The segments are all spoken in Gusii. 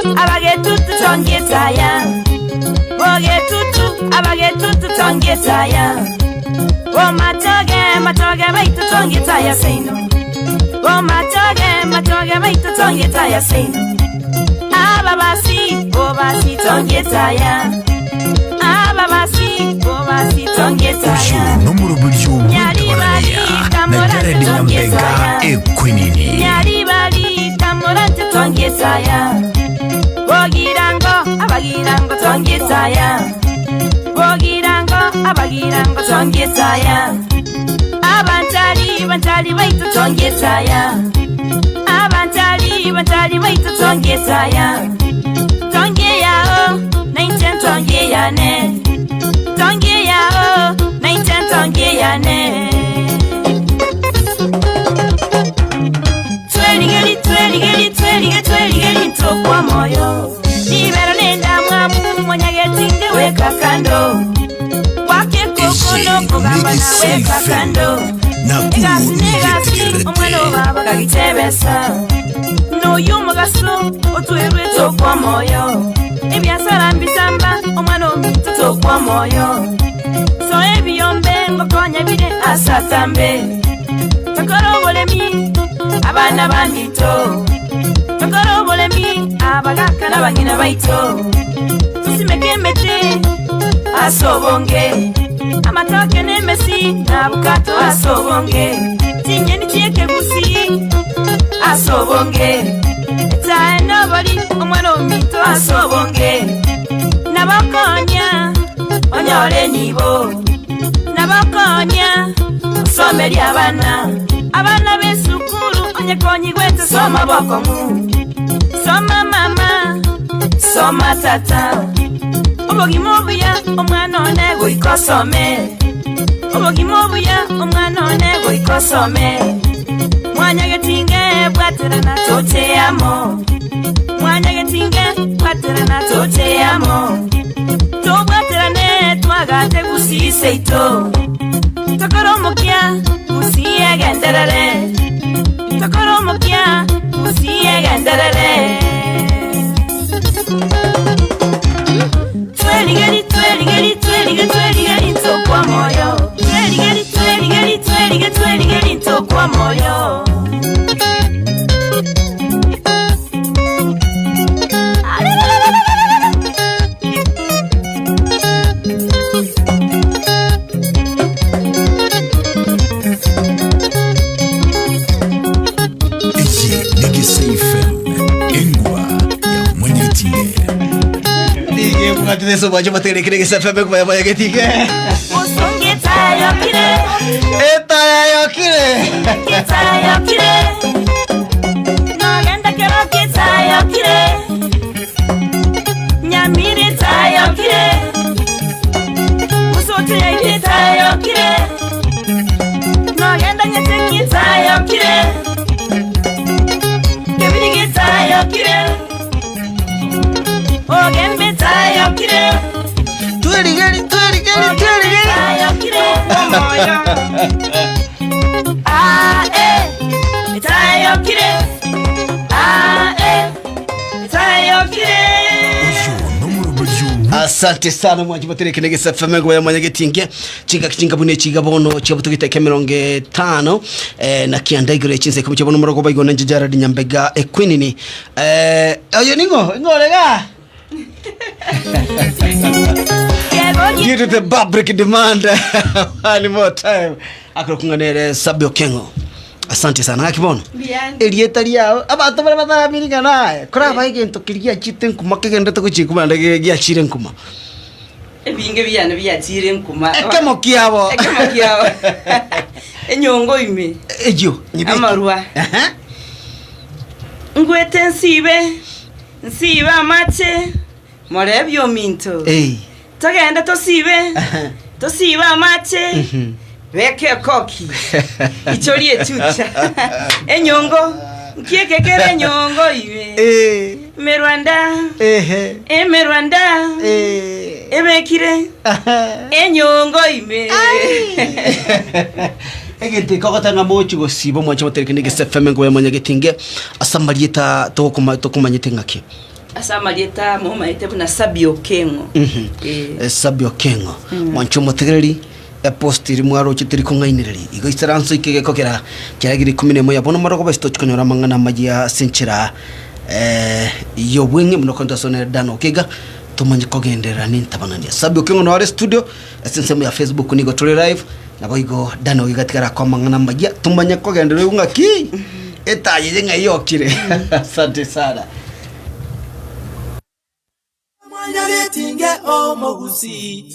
Abagetutu tongetaya Bogetutu abagetutu tongetaya Bomatoge matoge baitu tongetaya seino Bomatoge matoge baitu tongetaya seino Ababasi bobasi tongetaya Ababasi bobasi tongetaya Oyo nomoroberio bw'entabarania na Jared Nyambega Ekwenini. Nyaribari kamorante tongetaya Bogirango abagirango tongetaya Bogirango abagirango tongetaya Abantari bantari baitu tongetaya Abantari bantari baitu tongetaya Tongeyao nainche ntongeyane Tongeyao nainche ntongeyane Tweligeli tweligeli twelige tweligeli ntokwa moyo Libero nenda mwamu mwanyagetinge weka kando Wake kokono kugamba na weka kando Nakuru Egasi negasi nigetegerete. omwana obaba gagitebesa N'oyu omugaso otwerwe tokwa moyo Ebiasara mbisamba omwana ominto tokwa moyo So ebiyombe ngokonya bire asatambe Tokora obolemi abana bamito Tokora obolemi abagaka n'abang'ina baito Tusimeke emete ase obonge Amatoke n'emesi n'abukato ase obonge Chinyeni chiekegusi ase obonge Etae n'obori omwana ominto ase obonge Nabakonya onyore nibo Nabakonya osomeria abana Abana b'esukuru onyekonyigwete soma bokong'u Soma mama, soma tata Obogima obuya omwana one goika osome Obogima obuya omwana one goika osome Mwanyagetinge bwaterana tocheyamo Mwanyagetinge bwaterana tocheyamo Tobwaterane twagate gusii ito Tokora omokia gusii egenderere Tokora omokia gusii egenderere Tweligeli tweligeli twelige tweligeli ntokwa moyo Tweligeli tweligeli twelige tweligeli ntokwa moyo Eye ni FM engwa ya mwenyetinge. Nige bwacho baterekire Gesa FM kubaya mwanyagetinge. Usungitayokire Etayayokire. kitayokire Nogenda kero kitayokire Nyamiri tayokire Musoto ya kitayokire Nogenda nyete kitayokire Kebiri kitayokire Ogembe tayokire Tweligeli tweligeli tweligeli. Kitayokire Ah eh Itayokire Ah eh Itayokire Oyo nomoroberio Asante sana mwanchi baterekire Gesa FM kubaya mwanyagetinge. Chinga kichinga bune chiga bono chiabutugite kemirongo etano eh, na kianda igoro echinse komiche bono morogo baigo nenje Jared Nyambega Equinini. Eh, oyo ningo ngorega. Due to the public demand one more time akorokunganere Sabio Kengo asante sana gakibono erieta riao abanto baria bataramirigana aye koraba egento keria giachite nkuma kegendete gochia nkuma naende giachire nkuma Ebinge biane biachire nkuma. ekemo kiabo Ekemo kiabo. Enyongo ime. eyo nyibeke. Amarwa. Aha. Ngwete nsibe. Nsibe amache. Morebie ominto. Ei. Togende tosibe. Aha. Tosibe amache. Mhm. Beke ekoki. Ichorie echucha. Enyongo. Nkiekekere enyongo ime. Eh, Emerwanda. ehe. Emerwanda. Eh. Ebekire. Aha. Enyongo ime. egento ekogotanga mochi gosiba omwanche motereke ne Gesa FM ngoya mwanyagetinge ase amarieta tokomanyete ng'aki. Ase amarieta momaete buna Sabby Okeng'o. Ee. Sabby Okeng'o. Mwanche omotegereri, epost eria mwaroche teri kong'ainereria. Igo isaranso ike gekogera kiaragire ikomi na emo ya bono morogoba ase tochi konyora amang'ana amayia ase enchera y'obweng'e buna okonto ase one Dan Okega tomanye kogenderera nintabanania. Sabby Okeng'o nore studio ase ensemo ya Facebook nigo tore live naboigo Dan Okega tigara akoe amang'ana amayia tomanye kogenderera oigwe ng'aki etaya eye ng'ai yokire. Asante sana. Mwanyagetinge omogusii.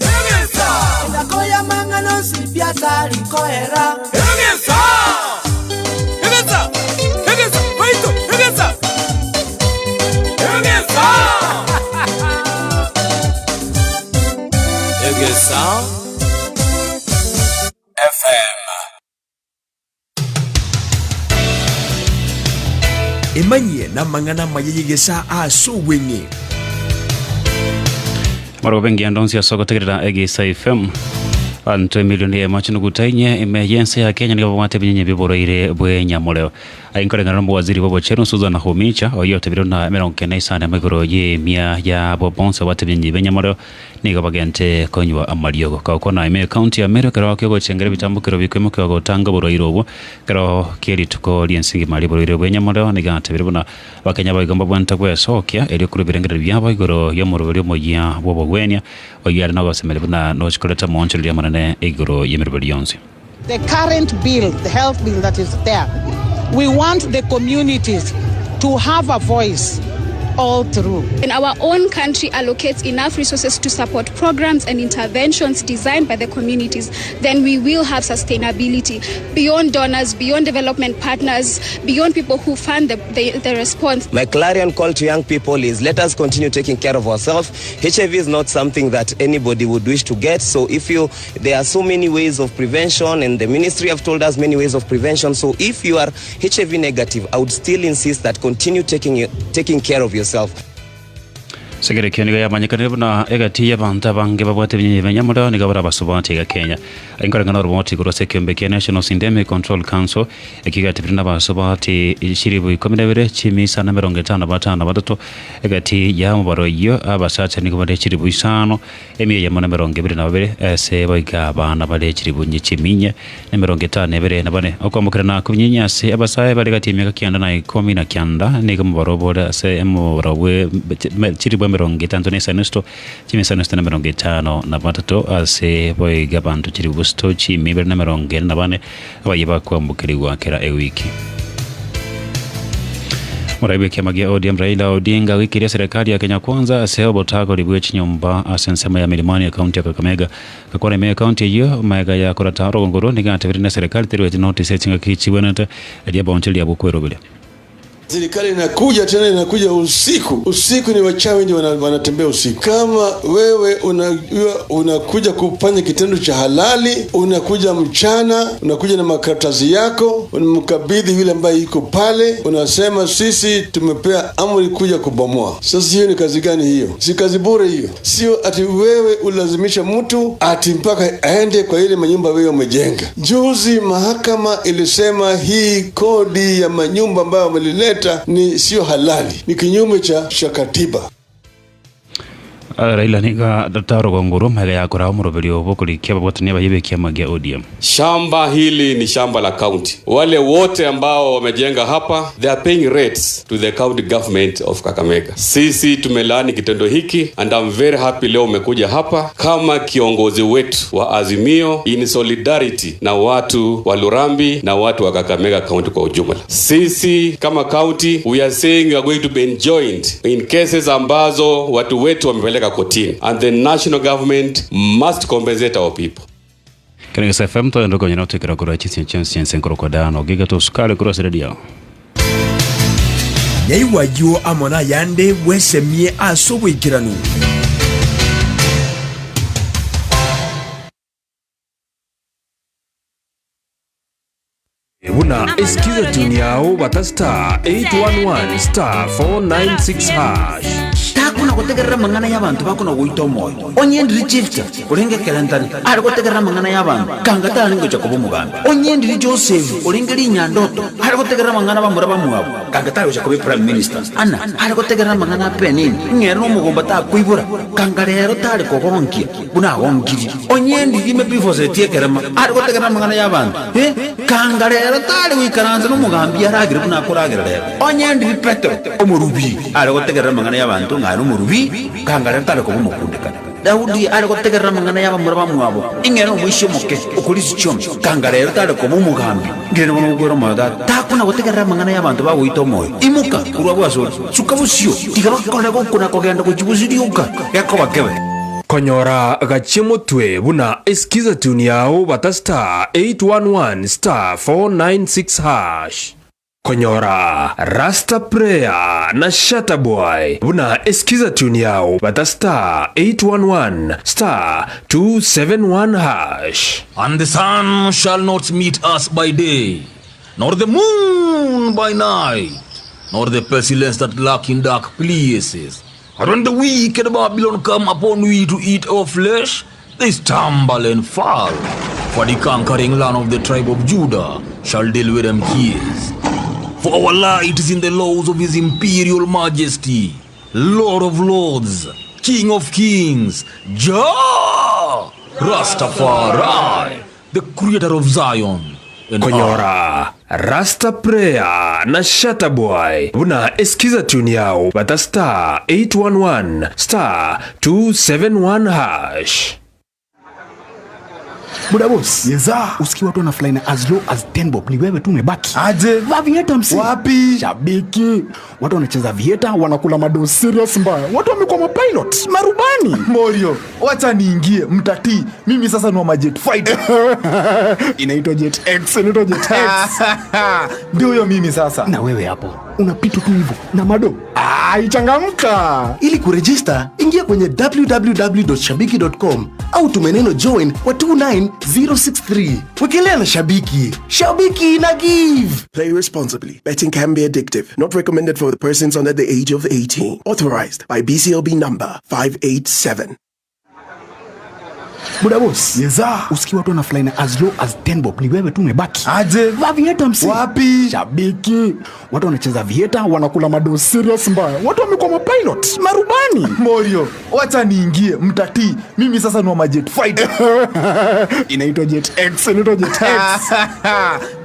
Engako y'amang'ana onsi pi atari koera. Emanyie namang'ana amaya y'egesaa ase obweng'e. Marobe engianda onsi ase ogotegerera Egesa FM. Abanto emilioni eyemo chinuguta inye ime y'ense ya Kenya nigo babwate ebinyenye bi'oborwaire bw'enyamoreo. Aye nkoreng'ana n'omowaziri bw'obochenu Susan Nakhumicha oyio otebire buna emerongo kenda na isano emo igoro y'emia yabo bonsi babwate ebinyenye bi'enyamoreo Nigo bagente konywa amariogo. Gokwana ime ekaunti ya Meru ekero ki'ogochengera ebitambokero bikoimokiwa gotanga oborwaire obwo. Ekero kie rituko ri'ense engima ri'oborwaire bw'enyamorero nigo atebire buna Abakenya boigo mbabwenerete gwesokia erio korwa ebirengererio biabo igoro y'omoroberi omoyia bw'obogwenia oyio are nogosemeria buna nochi koreta omoonchoreria omonene igoro y'emeroberi yonsi. The current bill, the health bill that is there, we want the communities to have a voice all through. When our own country allocates enough resources to support programs and interventions designed by the communities, then we will have sustainability beyond donors, beyond development partners, beyond people who fund the, the, the response. My clarion call to young people is let us continue taking care of ourselves. HIV is not something that anybody would wish to get. So if you, there are so many ways of prevention and the ministry have told us many ways of prevention. So if you are HIV negative, I would still insist that continue taking, taking care of yourself. Segere ekio nigo yamanyekanire buna egati y'abanto abange babwate ebinyenyi b'enyamorero nigo bare abasubati iga Kenya. Inkoreng'ana oroboti korwa ase ekeombe kia National Syndemic Control Council ekio giatebire nabasubati chilifu ikomi na ibere chimia na emerongo etano na batano na batato egati ya omobaro oyio abasacha nigo bare chilifu isano Emia eyemo na emerongo ebere na babere, ase boigo abana bare chilifu inye chi'eminye, na emerongo etano na ebere na bane. Okoambokerana kw'ebinyinya ase abasae bare gati y'emiaka kianda na ikomi na kianda, nigo omobaro obo ore ase omobaro bwe chilifu emerongo etanto na isano isito, chimia isano isito na emerongo etano na batato, ase boigo abanto chilifu isito chimia ibere na emerongo ene na bane, abayia bakoambokerigwa kera ewiki. Omorai bw'ekiama gia ODM Raila Odinga oikirie eserekari ya Kenya Kwanza ase obotagori bwe chinyomba ase ensemo ya Milimani ekaunti ya Kakamega. Gakwana ime ekaunti eyio magega ya korata orogongo orwo nigo atebire na eserekari terweti notice echingaki chibwenerete erio abaonchoreria abwo kweroberia. Serikali inakuja tena inakuja usiku. Usiku ni wachawi ndio wanatembea usiku. Kama wewe unajua unakuja kufanya kitendo cha halali, unakuja mchana, unakuja na makaratasi yako, unamkabidhi yule ambaye yuko pale, unasema sisi tumepea amri kuja kubomoa. Sasa hiyo ni kazi gani hiyo? Si kazi bure hiyo. Sio ati wewe ulazimisha mtu ati mpaka aende kwa ile manyumba wewe umejenga. Juzi mahakama ilisema hii kodi ya manyumba ambayo wamelileta ni sio halali, ni kinyume cha katiba. Raila nigo atata orogongo orwo magega ya koraa omoroberio bw'okorikia ababwatani abayia b'ekiama gia ODM. Shamba hili ni shamba la county. Wale wote ambao wamejenga hapa, they are paying rates to the county government of Kakamega. Sisi tumelaani kitendo hiki and I'm very happy leo umekuja hapa kama kiongozi wetu wa Azimio in solidarity na watu wa Lurambi na watu wa Kakamega county kwa ujumla. Sisi kama county we are saying we are going to be enjoined in cases ambazo watu wetu wamepeleka kotini and the national government must compensate our people. Kene Gesa FM togende okonyora gotoikera korwa chinsinyo chionsi chi'ense nkorokwa Dan Ogiga tosukare korwa ase radio. Naigwe ayio amo nayande bwesemie ase oboikeranu. Buna esikiza tune yao bata star 811 star 496 hash. Takuna Tara gotegerera amang'ana y'abanto bakona goita omoyo. Onye ndiri Jefta, orenge ekerentane, are gotegerera amang'ana y'abanto, kanga tarenge gocha koba omogambi. Onye ndiri Joseph, orenge rinyandoto, are gotegerera amang'ana bamura bamwabo, kanga tare gocha koba eprime minister. Anna, are gotegerera amang'ana a Penina, ng'a ere nomogomba takoibora, kanga rero tare kogonkia buna agonkirie. Onye ndiri Mephibosheti ekerema, are gotegerera amang'ana y'abanto, eh, kanga rero tare goikaransa nomogambi aragere buna akoragera rero. Onye ndiri Petero, omorubi, are gotegerera amang'ana y'abanto ng'a are omorubi, kanga rero tare koba omokundekani. Daudi are gotegerera amang'ana y'abamura bamwabo, ing'e ere omoisia omoke okorisia chiombe, kanga rero tare koba omogambi. Ngire nigo nogwera omoyo tata, takona gotegerera amang'ana y'abanto bagoita omoyo. Imoka korwa abwo asore, suka bosio, tiga bakore gokuna kogenda gochia bosio rioka, gekoba kebe. Konyora gachie motwe buna eskiza tune yao bata *811 *496#. Konyora Rasta Prayer na Shatta Boy buna eskiza tune yao bata *811 *271#. And the sun shall not smite us by day, nor the moon by night, nor the pestilence that lurk in dark places. But when the wicked Babylon come upon we to eat our flesh, they stumble and fall. For the conquering land of the tribe of Judah shall deal with them case. For our light is in the laws of his imperial majesty, Lord of lords, King of kings, Jah Rastafari, the creator of Zion and earth. Konyora Rasta Prayer na Shatta Boy buna eskiza tune yao bata *811 *271#. Buda boss. Yeza. Usikie watu wanafly na as low as 10 bob. Ni wewe tu umebaki. Aje. Va vieta msi. Wapi? Shabiki. Watu wanacheza vieta, wanakula mado serious mbaya. Watu wamekuwa mapilot, marubani. Morio, wacha niingie mtatii. Mimi sasa ni wa majet fighter. Inaitwa Jet X, inaitwa Jet X. Ndio huyo mimi sasa. Na wewe hapo unapitwa tu hivyo na mado. Ah, ichangamka. Ili kurejista, ingia kwenye www.shabiki.com au tume neno join kwa 29063. Wekelea na Shabiki. Shabiki na give. Play responsibly. Betting can be addictive. Not recommended for persons under the age of 18. Authorized by BCLB number 587. Buda boss. Yeza. Usikie watu wanafly na as low as 10 bob. Ni wewe tu umebaki. Aje. Va vieta msi. Wapi? Shabiki. Watu wanacheza vieta, wanakula mado serious mbaya. Watu wamekuwa mapilot, marubani. Morio, wacha niingie mtatii. Mimi sasa ni wa majet fighter. Inaitwa Jet X, inaitwa Jet X.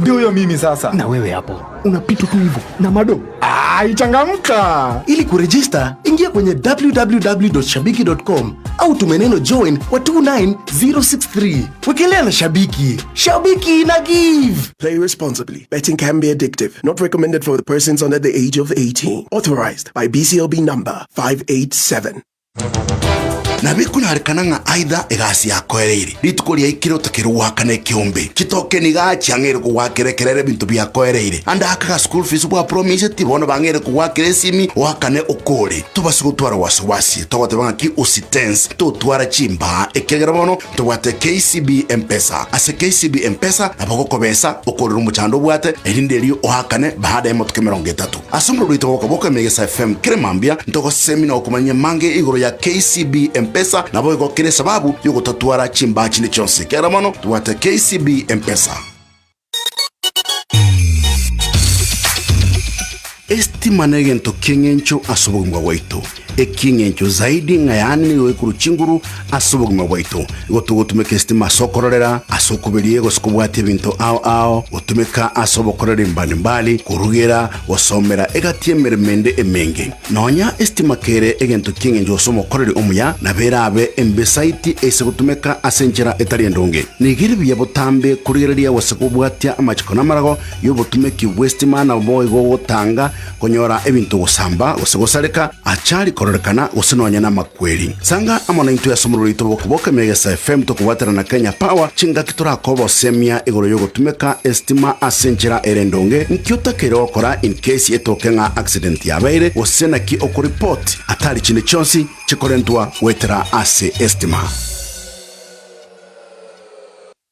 Ndio huyo mimi sasa. Na wewe hapo unapitwa tu hivyo na mado. Ah, ichangamka. Ili kurejista, ingia kwenye www.shabiki.com au tume neno join kwa 29063. Wekelea na Shabiki. Shabiki na give. Play responsibly. Betting can be addictive. Not recommended for persons under the age of 18. Authorized by BCLB number 587. Nabo ekonyarekana ng'a aidha egasi yakoereire rituko riaikire otakere gwakana ekeombe chitokeni gachiang'ere kogwakera ekerere ebinto biakoereire ande akaga school fees bwa promise ti bono bang'ere kogwakera esimi oakane okore tobase gotwara wasiwasi togoteba ng'aki ositense totwara chimbaa ekiagera bono tobwate KCB M-Pesa ase KCB M-Pesa nabo gokobesa okorera omochando obwate erinde erio oakane baada ya emotuko emerongo etato ase omorero oito gokoboka Emegesa FM kere mambia ntogosemi na okomanya mange igoro ya KCB M-Pesa nabo igo kere esababu yogotatwara chimbaa chinde chionsi kera mono tobwate KCB M-Pesa. Estima negento ki'eng'encho ase obogima bwaito, eki'eng'encho zaidi ng'a yaani nigo gekorwa chinguru ase obogima bwaito. Igo togotumeka estima ase okororera, ase okoberia gose kobwatia ebinto ao ao, gotumeka ase obokoreri mbali mbali, korugera, gosomera egati y'emeremo ende emenge. Nonya estima kere egento ki'eng'encho gose omokoreri omuya, nabo erabe embe saiti ase gotumeka ase enchera etari endonge. Nigo ere buya botambe korigereria gose kobwatia amachiko namarago y'obotumeki bw'estima naboigo gotanga konyora ebinto gosamba gose gosareka, achari kororekana gose nonya namakweri. Sanga amo naintwe ase omorero oito bw'okoboka Emegesa FM tokobwatera na Kenya Power chingaki torakoba osemia igoro y'ogotumeka estima ase enchera ere endonge, nki otakeire gokora in case etoke ng'a accident yabeire gose naki okoreport atari chinde chionsi chikorentwa goetera ase estima.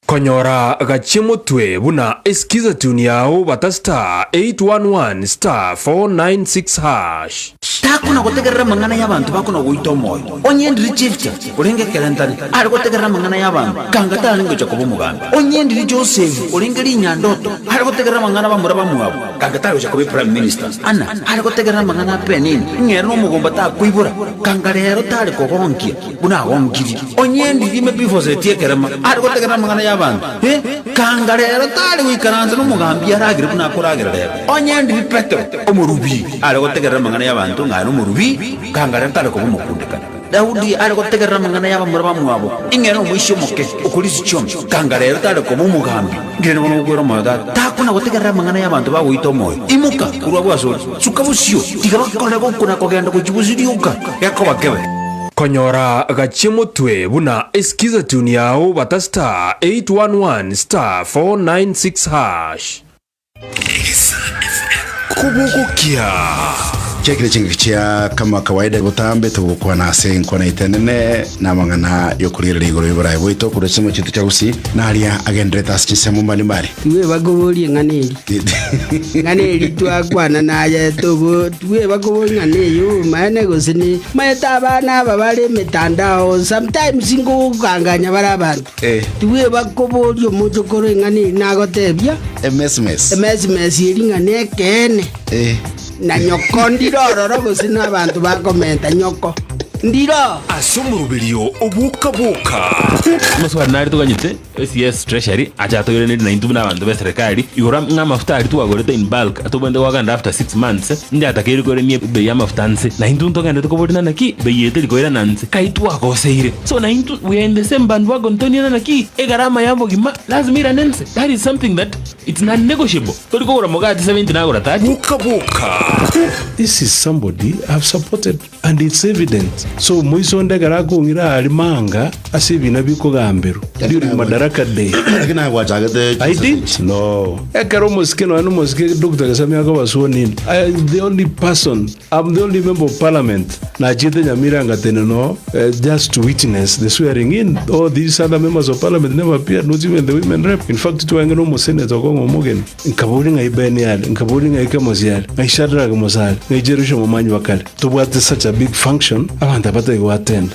Konyora gachie motwe buna eskiza tune yao bata star 811 star 496 hash. Takona gotegerera amang'ana y'abanto bakona goita omoyo. Onye ndiri Jefta, orenge ekerentane, are gotegerera amang'ana y'abanto, kanga tarenge gocha koba omogambi. Onye ndiri Joseph, orenge rinyandoto, are gotegerera amang'ana bamura bamwabo, kanga tare gocha koba eprime minister. Anna, are gotegerera amang'ana a Penina, ng'a ere nomogomba takoibora, kanga rero tare kogonkia buna agonkirie. Onye ndiri Mefiboseti ekerema, are gotegerera amang'ana y'abanto, eh, kanga rero tare goikaransa nomogambi aragere buna akoragera rero. Onye ndiri Petero, omorubi, are gotegerera amang'ana y'abanto ng'a ere omorubi, kanga rero tare koba omokundekani. Daudi are gotegerera amang'ana y'abamura bamwabo, ing'a ere omoisia omoke, okorisia chiombe, kanga rero tare koba omogambi. Ng'irane bono gokwera omoyo tata, takona gotegerera amang'ana y'abanto bagoita omoyo. Imoka korwa abwo asore, suka bosio, tiga bakore gokuna kogenda gochia bosio rioka, gekoba kebe. Konyora gachie motwe buna eskiza tune yao bata star 811 star 496 hash. Kobogokia. Chiakire chingaki chia kama kawaida botambe togokwana ase enkwana yaito enene na amang'ana y'okorigereria igoro y'oboraai bwaito korwa chinsemo chiaito chia gusii na aria agenderete ase chinsemo mbali mbali. Tibweba koboria eng'ana eria. Eng'ana eria twakwana naye tobo tibweba koboria eng'ana eyio maene gose ne maete abana aba bare emetandao sometimes ngokanganya bare abanto. Tibweba koboria omochokoro eng'ana eria nagotebia. Emesmes. Emesmes eria ng'a nekeene. Na nyoko ndire ororo gose nabanto bakomenta nyoko ndire oo. Ase omoroberio oboka-boka. Amaswali nare toganyete CS Treasury ache atoiranerie naintwe buna abanto be serikali igoro ng'a amafuta aria twagorete in bulk tobwenerete goakana after 6 months ndiatakeire koirania ebei ya amafuta nse naintwe ntogenderete koborina naki bei eye teri koirana nse kai twagoseire so naintwe we are in the same bandwagon toniana naki egarama ya obogima lazima irane nse that is something that it's non negotiable. Tori kogora mogati 70 nagora 30. Boka boka. This is somebody I've supported and it's evident. So moiso onde ekero akong'ira aria manga ase ebina bikogamberwa during Madaraka Day. Lakini naye gwachagete I didn't? No. Ekero omosike nonya na omosike Doctor Gesami akoba sworn in, I am the only person, I'm the only member of parliament nachiete Nyamira ngatene no just to witness the swearing in. All these other members of parliament never appeared, not even the women rep. In fact, twaenge na omosenator okong'a omogeni. Nkaboria ng'ai Ben are, nkaboria ng'ai Kemosi are, ng'ai Shadrack Musa are, ng'ai Jerusha omomanyi ba kare. Tobwate such a big function, abanto aba batari goattend.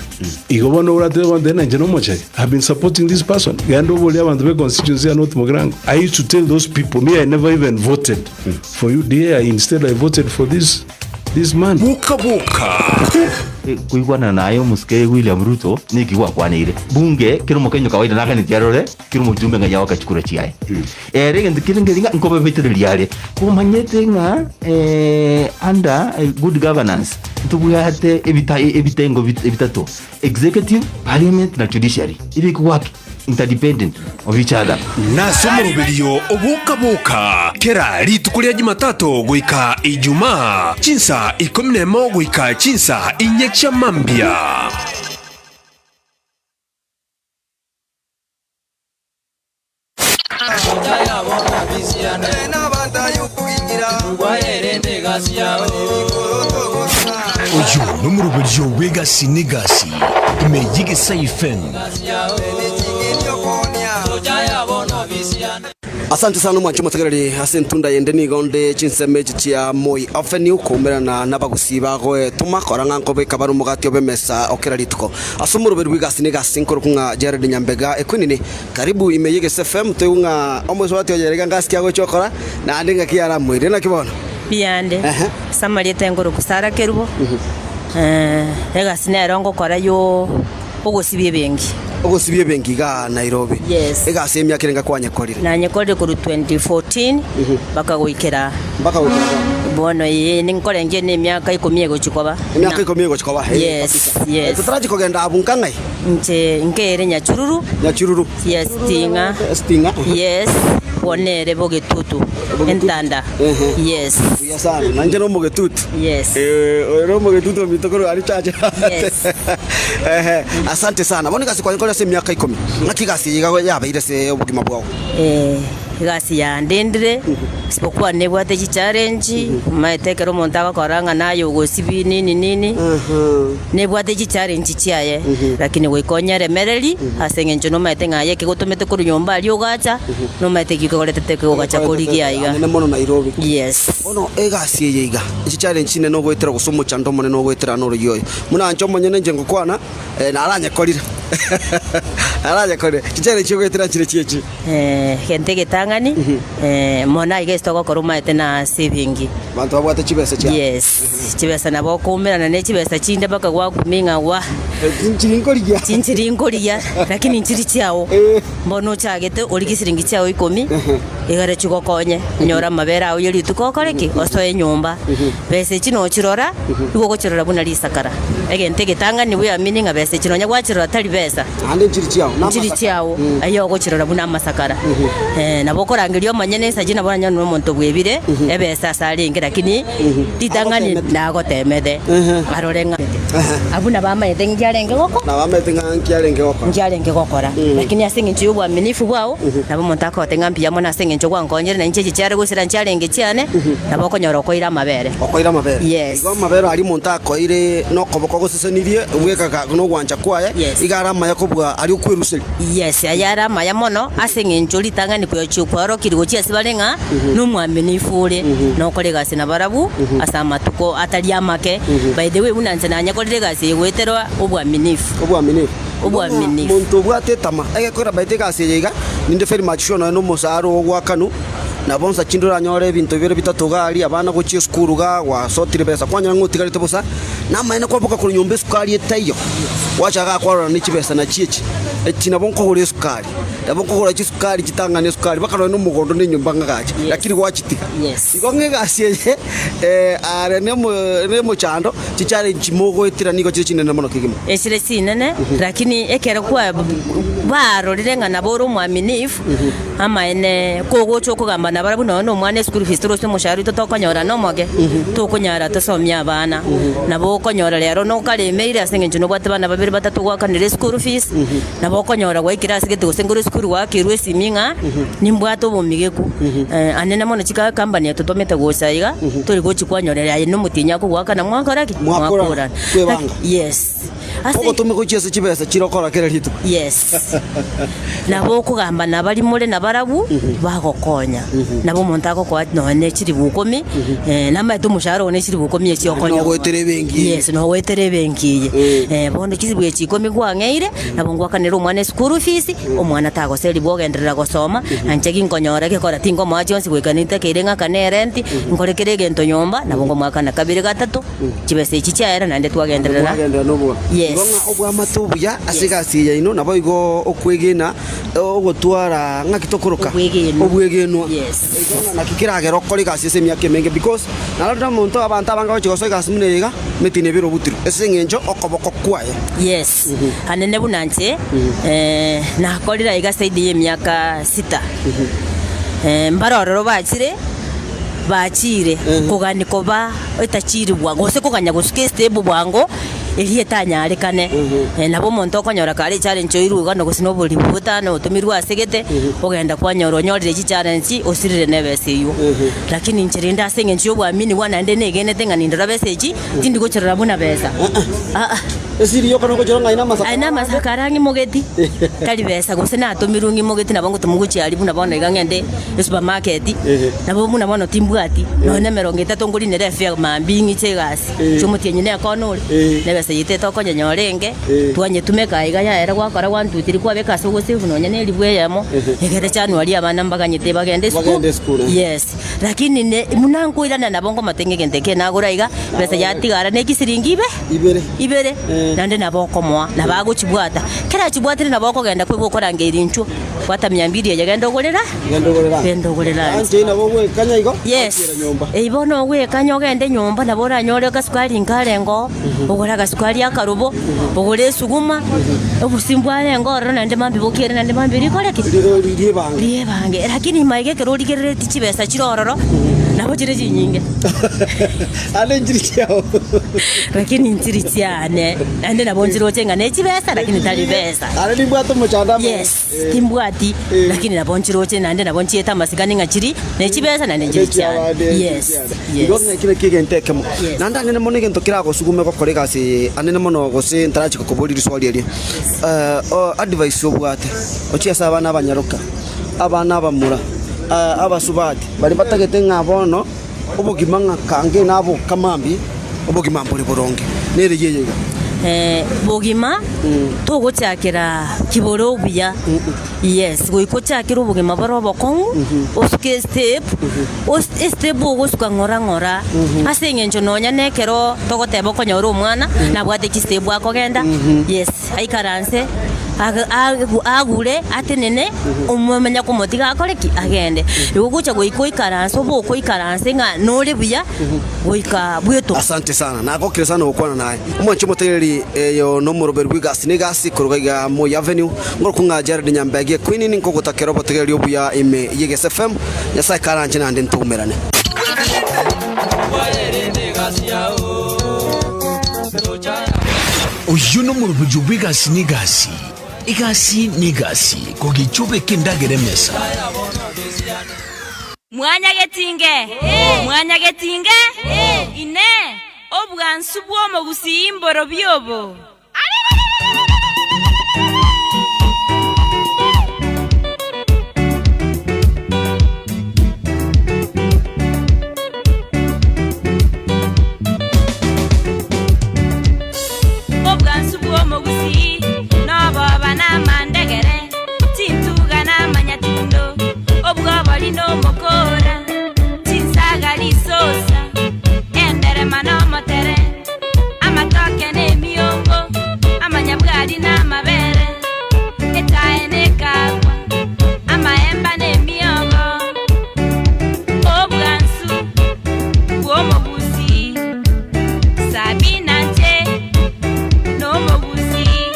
Igo bono oratebe gontebia ng'a inche nomochege, I have been supporting this person. Genda oborie abanto be constituency ya North Mugirango. I used to tell those people, me I never even voted for UDA, I instead I voted for this this man. Boka boka. Koigwanana naye omosike William Ruto neki gwakwaneire bunge kera omokenyo kawaida naganetie arore kera omojumbe ng'a yagoka chikura chiaye ere egento kere nkeri ng'a nkobebetereria are komanyete ng'a under good governance ntobwate ebita ebitengo ebitato executive, parliament na judiciary ebikogwaki interdependent of each other. Nase omoroberio oboka-boka, kera rituko ria Jumatatu goika Ijumaa, chinsa ikomi nemo goika chinsa inye chia mambia. Oyo nomoroberio bw'egasi n'egasi ime y'Egesaai FM. Asante sana omwanche omotegereri ase entunda yende nigo nde chinsemo echi chia Moi Avenue koumerana nabagusii bagoetoma kora ng'a nkobeka bare omogati obe emesa o kera rituko. Ase omoroberi bw'egasi n'egasi nkorokwa ng'a Jared Nyambega Equinini karibu ime y'Egese FM toigwe ng'a omosubati oye iga ngasi ki agochia gokora naende ng'aki yaramoire naki bono? Mbuya nde, ase amarieta enkorokwa Sarah Kerubo, egasi nero ngokora yo ogosibia ebenki. Ogosibia ebenki igaa Nairobi. Yes. Egasi emiaka ere kwanyekorire? Nanyekorire korwa 2014 mpaka goikera Mpaka goikera bono. Bono ee ninkorengia ne emiaka ikomi egochia koba. Emiaka ikomi egochia koba. Eh, Yes, kabisa. yes. Totarachi kogenda abwo nkang'ai? Inche nkere Nyachururu. Nyachururu. Yes, Ting'a. Ting'a. Yes, bono ere Bogetutu. Entanda. Yes. Buya sana. Na inche nomogetutu. Yes. Eh, oyo nomogetutu ominto korwa aria chache. Yes. Ehe, asante sana. Bono egasi kwanyekorire ase emiaka ikomi. Ng'aki egasi eye iga yabeire ase obogima bwao? Eh, Egasi yandendire, isipokuwa nebwate chichallenge, omanyete ekero omonto agokora ng'a naye ogosibi nini nini, nebwate chichallenge chiaye, lakini goika onyeremereri ase eng'encho nomanyete ng'a aye ekegotomete korwa nyomba aria ogacha, nomanyete ekio kegoretete kegogacha korigia aiga. Anene mono Nairobi. Yes. Bono egasi eye iga, chichallenge chinene ogoetera gose omochando omonene ogoetera noroyio oyo. Buna inche omonyene inche ngokwana, naranyekorire, naranyekorire, chichallenge chiogoetera nchire chiachi. Egento egetang'ani, mono aiga ase togokora omanyete na ase ebenki. Abanto babwate chibesa chiabo. Yes, chibesa nabo okoumerana ne chibesa chinde mpaka gwakumia ng'a wah! Chinchiri nkorigia. Chinchiri nkorigia, lakini nchiri chiao. Bono ochagete origie siringi chiao ikomi, igare chigokonye, onyore amabere ao ye rituko okore ki? Osoe nyomba. Besa echi nochirora, igo ogochirora buna risakara. Egento egetang'ani bweamini ng'a besa echi nonya gwachirora tari besa. Naende nchiri chiao Nchiri namasakara. chiao, aye ogochirora buna amasakara. Nabo okorangeria omonyene esachi nabo oranyore nomonto bwebire ebesa ase arenge lakini ritang'ani nagotemete arore ng'a abwo nabo amanyete nki arenge goko Nabo amanyete ng'a nki arenge gokora. nki arenge gokora. Lakini ase eng'encho y'obwaminifu bwao, nabo omonto akogote ng'a mbuya mono ase eng'encho gwankonyire na inche echi chiare gosira nchiarenge chiane, nabo okonyora okoira amabere. Okoira amabere. Yes. Igo amabere aria omonto akoire nokoboko gosesenirie, bweka nogwancha kwaye, Yes. iga are amaya kobua aria okweruseria. Yes, aya are amaya mono, ase eng'encho ritang'ani koyachia okwarokire gochia ase bare ng'a nomwaminifu ore, nokore egasi nabarabwo ase amatuko atari amake. By the way, buna inche nanyekorire egasi eye goetera obwaminifu. Obwaminifu. Obwaminifu. Monto obwate etama, egekogera baete egasi eye iga, ninde very much sure nonya nomosaara oo ogwakanwa, Nabo nsa chinde oranyore ebinto bibere bitato iga aria, abana gochia esukuru igaa, gwasotire besa, kwanyora ng'a otigarete bosa, namaene kwaboka korwa nyomba esukari etaiyo, gwachaka igaa kwarora ne chibesa nachio echi, echi nabo nkogora esukari, nabo nkogora chisukari chitang'ani esukari mpaka nonye na omogondo na enyomba ng'agache, lakini gwachitiga. Igo ng'a egasi eye are na omo na omochando, chichallenge mogoetera nigo chire chinene mono kegima. Echire chinene, lakini ekero kwa barorire ng'a nabo ore omwaminifu, Amaene, kogocha okogamba nabarabwo nonya nomwana eschool fees tore ase omoshahara oito tokonyora nomoke, tokonyara tosomie abana. Nabo okonyora rero nokaremeire ase eng'encho nobwate abana babere batato ogoakanera eschool fees, nabo okonyora gwaikire ase gete gose nkore esukuru gwakerwa esimi ng'a nimbwate obomigeku. Anene mono chika company etotomete gocha iga, tori gochi kwanyorera aye nomotienyi akogoakana mwakora ki? Mwakorana, Mwakorana. kwebanga. Yes. Ase. Ogotome gochia ase chibesa chire okora kera rituko. Yes. Nabo okogamba nabari more nabarabwo, bagokonya. Nabo omonto agokoa nonya ne chilifu ikomi, namaete omoshahara oo ne chilifu ikomi echi okonyora. Nogoetera ebenki eye. Yes, nogoetera ebenki eye. Bono chilifu echi ikomi kwang'eire, nabo ngwakanera omwana eschool fees, omwana tagoserigwa ogenderera gosoma, na inche ginkonyora gekora tinkomoa chionsi goika nitakeire ng'akane erenti, nkore kera egento nyomba, nabo nkomoakana kabere gatato. Chibesa echi chiaera naende twagenderera. Mwagenderera noboa. Yes. Igo ng'a obwamate obuya ase egasi eye yaino, naboigo okwegena, ogotwara ng'aki tokoroka? Obwegenwa. Obwegenwa. Yes. Igo ng'a naki keragere okore egasi ase emiaka emenge because narorire omonto abanto abange bagochia gosoa egasi buna eye iga, emeti nebere obutirwe ase eng'encho okoboko kwaye. Yes. Anene buna inche, nakorire aiga zaidi ya emiaka sita. Mbare ororo bachire, bachiire kogania koba etachirigwa, gose koganya gosuka estep bwango eria etanyarekane. Nabo omonto okonyora kare echallenge oirwe iga gose na oborimo botano otomirwe ase gete, ogenda kwanyora onyorire chichallenge osirire na ebesa eywo. Lakini inche rende ase eng'encho ya obwamini bwane naende negenete ng'a nindora besa echi, tindi gochirora buna besa, aa. Esiri yoka nogochora ng'a aye namasakara Aye namasakara ng'imogeti, tari besa, gose natomirwe ng'imogeti nabo ngotomwa gochia aria buna bono iga ng'ende esupermarket, nabo buna bono timbwati, nonya na emerongo etato nkorinera efare mambia ing'iche egasi, chiomotienyi nekona ore, na ebesa yaito etokonyonyora enge, twanyetumeka aiga yaera gwakora one two three kwabeka ase ogosave nonya na elifu eyemo, egere January abana mbaganyete bagende esukuru, yes. Lakini ne buna nkoirana nabo nkomote ng'a egento eke nagora iga, ebesa yatigara ne chisiringi ibe Ibere. ibere, naende nabo okomoa, nabo agochibwata. Kera achibwatire nabo okogenda kwegwa okorangeria inchuo, bwata mia mbiri eye genda ogorera Genda ogorera. genda ogorera inche. Anche nabo ogwekanya igo. Yes. Ochiera nyomba. Eyio bono ogwekanya ogende nyomba nabo oranyore agasukari nkarenge oo, ogore agasukari akarobo, ogore esuguma, obosie mbwarenge ororo naende mambia bokiere naende mambia rikore ki? Riebange. Riebange. Lakini maiga ekero origereretie chibesa chire ororo, Nabo chire chinyinge. Ande nchiri chiao. Lakini nchiri chiane. Naende nabo nchiroche ng'a ne chibesa lakini tari besa. Are nimbwate omochando amo. Yes, timbwati lakini nabo nchiroche naende nabo nchiete amasikani ng'a chiri ne chibesa naende nchiri chiane. Yes, yes. Igo ng'a eki nakio egento ekemo. Yes. Naende anene mono egento keragosugume gokora egasi eye anene mono gose ntarachi gokoboria riswali erio. Advice obwate gochia ase abana abanyaroka, abana abamura, abasubati baria batagete ng'a bono obogima ng'a kange naboka mambia obogima mbore boronge. Nere eyio iga. Bogima togochakera kibore obuya, yes, goika ochakere obogima bore obokong'u, osuke estep, estep ogosuka ng'ora ng'ora, ase eng'encho nonya na ekero togoteba okonyora omwana, nabwate chistep akogenda, yes, aikaranse, agure, atenene, omomanya komotiga akore ki? Agende. Igo ogocha goika oikaranse, obe okoikaranse ng'a nore buya, goika bwetoke. Asante sana, nagokire sana gokwana naye. Omwanche omotegereri, eyo nomoroberi bw'egasi na egasi koruga iga Moi Avenue, ngorokwa ng'a Jared Nyambegi Equeen, nkogotakera obotegereri obuya ime y'Egesa FM, Nyasae karanche naende ntoumerane. Oyio nomoroberio bw'egasi na egasi, egasi na egasi, kogicha obeke endagera emesa. Mwanyagetinge, mwanyagetinge, Inee, obwansu bw'omogusii mborobio obo? Obwansu bw'omogusii noboba namandegere, chintuga namanyatundo, obwobori nomokora, chinsaga risosa, enderema nomotere, amatoke nemiongo, amanyabwari namabere, echae nekagwa, amaemba nemiogo. Obwansu bw'omogusii, Sabina nche nomogusii,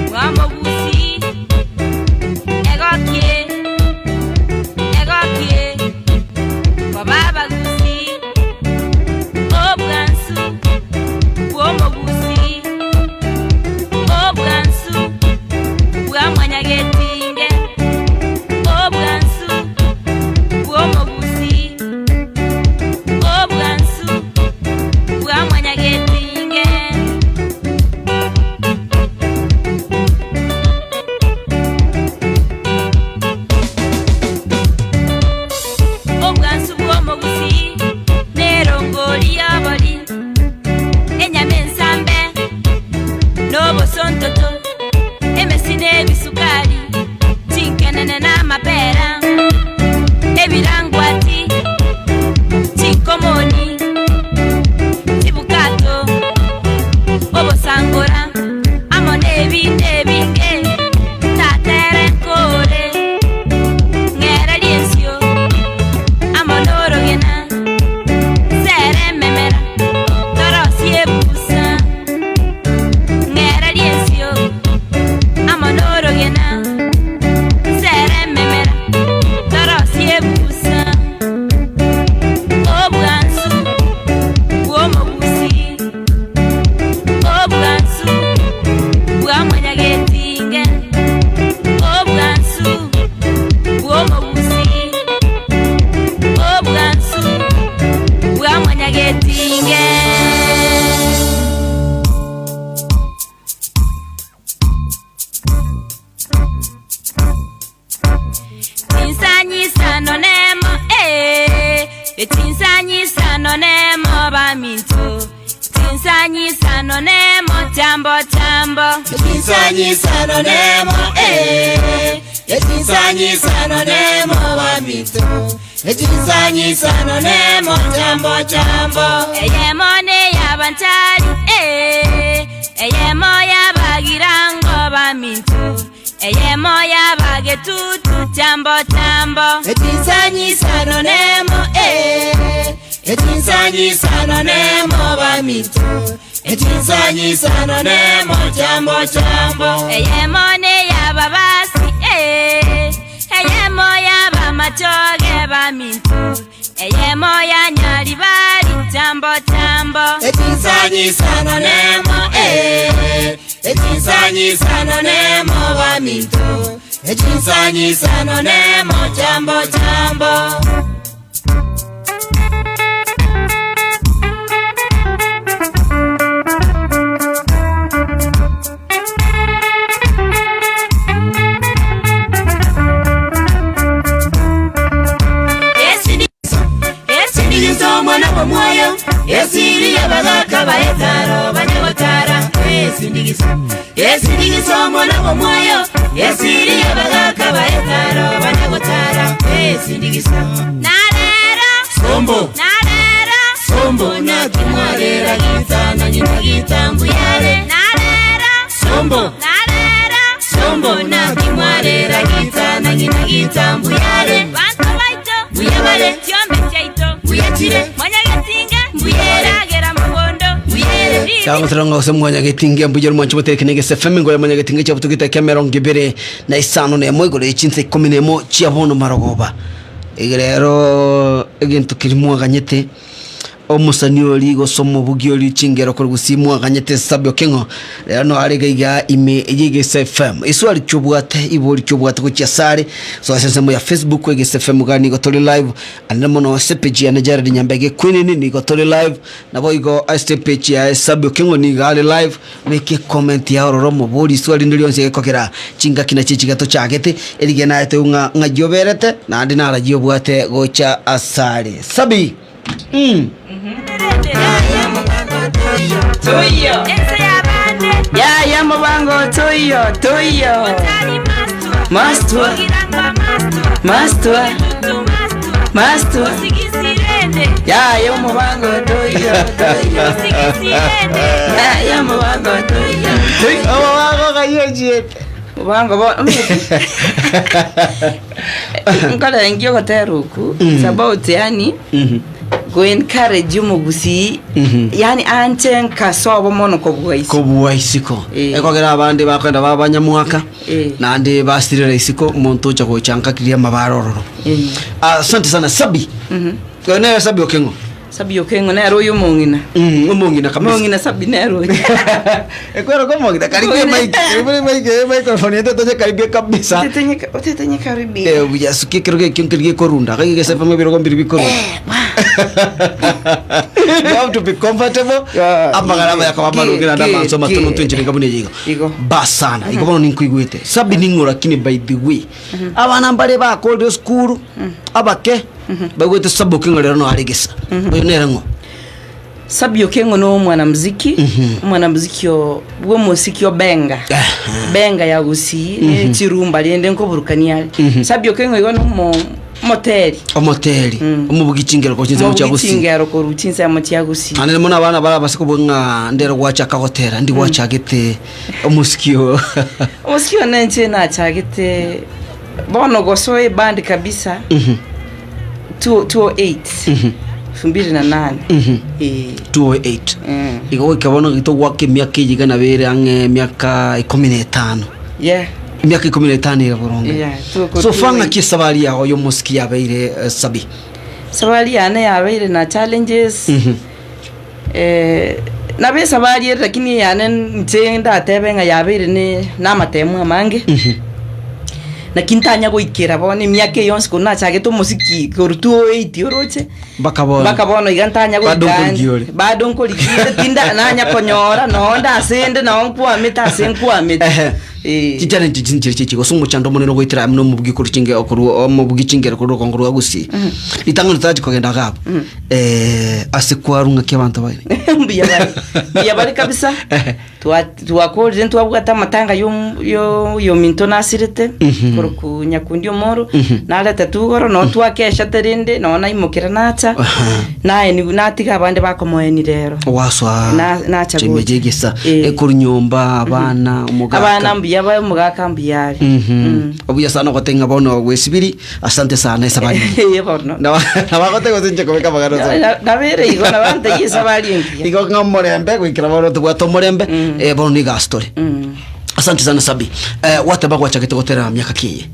bw'omogusii, egokie, egokie, koba abagusii. Obwansu bw'omogusii, obwansu bwa mwanyagetinge, obwansu bw'omogusii, obwansu bwa mwanyagetinge. Obwansu bw'omogusii nerongori y'obori, enyama ensambe nobosontoto, emesi nebisukari, chinkenene na amapera, ebirangwati, chinkomoni, chibukato, obosangora, amo nebinde ebinge, tatere nkore, ng'era riensio, amo norogena, sere ememera, torosie ebusa, ng'era riensio, amo norogena, sere ememera, torosie ebusa. Obwansu bw'omogusii, obwansu bwa mwanyagetinge, obwansu bw'omogusii, obwansu bwa mwanyagetinge. Chinsanyisano nemo, eh, echinsanyisano nemo baminto, chinsanyisano nemo chambo chambo. Echinsanyisano nemo, eh, echinsanyisano nemo baminto, echinsanyisano nemo chambo chambo. Eyemo ne yabanchari, eh, eyemo yabagirango baminto, eyemo yabagetutu chambo chambo. Echinsanyisano nemo, eh, echinsanyisano nemo baminto, echinsanyisano nemo chambo chambo. Eyemo ne yababasi, eh, Eyemo y'abamachoge baminto, eyemo ya Nyaribari, chambo chambo. Echinsanyisano nemo eh, echinsanyisano nemo baminto, echinsanyisano nemo chambo chambo. Esindigizo mwana wa mwoyo esiri abagaka baetaro banyagotara esindigizo esindigizo mwana wa mwoyo esiri abagaka baetaro banyagotara esindigizo Narero Sombo. Narero Sombo nakimwarera gitana nyina gitambuyare Narero Sombo Narero Sombo nakimwarera gitana nyina gitambuyare Bantu baito Mbuyabare. Kiombe kyaito Mbuyachire. Mwanyagetinge Mbuyere. Ndagera mugondo Mbuyere Cyangwa gose mwanyagetinge mbugera umwanchi mutereke negese FM ngo mwanyagetinge cyabutugita kya mirongo ibere na isano nemo igoro y'ichinse ikumi nemo chiabono marogoba igi rero egintu kiri mwaganyete omusani ori gose omobugi ori chingero kori gusii mwaganyete Sabio Keng'o rero no arega iga ime y'Egese FM iswari kyobwate ibori kyobwate gochia sare so ase ensemo ya Facebook Egese FM ga nigo tori live ande mono ase page ya Jared Nyambege Queen nigo tori live nabo igo ase page ya Sabio Keng'o nigo are live beke comment ya ororo mobori iswari ndiri onse gekokera chingaki na chichigato chagete erige naete ng'a ng'ajoberete nandi narajiobwate gocha asare Sabi. Tuyo. Ya ya mubango tuyo tuyo. Mastua. Mastua. Mastua. Ya ya mubango tuyo tuyo. Ya ya mubango tuyo. Omubango kayejiete. Mubango bo. Nkola ngio gotera oku. It's about yani go encourage omogusii yani anche nkasobo mono kobua isiko kobua isiko Eh. ekogera abande bakwenda babanyamwaka Eh. nandi basirira isiko omonto ocha gochankakiria amabara ororo asante sana Sabi. Nere Sabi Okeng'o. Sabi Okeng'o nere oyo omong'ina. Omong'ina kabisa. Omong'ina Sabi nere oyo. Ekwero ko omong'ina karibia mic karibia mic microphone yetu toche karibia kabisa. Otetenye karibia. Eh buyasukie kero gekio nkeri gekorunda gaki gesefa mebiro mbiri bikorunda. You have to be comfortable. Amagarama yakaba marugera na manso matono twinjire ngabune yigo. Basana igo bono ninkuigwete. Sabi ning'o lakini by the way. Abana mbare bakorire school abake bagwete Sabi Okeng'o rero no aregesa. Oyo nere ng'o? Sabi Okeng'o no mwanamuziki omwanamuziki o bwa omosiki o benga benga ya gusii mm chirumba rende nkoburukania are. Sabi Okeng'o igo no omoteri Omoteri. Omobugi chingero ko chinsemo chia Gusii. chingero koru chinsemo chia Gusii. Ane mono abana bara base kobua ng'a ndero gwachaka gotera ndi gwachagete omosiki o. Omosiki one nche nachagete bono gosoa eband kabisa 208 2008. Eh. 208 igo goika bono gitogwaka emiaka eyigana bere ang'e emiaka ikumi na etano. Yeah. Emiaka ikumi na etano iga boronge. Yeah, tuko So fa ng'aki esabari yago ya omosiki yabeire Sabi? Sabari yane yabeire na challenges. Eh, nabo esabari ere lakini yane nche ndatebe ng'a yabeire ne namatemu amange. Lakini ntanya goikera bono emiaka eye yonsi korwa nachagete omosiki korwa 208 oroche mpaka bono mpaka bono iga ntanya Bado goika nkorigia ore. bado nkorigire tinda nanya konyora noo ndasende noo nkwamete ase nkwamete. Chichallenge chinchiri chichi gose omochando omonene ogoitera amo na omobugi korwa chinge okorwa omobugi chingero korwa okongo rwa Gusii ritang'ani totachi kogenda iga abwo ase kwarwa ng'aki abanto baye Mbuya bari mbuya bari kabisa twakorire ntwabwate amatanga yo yo yominto nasirete koroku nyakundi omoro narete tugoro no twakeshete rende no naimokera nacha naye natiga abande bakomoeni rero waswa nacha gocha. chimejegesa ekori nyomba abana omogaka abana mbuya ba omogaka mbuya are. Obuya sana ogotenga bono gwesibiri asante sana esabari. Eye bono Nabagotega osinche kobeka amagano nabere igo nabanteiye esabari engiya igo ng'a omorembe goikera bono tobwate omorembe bono nigo ase tore. Asante sana Sabi. Wateba gwachagete gotera miaka kiye?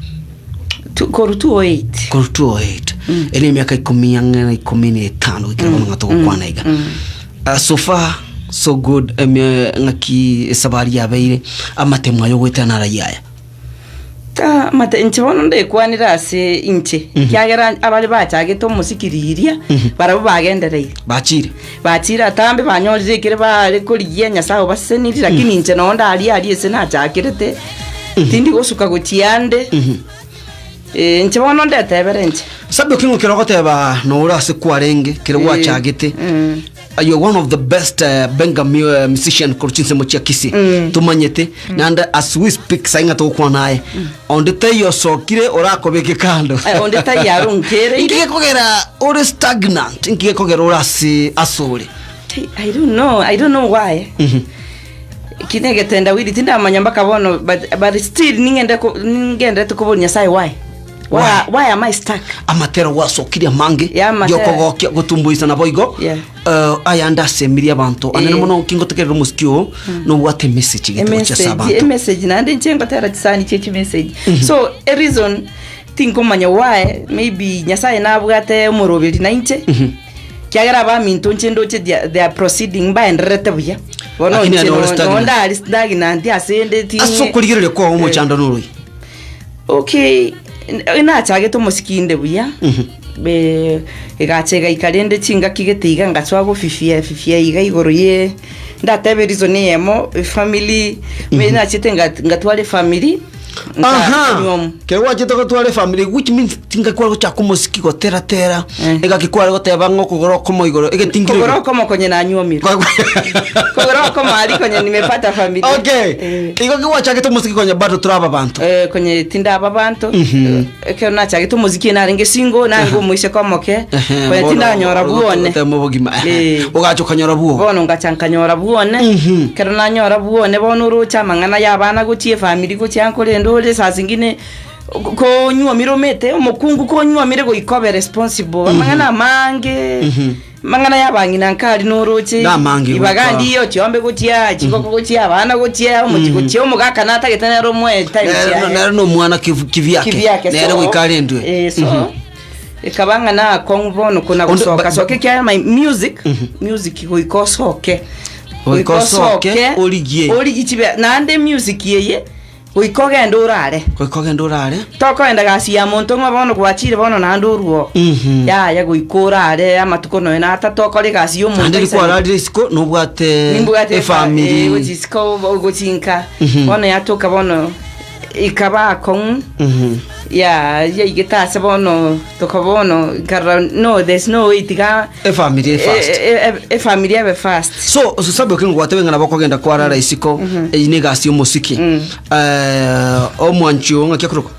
Koru 208. Koru 208. Ere emiaka ikomi ang'e na 15 goikera bono ng'a togokwana iga. Ah, so far so good emie ng'aki esabari yabeire amatemo aye ogoetera narayi aya. Ta amate inche bono ndekwanere ase inche ekiagera abare bachagete omosiki riria barabwo bagendereire. Bachire. Bachire atambe banyorire ekere bare korigia Nyasaye obasesenirie lakini inche noo ndaria aria ase nachakerete tindi gosuka gochia ande. Eh, inche bono ndetebere inche. Sabi oking'o kero ogoteba nore ase kwarenge kere gwachagete you are one of the best benga musician korwa chinsemo chia Kisii tomanyete naende as we speak sai ng'a togokwana aye onde taiyo osokire orakobeke kando Eh, onde taiyo aronkereire. Inki gekogera ore stagnant inki gekogera ore ase ase ore I don't know, I don't know why. Eki negetendawili tindamanya mpaka bono but, but still ning'ende ko- ningenderete koboria Nyasaye why? Why, why am I stuck? Amatero gwasokirie amange Yeah, amatero. yokogokia gotumbuisa nabo igo Yeah. ayande asemirie abanto anene Eh. mono kingotegerera omosiki oo nobwate emessage gete gochia ase Emessage, abanto emessage naende inche ngotera chisani chie chimessage. So a reason tinkomanya why maybe Nyasaye nabwate omoroberi nainche kiagera abaminto inche ndoche they are- they are proceeding mbaendererete buya bono Lakini inche ane ore no- stagnant. nondari stagnant ase ende ti ase okorigereria kwao omochando noroi Okay, nachagete omosiki inde buya, egacha egaika rende chingaki gete iga ngasoa gofifia fifia iga igoro ye ndatebe reason eyemo efamily, nachete ngatwara efamily. Aha! Kero gwachete gotwara efamily which means tingaki kware gochaka omosiki gotera tera, egaki kware goteba ng'a okogoro okomo igoro egetingiro Kogoro okomo konye nanyuomire. Kogoro okomo aria konye nimepata familia. Okay. Igo ki gwachagete omosiki konye bado toraba abanto. Eh, konye tindaba abanto. Ekero nachagete omosiki narenge single, narenge omoiseke omoke. Konye tindanyora bwone. Otema obogima. Ogacha okanyora bwogo. Bono ngacha nkanyora bwone. Ekero nanyora bwone bono oroche amang'ana ya abana gochia efamiri gochia nkorende ore saa zingine Konyuomire omete omokungu konyuomire goika obe responsible amang'ana amange amang'ana ya abang'ina nkari noroche Namange ibaga goika. ndiyo chiombe gochia chingoko gochia abana gochia omochie gochia omogaka natagete nere omoe time Nere chiaye nere nomwana kivyake. kivyake Nere so goika arendwe. eh, so ekaba ng'a nakong'u bono kona Onde- gosoka ba- soka ekiagera my music music goika osoke Goika osoke, origie. origie chibe naende music eye Goika ogende orare. Goika ogende orare. Tokoenda gasi ya monto ng'a bono gwachire bono naende oruo. Yaya goika orare amatuko nonya na atato okore egasi y'omonto Naende aisane. rikwararire isiko nobwate Nimbwate efamiri. eh, gochi isiko gochi nka. Bono yatoka bono ikaba akong'u. Ya yaigete ase bono toka bono nkarora no there's no way tiga Efamiri e first. Efamiri ebe first. So Sabi Okengo gwateba ng'a nabo okogenda kwarara isiko eyio na egasi y'omosiki. Omwanchi oo ng'aki akorokwa?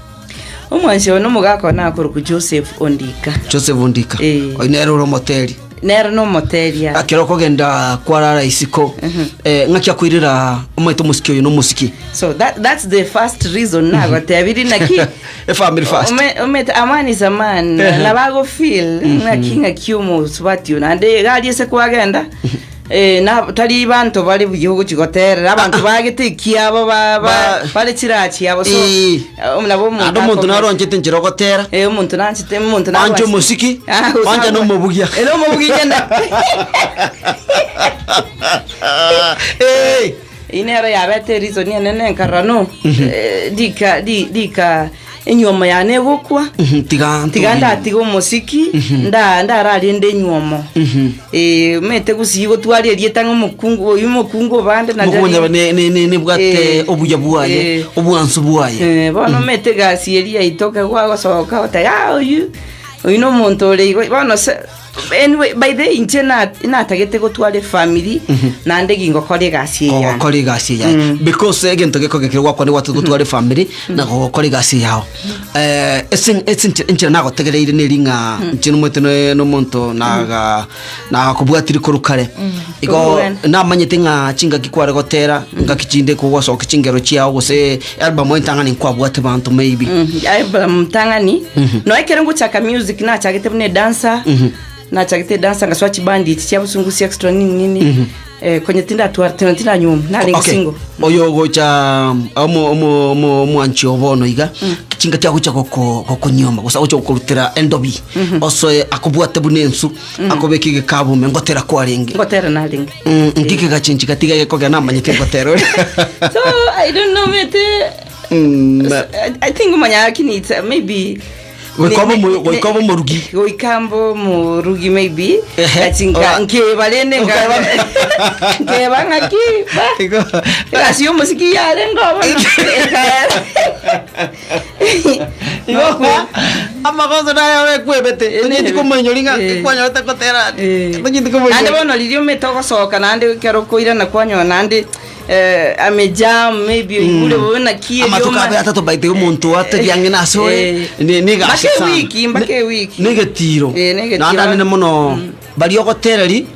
Omwanchi oyo nomogaka one akorokwa Joseph Ondika. Joseph Ondika. Oyio nere ore omoteri. Nere nomoteria. Ekero okogenda kwarara isiko ng'aki akoirera omanyete omosiki oyo nomosiki. So that, that's the first reason nagotebirie naki Efamily first. Omanyete a man is a man nabo ago feel ng'aki ng'aki omosubati oyo naende iga aria ase kwagenda na tari banto bare buya ogochi goterera abanto bagete ekiabo ba- ba- bare chiraha chiabo so nabo omonto Naende omonto akobeka. naro oanchete enchera ogotera. Eh, omonto nanchete omonto Anche omosiki, anche na omobugia. Ere omobugia na. Eh. Eyio nero yabete reason enene nkarora no rika ri- rika enywomo yane egokwa Tiga tiga ndatiga omosiki nda ndararende enywomo Eh, omanyete gusii gotwara erieta ng'a omokungu oyo omokungu obande naende Mokonyora ne ne ne nebwate obuya bwaye, obwansu bwaye. Bono omanyete egasi eria yaito ekero gwagosoka goteba ah oyio, oyio na omonto ore igo, bono se anyway by the way inche na natagete gotwara efamiri naende gingokora egasi eye yane. Kogokora egasi eye yaye. Because egento gekogekire gwakwana gwatete gotwara efamiri na kogokora egasi eye yao. Ase ase enchera nagotegereire neri ng'a inche nomanyete noe nomonto naga nagakobwatire korwa kare. Igo Korwa namanyete ng'a chingaki kware gotera, ngaki chinde kogosokia chingero chiao gose album entang'ani nkwabwate banto maybe. Album ntang'ani, nonya ekero ngochaka music nachagete buna edancer, nachagete edancer ngasoa chibandi echi chia busungusia extra nini nini. Eh, konye tindatwara tino tindanyuoma narenge Okay. single. Oyo ogocha omo omo omo omwanchi o bono iga chingaki agocha goko gokonyoma gose agocha gokorutera endobi osoe akobwate buna ensu akobeka egekabu ime ngotera kwarenge Ngotera narenge. Nki kegachenchi gatiga gekogera namanyete ngotera ore. So I don't know mete I think omanya lakini it's maybe Goika obe omo- goika obe omorugi. Goika mbe omorugi maybe. Ehe. Ati nka Ora- nkeba rende nka nkeba ng'aki ba. Egasi ya omosiki yarenge obo Amagoso naye obekwebete tonyeti komoinyori ng'a kwanyorete gotera tonyeti komoinyori. Naende bono riria omete ogosoka naende ekero okoirana kwanyora naende eh, amejam maybe oigure bobe naki Amatuko erioma abe atato by the way omonto atebi ang'e nase ore Eh. ne negasi Mpaka sana. ewiki, mpaka ewiki. Negetiro. Eh, negetiro. Naende anene mono baria ogotereri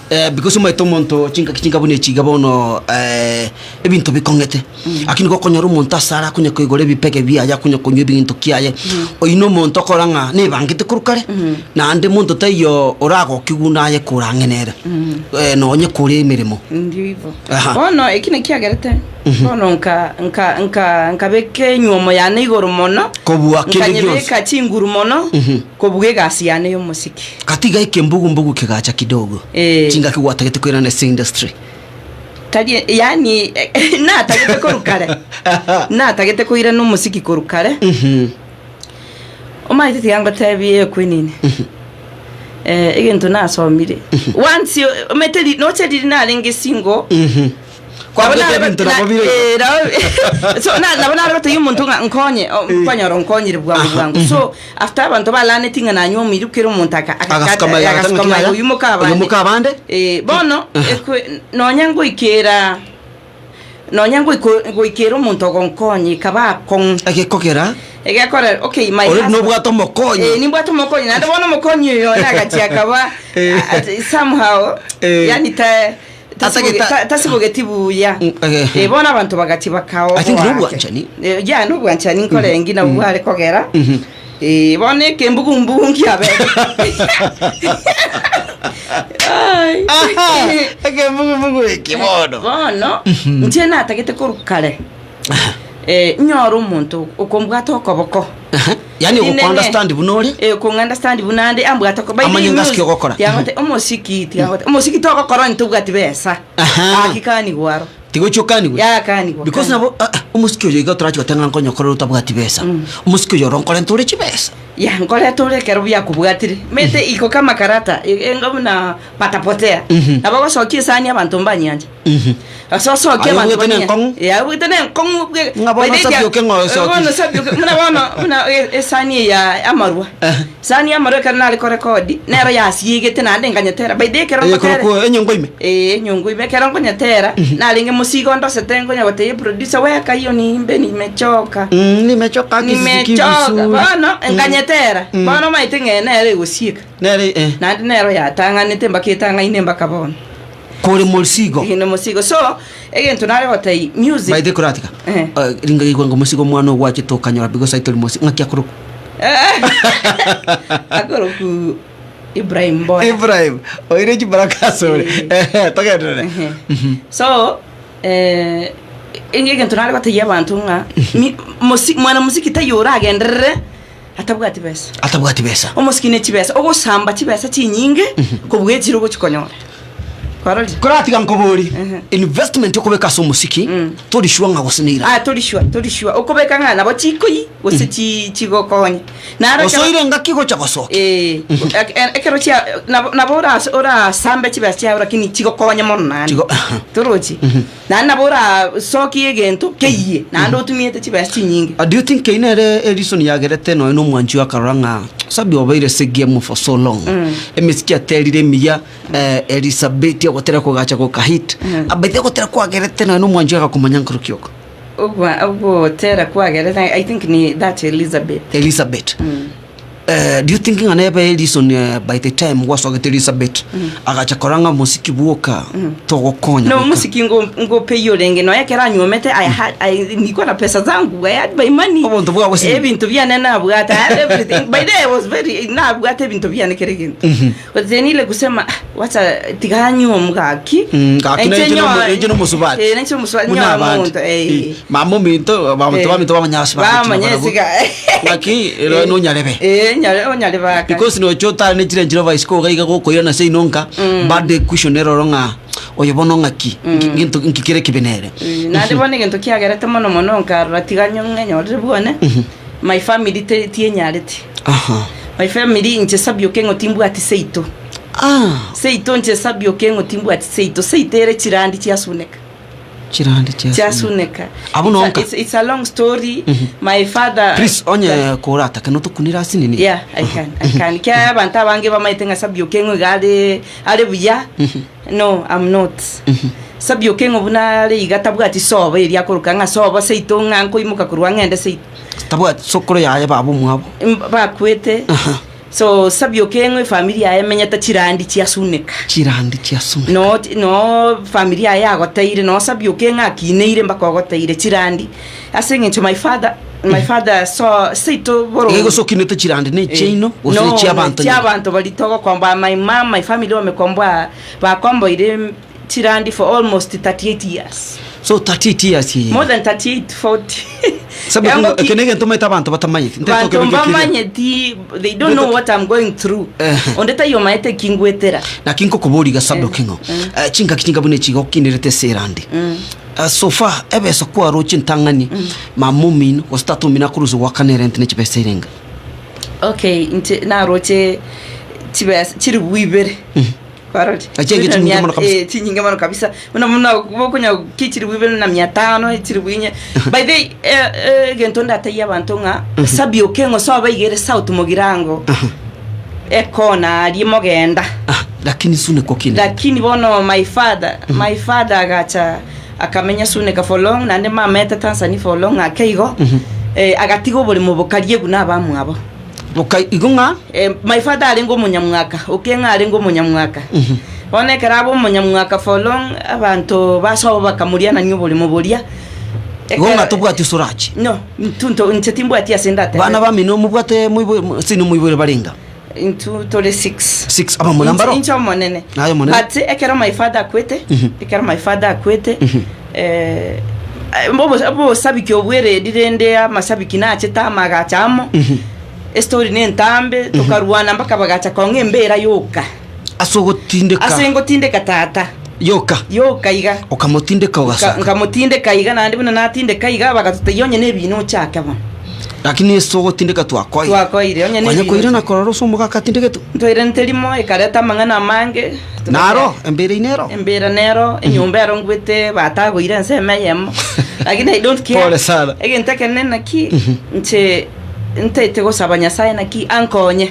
eh, because omanyete omonto chingaki chinkabuna echi iga bono eh, ebinto bikong'ete lakini gokonyora omonto ase are akonya koigora ebipege biaye akonya konywa ebinto kiaye oyio na omonto okora ng'a nebangete korwa kare naende monto taiyo oragokigwe naye korang'e nere eh, nonye kore emeremo. Ndio igo. Aha. Bono eki naki kiagerete bono nka nka nka nkabeka enywomo yane igoro mono Kobua kende gionsi. nkanyebeka chinguru mono kobua egasi yane y'omosiki. Gatiga ekembugu-mbugu kegacha kidogo Eh. chingaki gwatagete koirana ase industry. Tari yaani natagete korwa kare natagete koirana omosiki korwa kare omanyete tiga ngotebie equinini eh, egento nasomire once omanyete ri noche riria narenge single Nabo Kwabwate nare- ebinto na- nabo bire igo. eh, nabo- so na- nabo nare gotebia omonto ng'a nkonye o, nkonyora onkonyire bwango bwango so after abanto balaneti ng'a nanywa omoiri kera omonto aka- aka- Agasuka amaiga, agasuka agatanga amaiga, kiaya, oyio moka abande. oyio moka abande. Eh, bono ekwe- nonya ngoikera nonya ngoiko- ngoikera omonto ogonkonya ekaba akong'u Egekogera egekora okay my Already husband- nobwate omokonyi. Eh, nimbwate omokonyi naende bono omokonyi oyo nagachia akaba somehow Eh. yani ta Atageta- tasibogeti buya eh, Eh, bono abanto bagachi bakao I think nobwanchani. ya nobwanchani nkorengi nabwo bware kogera Eh, bono ekembugumbugu nkiabere Ai. Ekembugumbugu eki bono. Bono inche natagete korwa kare eh, nyore omonto okombwata okoboko Yaani Rinene. ogokounderstand buna ore? Eh, okong'understand buna ande ambwate oko- by the Amanye way, ng'asike music- ogokora. tiagote omosiki tiagote omosiki togokora onye tobwati besa Aha. Aki kanigwa aro. Tigochia okanigwe? Ya kanigwa. Because nabo ah, ah, omosiki oyo iga torachi goteba ng'a nkonya okorera otabwati besa. Omosiki oyo oro nkorenta ore chibesa. Ya nkoreta ore ekero biakobwatire. Mete iko kama karata enga buna patapotea. Nabo ogosokia esani abanto mbanyianche. Ase osokie Aye abanto obwete banyia- nenkong'u? Eh, aye obwete nenkong'u bwe- Ng'a bono by the way, sabioke ng'a osoki. Bono sabioke buna bono buna esani eye ya amarwa. Esani ya amarwa ekero nare korekodi, nero yasiegete naende nkanyetera. By the way ekero Eye ngotera korokwa enyongo ime? Eh, enyongo ime. Ekero nkonyetera, narenge mosigo ndosete nkonya gotebia eproducer, weka hiyo niimbe nimechoka. Nimechoka kisiki Nimechoka. vizuri. Bono nkanyetera. Bono omanyete ng'a nere egosieka. Nere eh. Naende nero yatang'anete mpaka etang'aine mpaka bono. Kore mosigo. Inde mosigo. So, egento nare gotebia music. By the koratika. Eh. Eh, ringa igwa ngo mosigo omwana ogwachete okanyora because aitori mosigo ng'aki akorokwa? Akorokwa Ibrahim Mboya. Ibrahim, oire chibaraka asore. Ehe, togenderere. So, eh, egento nare gotebia abanto ng'a mi- mosi- mwana mosiki taiyo oragenderere atabwati besa. Atabwati besa. Omosiki ne chibesa, ogosamba chibesa chinyinge kobua echire ogochi konyora. Kwarorire? Koratiga nkobori, investment okobeka ase omosiki, tori sure ng'a gose neira. Ah, tori sure, tori sure. Okobeka ng'a nabo chikoyi gose chi chigokonya. Naro ekero- Osoire ngaki gocha gosoka. Eh, ekero chia nabo nabo ora orasambe chibesa chiao lakini chigokonya mono naende. Torochi? Naende nabo orasokie egento keyie naende otumiete chibesa chinyinge. Do you think eyio nere ereason yagerete nonya na omwanchi oyo akarora ng'a Sabi obeire ase egame for so long, emesiki aterire emiya, Elizabeth ogotera kogacha goka hit, by the way ogotera kwagerete nonya na omwanchi oyo agakomanya nkoroki oko? Ogwa ogotera kwagerete I think ni that Elizabeth. Elizabeth. Eh, do you think ng'a nebe reason eh, by the time gwasogete Elizabeth agacha korora ng'a mosiki bwoka togokonya No goika? musiki ngo ngopeyia orenge nonya ekero anywomete I had I nilikuwa na pesa zangu I had my money. Obonto bwabo sini. Ebinto biane nabwate I had everything. By the way, I was very nabwate ebinto biane kere gento. But then ile kusema "Ah, wacha tiga anyuomu gaki. Gaki Inche nainche nyoa- nomo- nainche nomosubati. Eh, nainche nomosubati Buna nyoa abande. omonto, eh. Mama ominto abanto Eh. baminto bamanyasi Bamanye siga. Ng'aki ero nonyarebe. Eh, nyare onyarebe aka. Because noche otare ne chirenchero vice ko iga gokoirana ase inonka bado equestion eroro ng'a oyo bono ng'aki ngento nki kere kibe nere. Eh, naende bono egento kiagerete mono mono nkarora tiga ng'enyorere bwane my family te- tienyaretie Aha. my family inche sabioke ng'o timbwati seito seito inche sabioke ng'o timbwati seito seito ere chirandi chiasuneka Chirandi chia. chiasuneka Abwo It's a- nonka. it's, it's a long story my father Please onye koratake notokunire ase nini. yeah i can i can kia abanto abange bamaete ng'a sabioke ng'o iga are are buya no i'm not sabioke ng'o buna are iga tabwati sobo eria akoroka ng'a sobo seito ng'a nkoimoka korwa ng'ende seito Tabwati sokoro yaye baba omwabo. Bakwete so sabioke ng'o efamiri yaye emenyete chirandi chiasuneka Chirandi chiasuneka. no no famiri yaye yagoteire no sabioke ng'a akineire mpaka ogoteire chirandi ase eng'encho my father my father so seito boro Iga gose okinete chirandi ne chiaino gose no, chiabanto. chiabanto bari togokomboa my mom my family bamekomboa bakomboire chirandi for almost 38 years So 38 years ye. more than 38 40 Sabu Yango eke ki- negento maete abanto batamanyeti. Nte banto mbamanyeti they don't know what i'm going through onde taiyo maete kingwetera Naki nkokobori ga sabu kingo. Chingaki chinga bune chigo kinerete ase erandi. So far ebesa kwaroche ntang'ani mama omino gose tata omino akorusia goakana erent ne chibesa erenga. okay nche naroche chibesa chiribu ibere Kwarori? Achienge Buna chinyinge mia- mono kabisa. eh, chinyinge mono kabisa buna buna bokonya ki chiribu ibere na mia tano chiribu inye by the way, eh, eh, egento ndataiye abanto ng'a sabioke ng'o soba igere south mogirango ekona aria mogenda Lakini sune kokine. lakini bono my father my father agacha akamenya suneka for long naende mamete tanzania for long ake igo eh, agatiga oboremo bokarie buna abamwabo Boka igo ng'a eh, my father arenge omonyamwaka okeng'a arenge omonyamwaka bono ekero abe omonyamwaka for long abanto basobo bakamorianania oboremo boria igo ng'a tobwati sorachi. no ntunto inche timbwati ase ndate Bana bamino mobwate moibo sino moibore barenga. intu tore 6 6 abamuna mbaro. inche omonene Naye omonene. but ekero my father akwete ekero my father akwete eh, obosabiki obwereri rende amasabiki nachete amagacha amo estory ne entambe tokarwana mpaka bagacha kong'a embera yoka Ase ogotindeka. ase ngotindeka tata Yoka. yoka iga Okamotindeka ogasoka. nkamotindeka iga naende buna natindeka iga bagatotebia onye na ebina ochake bono Lakini ase ogotindeka twakoire. twakoire onye na Kwanya ebina koirana korora ase omogaka atindegetwe. ntwairente rimo ekareta amang'ana amange Naro embere inero. embera nero enyomba ero ngwete batagoire ensemo eyemo lakini i don't care Pole sana. egento ekenene naki nche ntaete gosaba nyasaye naki ankonye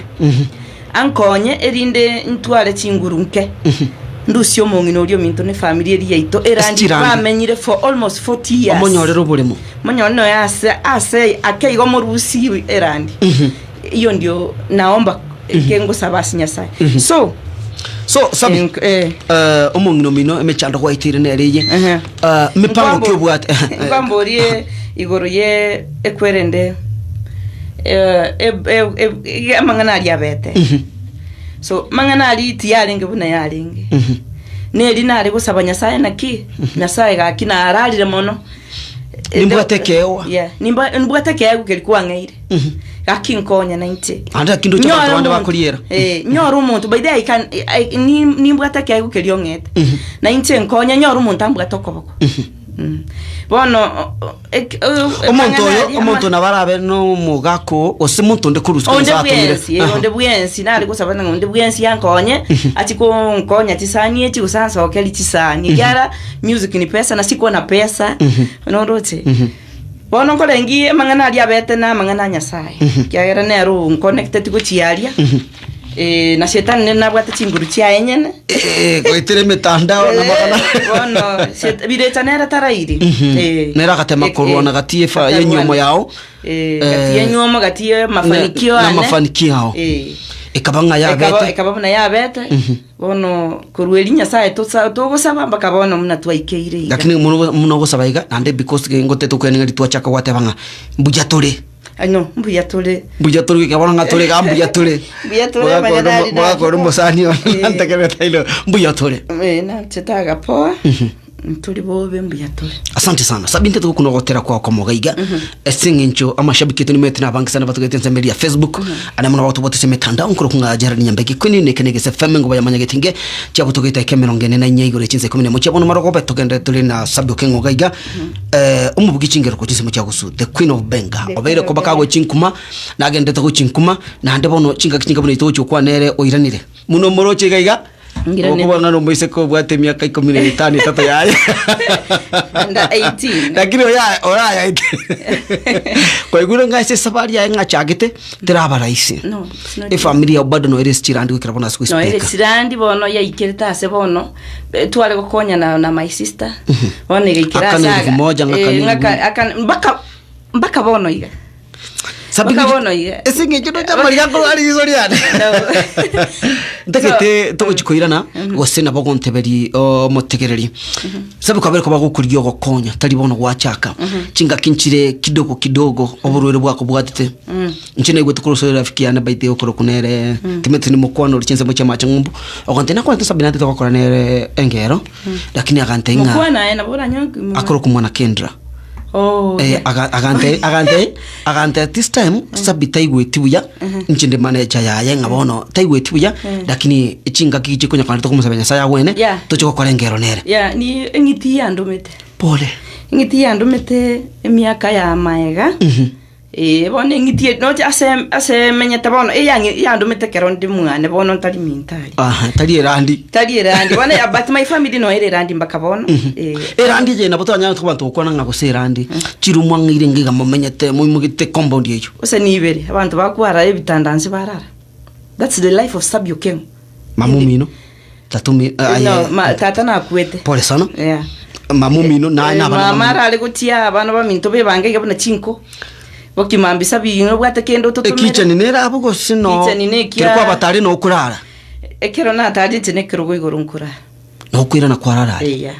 ankonye erinde ntware chinguru nke ndusie omong'ina oria ominto ne family eri yaito erandi Chirandi. bamenyire for almost 40 years Omonyorere oboremo. monyore noyo ase ase ake igo morusi erandi iyo ndio naomba kengosaba ase nyasaye so So sabi eh omong'ina omino emechando gwaitire nere eye. Mipango Nkwambo- ki obwate. nkwamborie igoro ye ekwerende eh, e- e- e- amang'ana aria abete so mang'ana aria tiyarenge buna yarenge neri nare gosaba nyasaye naki nyasaye gaki nararire mono Nimbwate ekeewa. Yeah, nimba nimbwate ekeewa keri kwang'eire gaki nkonya nainche Ande kindu cha Nyora bantu bande omonto- bakoriera. Eh, nyora omonto by the way, I can I- ni- nimbwate ekeewa keri ong'ete nainche nkonya nyora omonto ambwate okoboko bono o- o- ek- o- Omonto amang'ana oyo aria- omonto nabarabe no omogako gose monto onde korusia onde korusia atomire. bwensi eh, onde bwensi nare gosaba ng'a onde bwensi yankonye achi konkonya chisani echi gose ansokeri chisani kiara music ni pesa na sikuwa na pesa noroche bono nkorengi amang'ana aria abete na amang'ana a nyasaye kiagera nero nconnected gochiaria Eh, na shetani nere nabwate chinguru chiaye nyene. Eh, goetera emetandao na magana. Bono birecha nere tarairi. Eh. Nere agatema Eh, korwana eh, gati efa akarwana. yenyuomo yao. Eh, gati yenyuomo gati ye mafanikio na ane. mafanikio yao. Eh. Ekaba ng'a yabete. Ekaba buna yabete. Bono korwa eri Nyasaye togosaba mpaka bono buna twaikeire iga. Lakini muno muno gosaba iga naende because ngotete okwenenga ng'a ritwachaka gwateba ng'a mbuya tore. No, mbuya tore. Mbuya tore goika bono ng'a tore iga mbuya tore. Mbuya tore manya nari Mogakora omosani one nantegerete ilo mbuya tore. Eh, nachete agapoa. Nturi bobe mbuya tore. Asante sana. Sabinte togokuna ogotera kwao komoga iga. Ase eng'encho amashabiki aito nimanyete nabange sana batogete ensemo eria ya Facebook. Aria mono bagotobwata ase emetandao nkorokwa ng'a Gerald Nyambeki Queen neke na Egese FM ngoba yamanyagete inge chiabotogete eke emerongo ene na inya igoro ye chinsa ikomi na emo chia bono marogobe togenderere tore na Sabi Okeng'o iga iga. Omobugi chingero korwa chinsemo chia Gusuu the Queen of Benga The obeire Queen of koba Benga. kagochia nkuma nagenderete gochia nkuma naende bono chingaki chinga buna etogochia gokwana ere oiranire. Buna omoroche iga iga Ngiranire. Okobua ng'a nomoiseke obwate emiaka ikomi na etano etato yaye. Under 18. Lakini oya orayaete. Kwaigure ng'a ase esafari yaye ng'a achagete teraba rahisi. No, it's not Efamiri yao bado noere ase chirandi goikera bono ase No, ere goisipeka. chirandi bono yaikerete ase bono eh, tware gokonyana na my sister bono egaikera Akana ase elfu aga- moja, ng'akana eh, elfu ng'aka- akana- mpaka mpaka bono iga Sabi Mpaka ng'encho- bono iga ase eng'encho nocha amariga akorwa riso riane. Ntagete togochi koirana gose nabo ogonteberi omotegereri. Sabi kwabere koba gokorigia ogokonya tari bono gwachaka. Chingaki nchire kidogo kidogo oborwaire bwakobwatete. Inche naigwete korwa ase erafiki yane by the way okorokwa nere timanyeti nimokwana ore chinsemo chia amache ng'umbu, ogontebia nakwanete Sabi naye titogokora nere engero, lakini agantebia ng'a Mokwana aye nabo oranyore akorokwa mwana Kendra. Oh, Eh, yeah. agante agante agante at this time Sabi taigweti buya inche ndi manager yaye ng'a bono taigweti buya lakini chingaki chikonyakana tokomosaba Nyasaye agwene Yeah. toche gokora engero nere. Yeah, ni eng'iti yandomete. Pole. Eng'iti yandomete emiaka ya maega. Ee, bono eng'iti eye noche ase ase emenyete bono eyang'e eyandomete ekero ndi mwane bono ntari minto aria. Aha, tari erandi. Tari erandi bono ya but my family noyo ere erandi mpaka bono, eh. Erandi eye nabo twanyarete abanto gokwana ng'a gose erandi, chirumu ang'e ire iga momenyete moimogete compound eyio. Gose nibere, abanto bakwara ebitanda nse barara. That's the life of Sabi Okengo. Mama omino, tata omi- aye, No, ma, tata nakwete. pole sana. Yeah. Mama omino naye Eh, na abana mama bamino. arare gochia abana baminto bebange iga buna chinko bokimambia sabi nobwate kende ototomere. Ekicheni nere abwo gose no Kitchen nekia- kero kwabatare no okorara Ekero natari inche nekerogo igoro nkorara. nokoirana kwarara aria. Eya.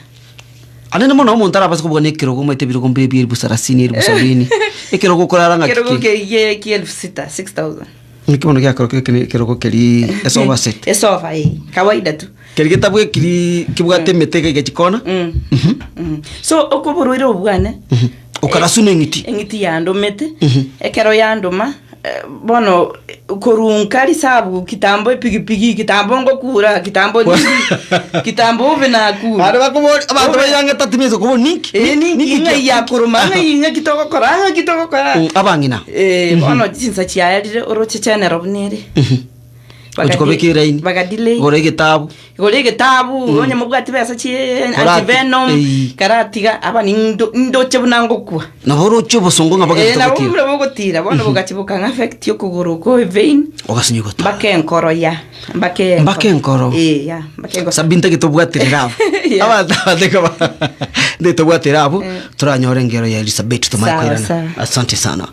Anene mono omonto arabase kobua nekerogo omanyete ebirogo mbire bia elifu sarasini elifu sabini ekerogo okorara ng'aki Ekerogo ki? keria kia elfu sita, 6000. Naki bono giakorokire ekene ekerogo keria esofa set. Esofa eh, kawaida tu. Keria getabwekiri kebwate emete iga iga chikona. So okoborwaire obo bwane, Okarasuna eng'iti. eng'iti yandomete, ekero yandoma, eh, bono korwa nka risabu kitambo epigipigi, kitambo ngokura, kitambo nini, kitambo obe nakure. Aria bakobori abanto bairangete ati mesa okobori ninki? Eh, ninki ng'ai yakoroma, ng'ai ng'aki togokora, ng'aki togokora. Abang'ina. Eh, bono chinsa chiaerire oroche chenero buna ere. Gochi kobeka eraini. Bagadelay. Gora egetabu. Gora egetabu, onye mobwati besa chie antivenom, Ei. karatiga aba nindo ndoche buna ngokwa. Nabo oroche obosongo ng'a Eh, bagete nabo gotira. buna bogotira, bono bogachi bokang'a affect okogoro oko evein, Ogasinywa gotara. mpaka enkoro ya, mpaka enkoro. Mpaka enkoro. Eh, ya, mpaka enkoro. Sabi ntagete obwaterere abwo. Yeah. Abanto abateke ba ntagete obwaterere abwo, toranyore engero ya Elizabeth tomanye Sawa, koirana. sawa. Asante sana.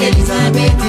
Elizabeth.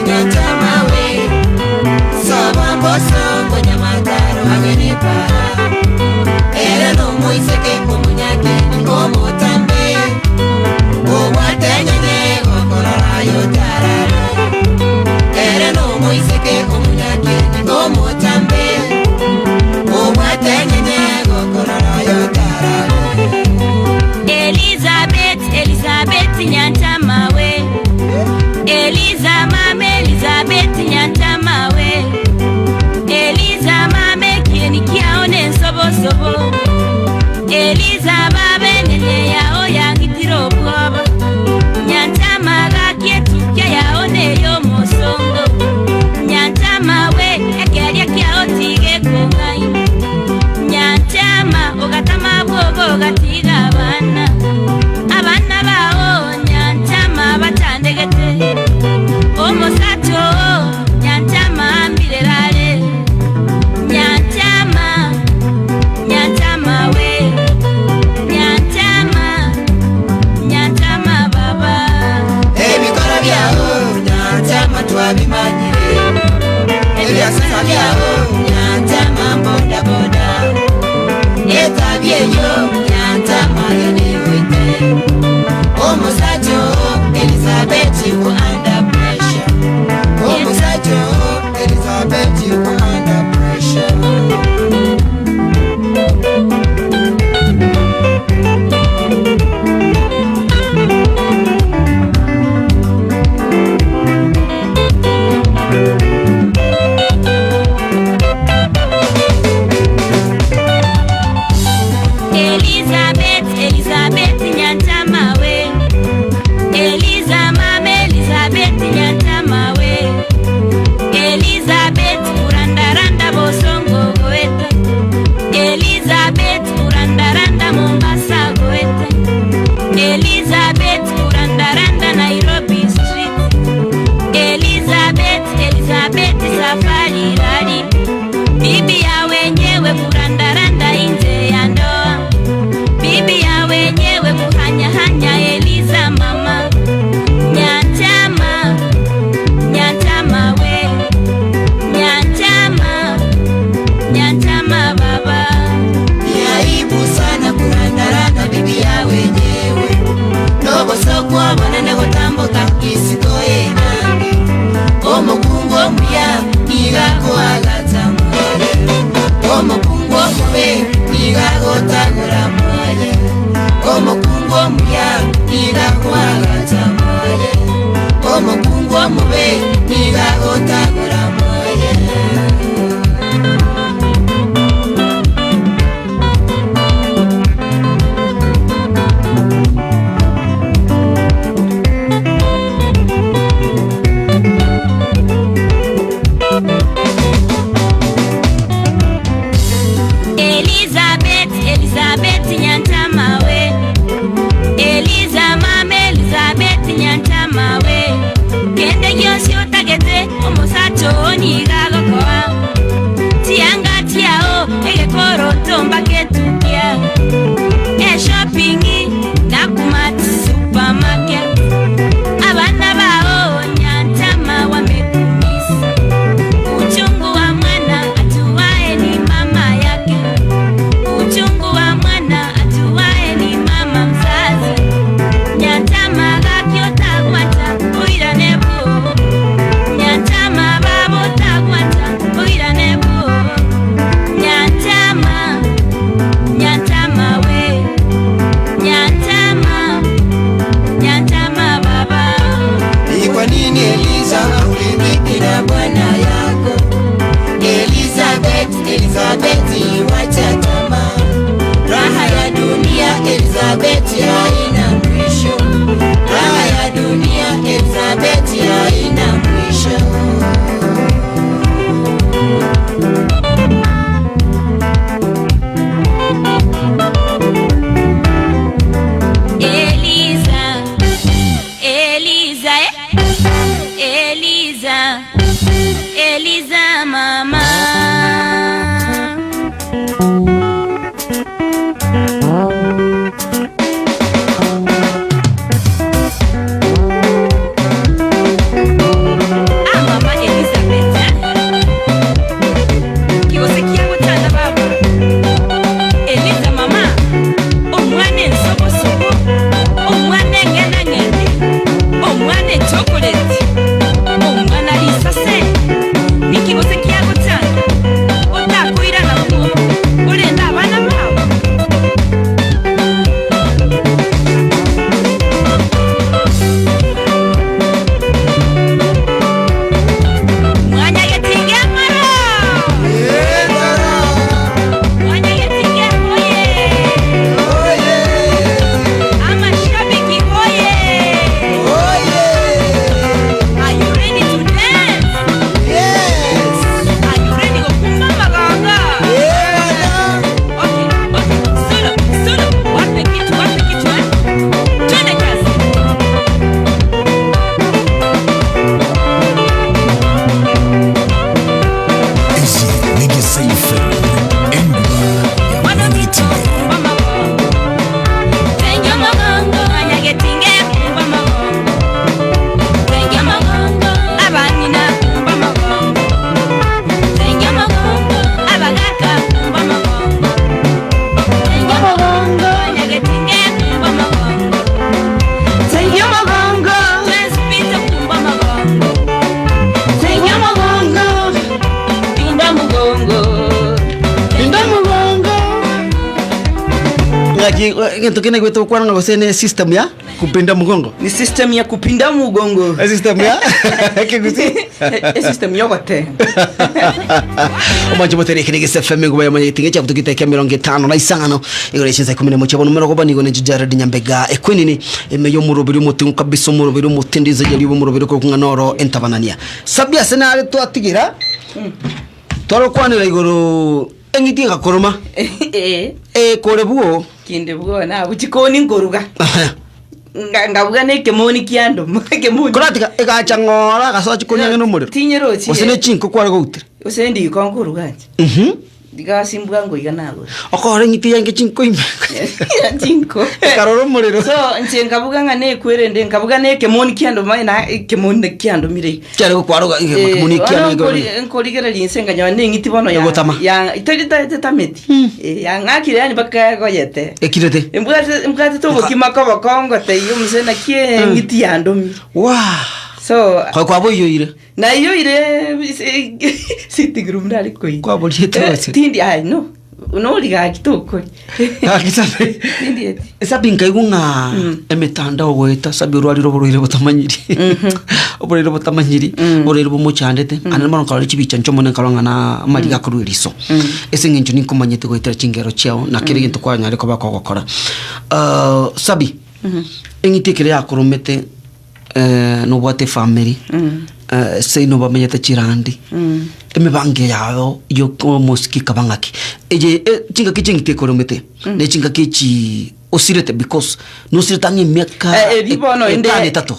Etabiao nyantama bodaboda Etabieyo nyantama yanewete Omusacho Elizabeth you under pressure Omusacho Elizabeth you under pressure. Elizabeth, Elizabeth Nyantama we. Eliza mama Elizabeth Nyantama we. Elizabeth kurandaranda Bosongo goeta. Elizabeth kurandaranda Mombasa goeta. Elizabeth kurandaranda Nairobi Street. Elizabeth, Elizabeth safari rali. Bibi ya wenyewe kurandaranda nje ya ndoa. Bibi ya wenyewe kuhanyahanya Eliza mama. Nyantama, Nyantama we. Nyantama, Nyantama baba. Ni aibu sana kurandaranda bibi ya wenyewe nobosokwa bonene gotamboka isiko enange omukungu omuya nigakoagata mwaye omukungu omube nigagotagora mwaye omukungu omuya nigakoagata mwaye omukungu omube nigagotagora mwaye. Elizabeth, Elizabeth Nyantama we. Eliza mama Elizabeth Nyantama we. Kende gyonsi otagete omusacho onigagokoa. Tianga tiao egekoro tomba ketukia. E shopping nakumat supermarket. Abana bao Nyantama wamekumisi. Uchungu wa mwana atuwae ni mama yake. Uchungu wa mwana atuwae ni mama mzazi. Nyantama gakyotagwata oira nebo. Nyantama babotagwata oira nebo. Nyantama, Nyantama we. Nyantama, Nyantama baba. Ni kwa nini Eliza hauridhiki na bwana yako? Elizabeth, Elizabeth, wacha tamaa. Raha ya dunia Elizabeth haina mwisho. Raha ya dunia Elizabeth haina mwisho. Eliza, Eliza, eh? Eliza, Eliza mama. Ah, mama Elizabeth, eh? Kiwosikia gutanda baba. Eliza mama, omwana ensobosobo, omwana eng'enang'ene, omwana echokoleti, omwana risase, nikigo Ng'aki egento kende naigwete gokwana ng'a gose ne system ya kupinda mugongo. Ni system ya kupinda mugongo. E system ya ekegusii. E system ya ogotenga. Omwanche motere ekere gese FM enguba ya mwanyagetinga echabuto giteke 56 igoro ya chinsa 11 chiabo numero goba nigo nenche Jared Nyambega ekwenini ime y'omoroberi omoting'u kabisa omoroberi omotindi inse ya riuba omoroberi okorokwa ng'a noro entabanania. Sabia ase nare twatigira twarokwanera igoro eng'iti egakoroma Eh. ekore bwo Kinde bwo nabwo chikoni nkoruga. Nga- Ngabuga na ekemoni kiandoma ekemoni. Koratiga egacha ng'ora agasoa chikoni ang'e nomorero. Tinyerochi. Gose ne chinko kware goutera. Gose ndiko nkoruga inche. Mhm. Rigasi mbwango iga nagora. Okore eng'iti yange chinko ime. Chinko. Ekarora omorero. So inche nkabuga ng'a nekwerende nkabuga na ekemoni kiandoma na ekemoni naki kiandomire iga. Kiare gokwaroga Eh, ekemoni bono kiane nkori- nkorigereria inse nkanyora na eng'iti bono ya- Egotama. ya- teri ta- tetameti. Eh, yang'akire yaani mpaka egoyete. Ekirete. Embwate embwatete obokima koboko ngotebia omosee naki eng'iti yandomire. Waa. So Kwa kwaboiyoire. Naiyoire sitting room nare koinya. Kwaboriete Eh, gose? Tindi ai no. Nori gaki tokori. Gaki sabi. Tindi eti. Sabi nkaigwa ng'a emetandao goeta sabi orwarire oborwaire botamanyiri. Oborwaire botamanyiri, oborwaire bomochandete. Ande mono nkarora chibicha inche omone nkarora ng'a na amariga akorwa eriso. Ase eng'encho ninkomanyete goetera chingero chiao na kera egento kwanyare koba kogokora. Ah, sabi, eng'iti ekero yakoromete nobwate efamiri, seino bamenyete chirandi, emibango yao yokomosiki ekaba ng'aki? Eye chingaki ching'iti ekoromete, ne chingaki echi osirete because nosirete ang'e emiaka Ebi bono inde etano etato.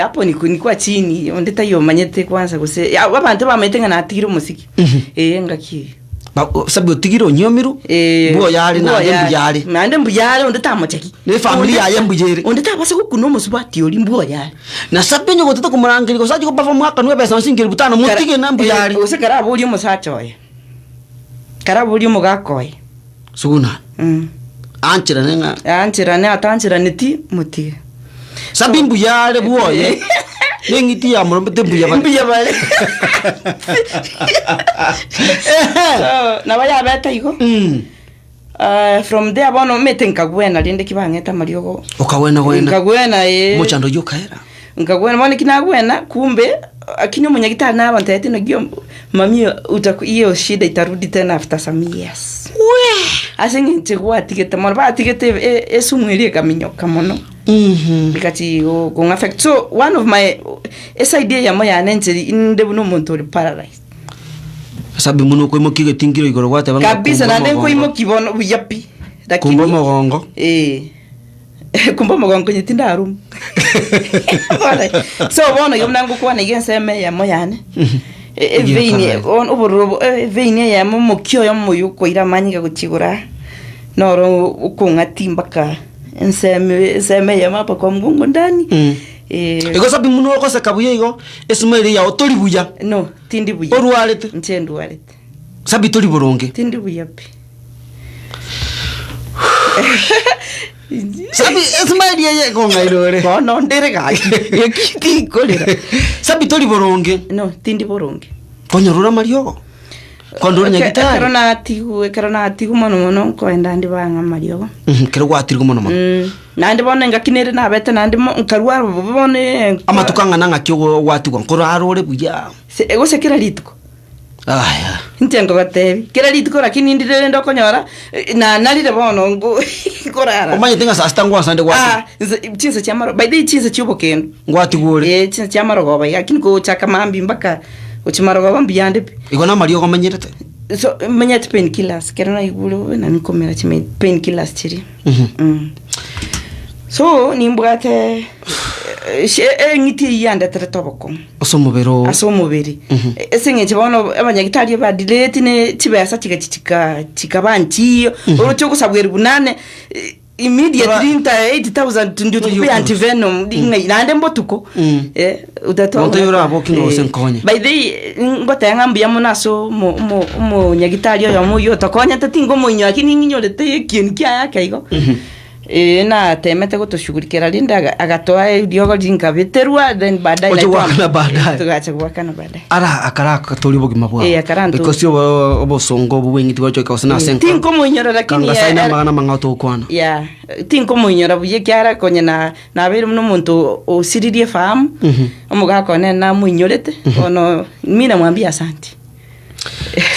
hapo ni kwa chini onde taiyo omanyete kwanza gose abanto bamanyete ng'a natigire omosiki. Engaki eyio. Ba- o- sabi otigire onyiomirwe, mbuya are naende mbuya are. Naende mbuya are onde tamochegi. Ne efamiri yaye mbuya ere. Onde tabasa gokuna omosubati oria mbuya are. Na sabi onye gotete komorangeria gose ache goperform akanwe ebesa nonsi ngeri butano motige na mbuya are. Gose karaborie omosacha oye. Karaborie omogaka oye. Suguna. Ancherane ng'a. Ancherane atancheraneti motige. Sabi mbuya are bwoye. Neng'iti ya morombe mbuya bare. Mbuya bare. So, nabo yabete igo. Ah, from there bono omanyete nkagwena rende ki bang'ete amariogo. Okagwena gwena. Nkagwena eh. Omochando oyio okaera. Nkagwena bono eki nagwena kumbe lakini omonyagitari nabantebetie naki mami utaku hiyo shida itarudi tena after some years. Ase eng'encho gwatigete mono batigete e- esumu eria ekaminyoka mono. Ekachi go kong'a affect. So one of my eside eyemo yane inche inde buna omonto ore paralyzed. Sabi buna okoimokia egetingiro igoro gwateba ng'a Kabisa kumba naende omogongo. nkoimokia bono buya pi. Kumba omogongo. Eh. Kumba omogongo onye tindaruma. Bono, so bono igo buna ngokwana iga ensemo eyemo yane, e- evein bono obororo obo evein eyemo omokia oyomo oywo okoira amanyinga gochia igoro aa, noro okong'atia mpaka ensemo ensemo eyemo hapa kwa mgongo ndani, eh. Igo sabi buna ogoseka buya igo, esmile yao tori buya. No, tindi buya. Orwarete. Inche ndwarete. Sabi tori boronge. Tindi buya pi. Sabi esmile eye ekong'aina ore. Bono ndire gaki, eki tinkorera. Sabi tori boronge. No, tindi boronge. Konya orure amariogo. Kondore Ekero nyagitari. natigwe, ekero natigwe mono mono nkoenda ndi bang'a amariogo. Kero gwatirwe mono mono. Naende bono engaki nere nabete naende mo nkarwara bobe bono Amatuko ang'ana ng'aki ogo gwatigwa nkorara ore buya. Se gose kera rituko. Aya. Inche nkogotebia, kera rituko lakini ndire rende okonyora nanarire bono nko nkorara. Omanyete ng'a saa sita ngwasande gwatigwa. Ah, nse chinsa chia maro by the way chinsa chia obokendo. Ngwatigwa ore. Eh, chinsa chia marogoba iga lakini gochaka mambia mpaka gochia marogoba mbuya ande pi. Igo namariogo omanyerete? So menyete pain killers, ekero naigure bobe nabo nkomera chime pain killers chiria. So nimbwate eng'iti eyio yandeterete obokong'u. Ase omobere oo. Ase omobere. Ase eng'encho bono abanyagitari badireti ne chibesa chigachi chika chikaba nchiyo, oroche ogosabwa eribu nane immediately nta 8000 ndio tukupea antivenom ng'ai naende mbotuko eh, utatoa Monto oyo oraboke ng'a gose nkonye. By the way, ngoteba ng'a mbuya mono ase omo- omo- omonyagitari oyomo oyio otokonyete tingomoinyora lakini ng'inyorete ekieni kiaye ake igo. Eh, natemete gotoshughulikera rinde aga- agatoa eriogo rinkabeterwa then baadaye Oche naitwa- goakana baadaye. Eh, togacha goakana baadaye. Ara akara akatoria obogima bwao. Eh, akarantoria. Because obo obosongo obo bweng'iti gochoka gose nase Eh, tinkomoinyora lakini Kanga saina eh, amang'ana amang'ao togokwana. Yeah, tinkomoinyora buya ekiagera konya na nabeire buna omonto osiririe efahamu, omogaka one namoinyorete, bono mi namwambia asanti.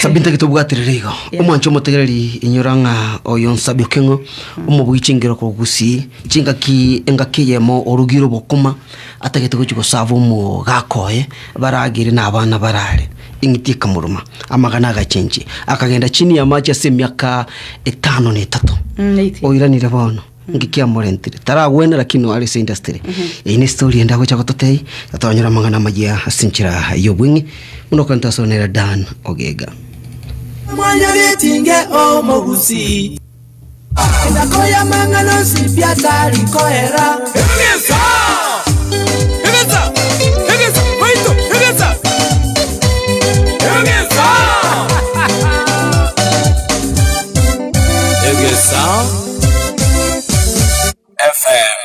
Sabi ntagete obwaterere igo. Omwanche omotegereri inyora ng'a oyo Nsabi Okeng'o omobugi chingero korwa Gusii chingaki engaki eyemo orugire obokima atagete gochia gosaba omogaka oye baragere na abana barare eng'iti ekamoruma amagana agachenchia akagenda chini ya amache ase emiaka etano na etato oiranire bono. Nki kiamorentire? Taragwena lakini are ase industry. Eyio ne story ende agocha gototebia, na twanyora amang'ana amayia ase enchera y'obweng'e, buna okorenta ase onere Dan Ogega. Mwanyagetinge omogusi. Endako y'amang'ana onsi pi atari koera. Egesa! Egesa! Egesa! Baito! Egesa! Egesa! Egesa FM.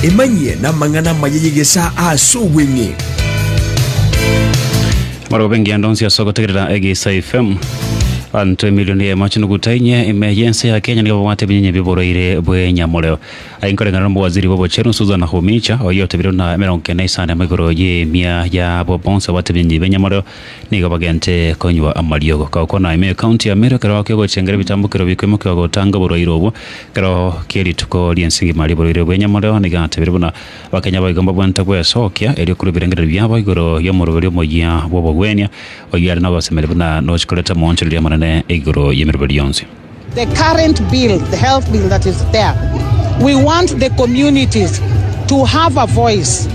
Emanyie namang'ana amaya y'egesaa ase obweng'e. Marobe engianda onsi ase ogotegerera Egesa FM. Abanto emilioni eyemo chinuguta inye ime y'ense ya Kenya nigo babwate ebinyinyi bi'oborwaire bw'enyamoreo. Aye nkoreng'ana nomowaziri bw'obochenu Susan Nakhumicha oyio otebire buna emerongo kenda na isano emo igoro y'emia y'abwo bonsi babwate ebinyinyi bi'enyamoreo Nigo bagente konywa amariogo. Gokwana ime ekaunti ya Meru ekero kiogochengera ebitambokero bikoimokiwa gotanga oborwaire obwo ekero kie rituko ri'ense engima ri'oborwaire bw'enyamoreo nigo atebire buna Abakenya boigo mbabwenerete gwesokia erio korwa ebirengererio biabo igoro y'omoroberi omoyia bw'obogwenia oyio are nogosemeria buna nochi koreta omoonchoreria omonene igoro y'emeroberi yonsi. The current bill, the health bill that is there, we want the communities to have a voice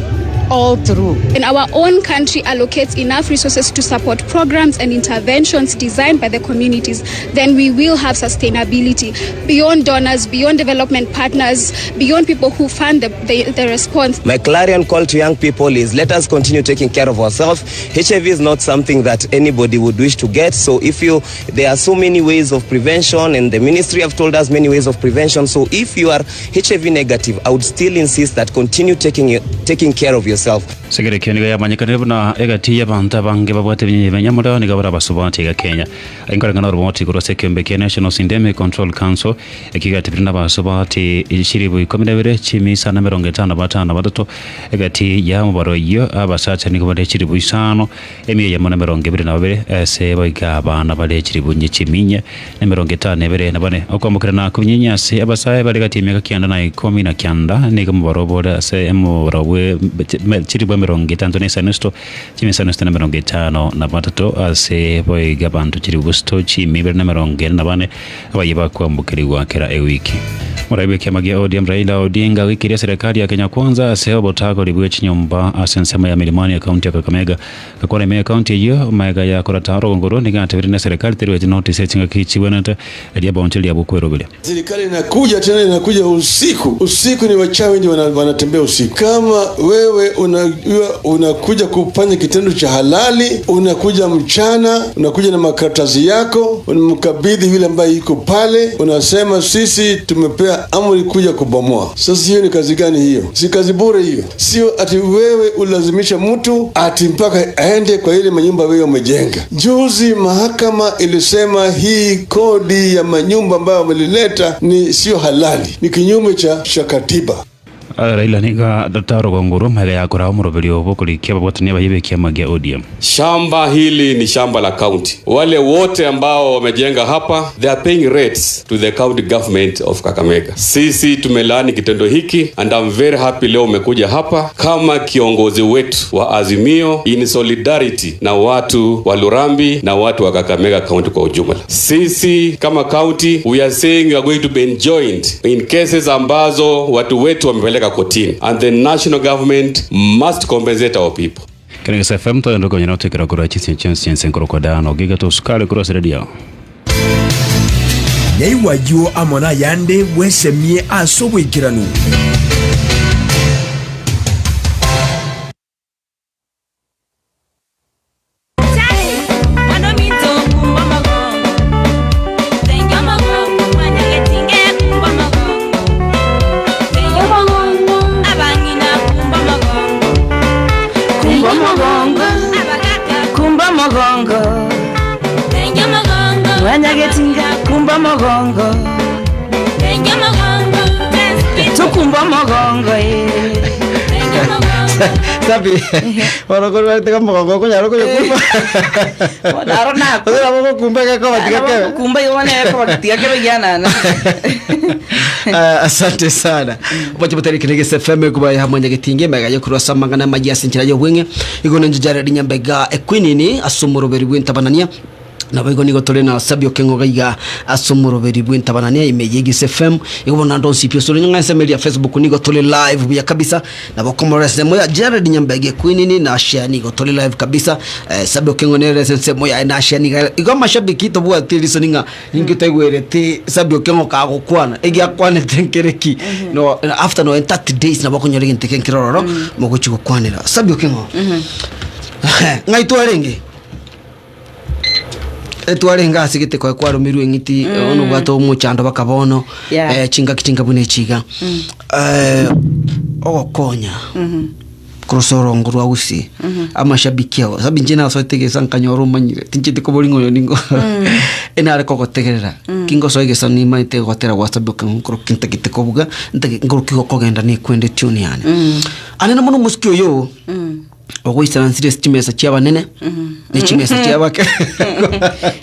all through. And our own country allocates enough resources to support programs and interventions designed by the communities, then we will have sustainability beyond donors, beyond development partners, beyond people who fund the, the, the response. My clarion call to young people is let us continue taking care of ourselves. HIV is not something that anybody would wish to get. So if you, there are so many ways of prevention and the ministry have told us many ways of prevention. So if you are HIV negative, I would still insist that continue taking, taking care of yourself. Segerekio nigo yamanyekanire buna egati y'abanto abange babwate ebinyinyi b'enyamorero nigo bare abasubati iga Kenya. Inkoreng'ana oroboti korwa ase ekeombe kia National Syndemic Control Council ekio giatebire nabasubati chilifu ikomi na ibere chimia isano na emerongo etano na batano na batato egati ya omobaro oyio abasacha nigo bare chilifu isano emia eyemo na emerongo ebere na babere ase boigo abana bare chilifu inye chimia inye na emerongo etano na ebere na bane. Okoambokerana kw'ebinyinyi ase abasae bare gati y'emiaka kianda na ikomi na kianda nigo omobaro obore ase omobaro bwe chilifu emerongo etanto na isano isito chimia isano isito na emerongo etano na batato ase boigo abanto chilifu isito chimia ibere na emerongo ene na bane abayia bakwambokerigwa kera ewiki. Omorai bw'ekiama gia ODM Raila Odinga oikirie eserekari ya Kenya Kwanza ase obotagori bwe chinyomba ase ensemo ya Milimani ekaunti ya Kakamega. Gakwana ime ekaunti eyio magega ya korata orogongo orwo nigo atebire na eserekari terueti notice echingaki chigwenerete erio abaonchoreria abwo kweroberia. Serikali inakuja tena, inakuja usiku. Usiku ni wachawi ndio wanatembea usiku. Kama wewe unajua unakuja kufanya kitendo cha halali, unakuja mchana, unakuja na makaratasi yako, unamkabidhi yule ambaye yuko pale, unasema sisi tumepea amri kuja kubomoa. Sasa hiyo ni kazi gani hiyo? Si kazi bure hiyo. Sio ati wewe ulazimisha mtu ati mpaka aende kwa ile manyumba wewe umejenga. Juzi mahakama ilisema hii kodi ya manyumba ambayo wamelileta ni sio halali, ni kinyume cha katiba. Raila nigo adota orogongo orwo magega ya koraa omoroberio obo okorikia ababwatani abayia b'ekiama gia ODM. Shamba hili ni shamba la county. Wale wote ambao wamejenga hapa, they are paying rates to the county government of Kakamega. Sisi tumelaani kitendo hiki and I'm very happy leo umekuja hapa kama kiongozi wetu wa Azimio in solidarity na watu wa Lurambi na watu wa Kakamega county kwa ujumla. Sisi kama county we are saying we are going to be enjoined in cases ambazo watu wetu wamepeleka kotini and the national government must compensate our people. Kere Gesa FM togende konyora gotoikera korwa chinse chionsi chi'ense nkorokwa Dan Ogiga tosukare korwa ase radio. Naigwe ayio amo nayande bwesemie ase oboikeranu. omogongo Tukumba omogongo eh. Sabi, orokori batega omogongo okonyara okonyokumba. Aro nako. Ose nabo ogokumba egekoba tiga kebe. Kumba igo bono egekoba tiga kebe gianana. Ah, asante sana oboche botariki negese fm kuba ya mwanya getinge mega yokurwa samangana maji ase enchera y'obweng'e igo nenje Jared Nyambega ekwinini ase omoroberi bw'entabanania Nabo igo nigo tore na Sabio Keng'oga iga ase omoroberi bw'entabanania ime y'Egisa FM. Igo bono naende onsi pi osore nyong'a ensemo eria ya Facebook nigo tore live buya kabisa. Nabo okomorora ensemo ya Jared Nyambege Queen na share nigo tore live kabisa. Eh, Sabio Keng'o nere ase ensemo yaye na share niga igo amashabiki tobwati reason ng'a ninki toigwereti Sabio Keng'o kagokwana egiakwanete nkere ki. No after no 30 days nabo okonyora egento eke nkere ororo mogochi gokwanera. Sabio Keng'o. Ng'ai twarenge? Etwarenge ase gete koe kwarumirwe eng'iti bono obwate omochando baka bono Yeah. eh, chingaki chinga buna echi iga. Eh, ogokonya korosa orongo rwa gusii amashabiki ao sababu inche nasoete egesa nkanyora omanyire tincheti kobori ng'a oyo ningo enare kogotegerera ki ngosoa egesa nimaete gotera gwa sababu ekero nkorokia ntagete kobuga ntagete nkorokia gokogenda nekwende etune yane. Ande na mono omosike oyo. Ogoisaransire ase chimesa chi'abanene ne chimesa chi'abake.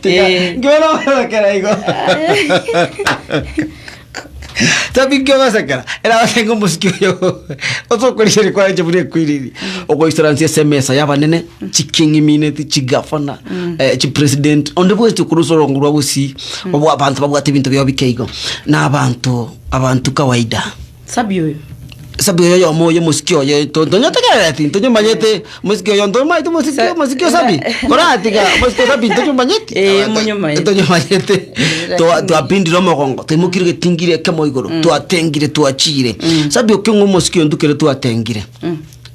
Tiga, Eh. nkiona ogosekera igo. Tapi nki ogosekera? Era abasenga omosiki oyo osokoriseri kwareche buna ekwiriri. Ogoisaransia ase emesa y'abanene, chiking'imineti, chigafana, eh, chipresident, onde bwensi okorwa ase orongo rwa gusii, obwo abanto babwate ebinto biabo bike igo. Na abanto, abanto kawaida. Sabi oyo. Sabi oyo oyomo oyo omosike oye to- tonyotegerereti ntonyomanyete omosike oyo ntomaete omosike omosike o Sabi koratiga omosike o Sabi ntonyomanyeti Eh, monyomanyete. ntonyomanyete Twa- twapindire omogongo twaimokire getingiri ekemo igoro twatengire twachire Sabi okeng'u omosike oyo ntukere twatengire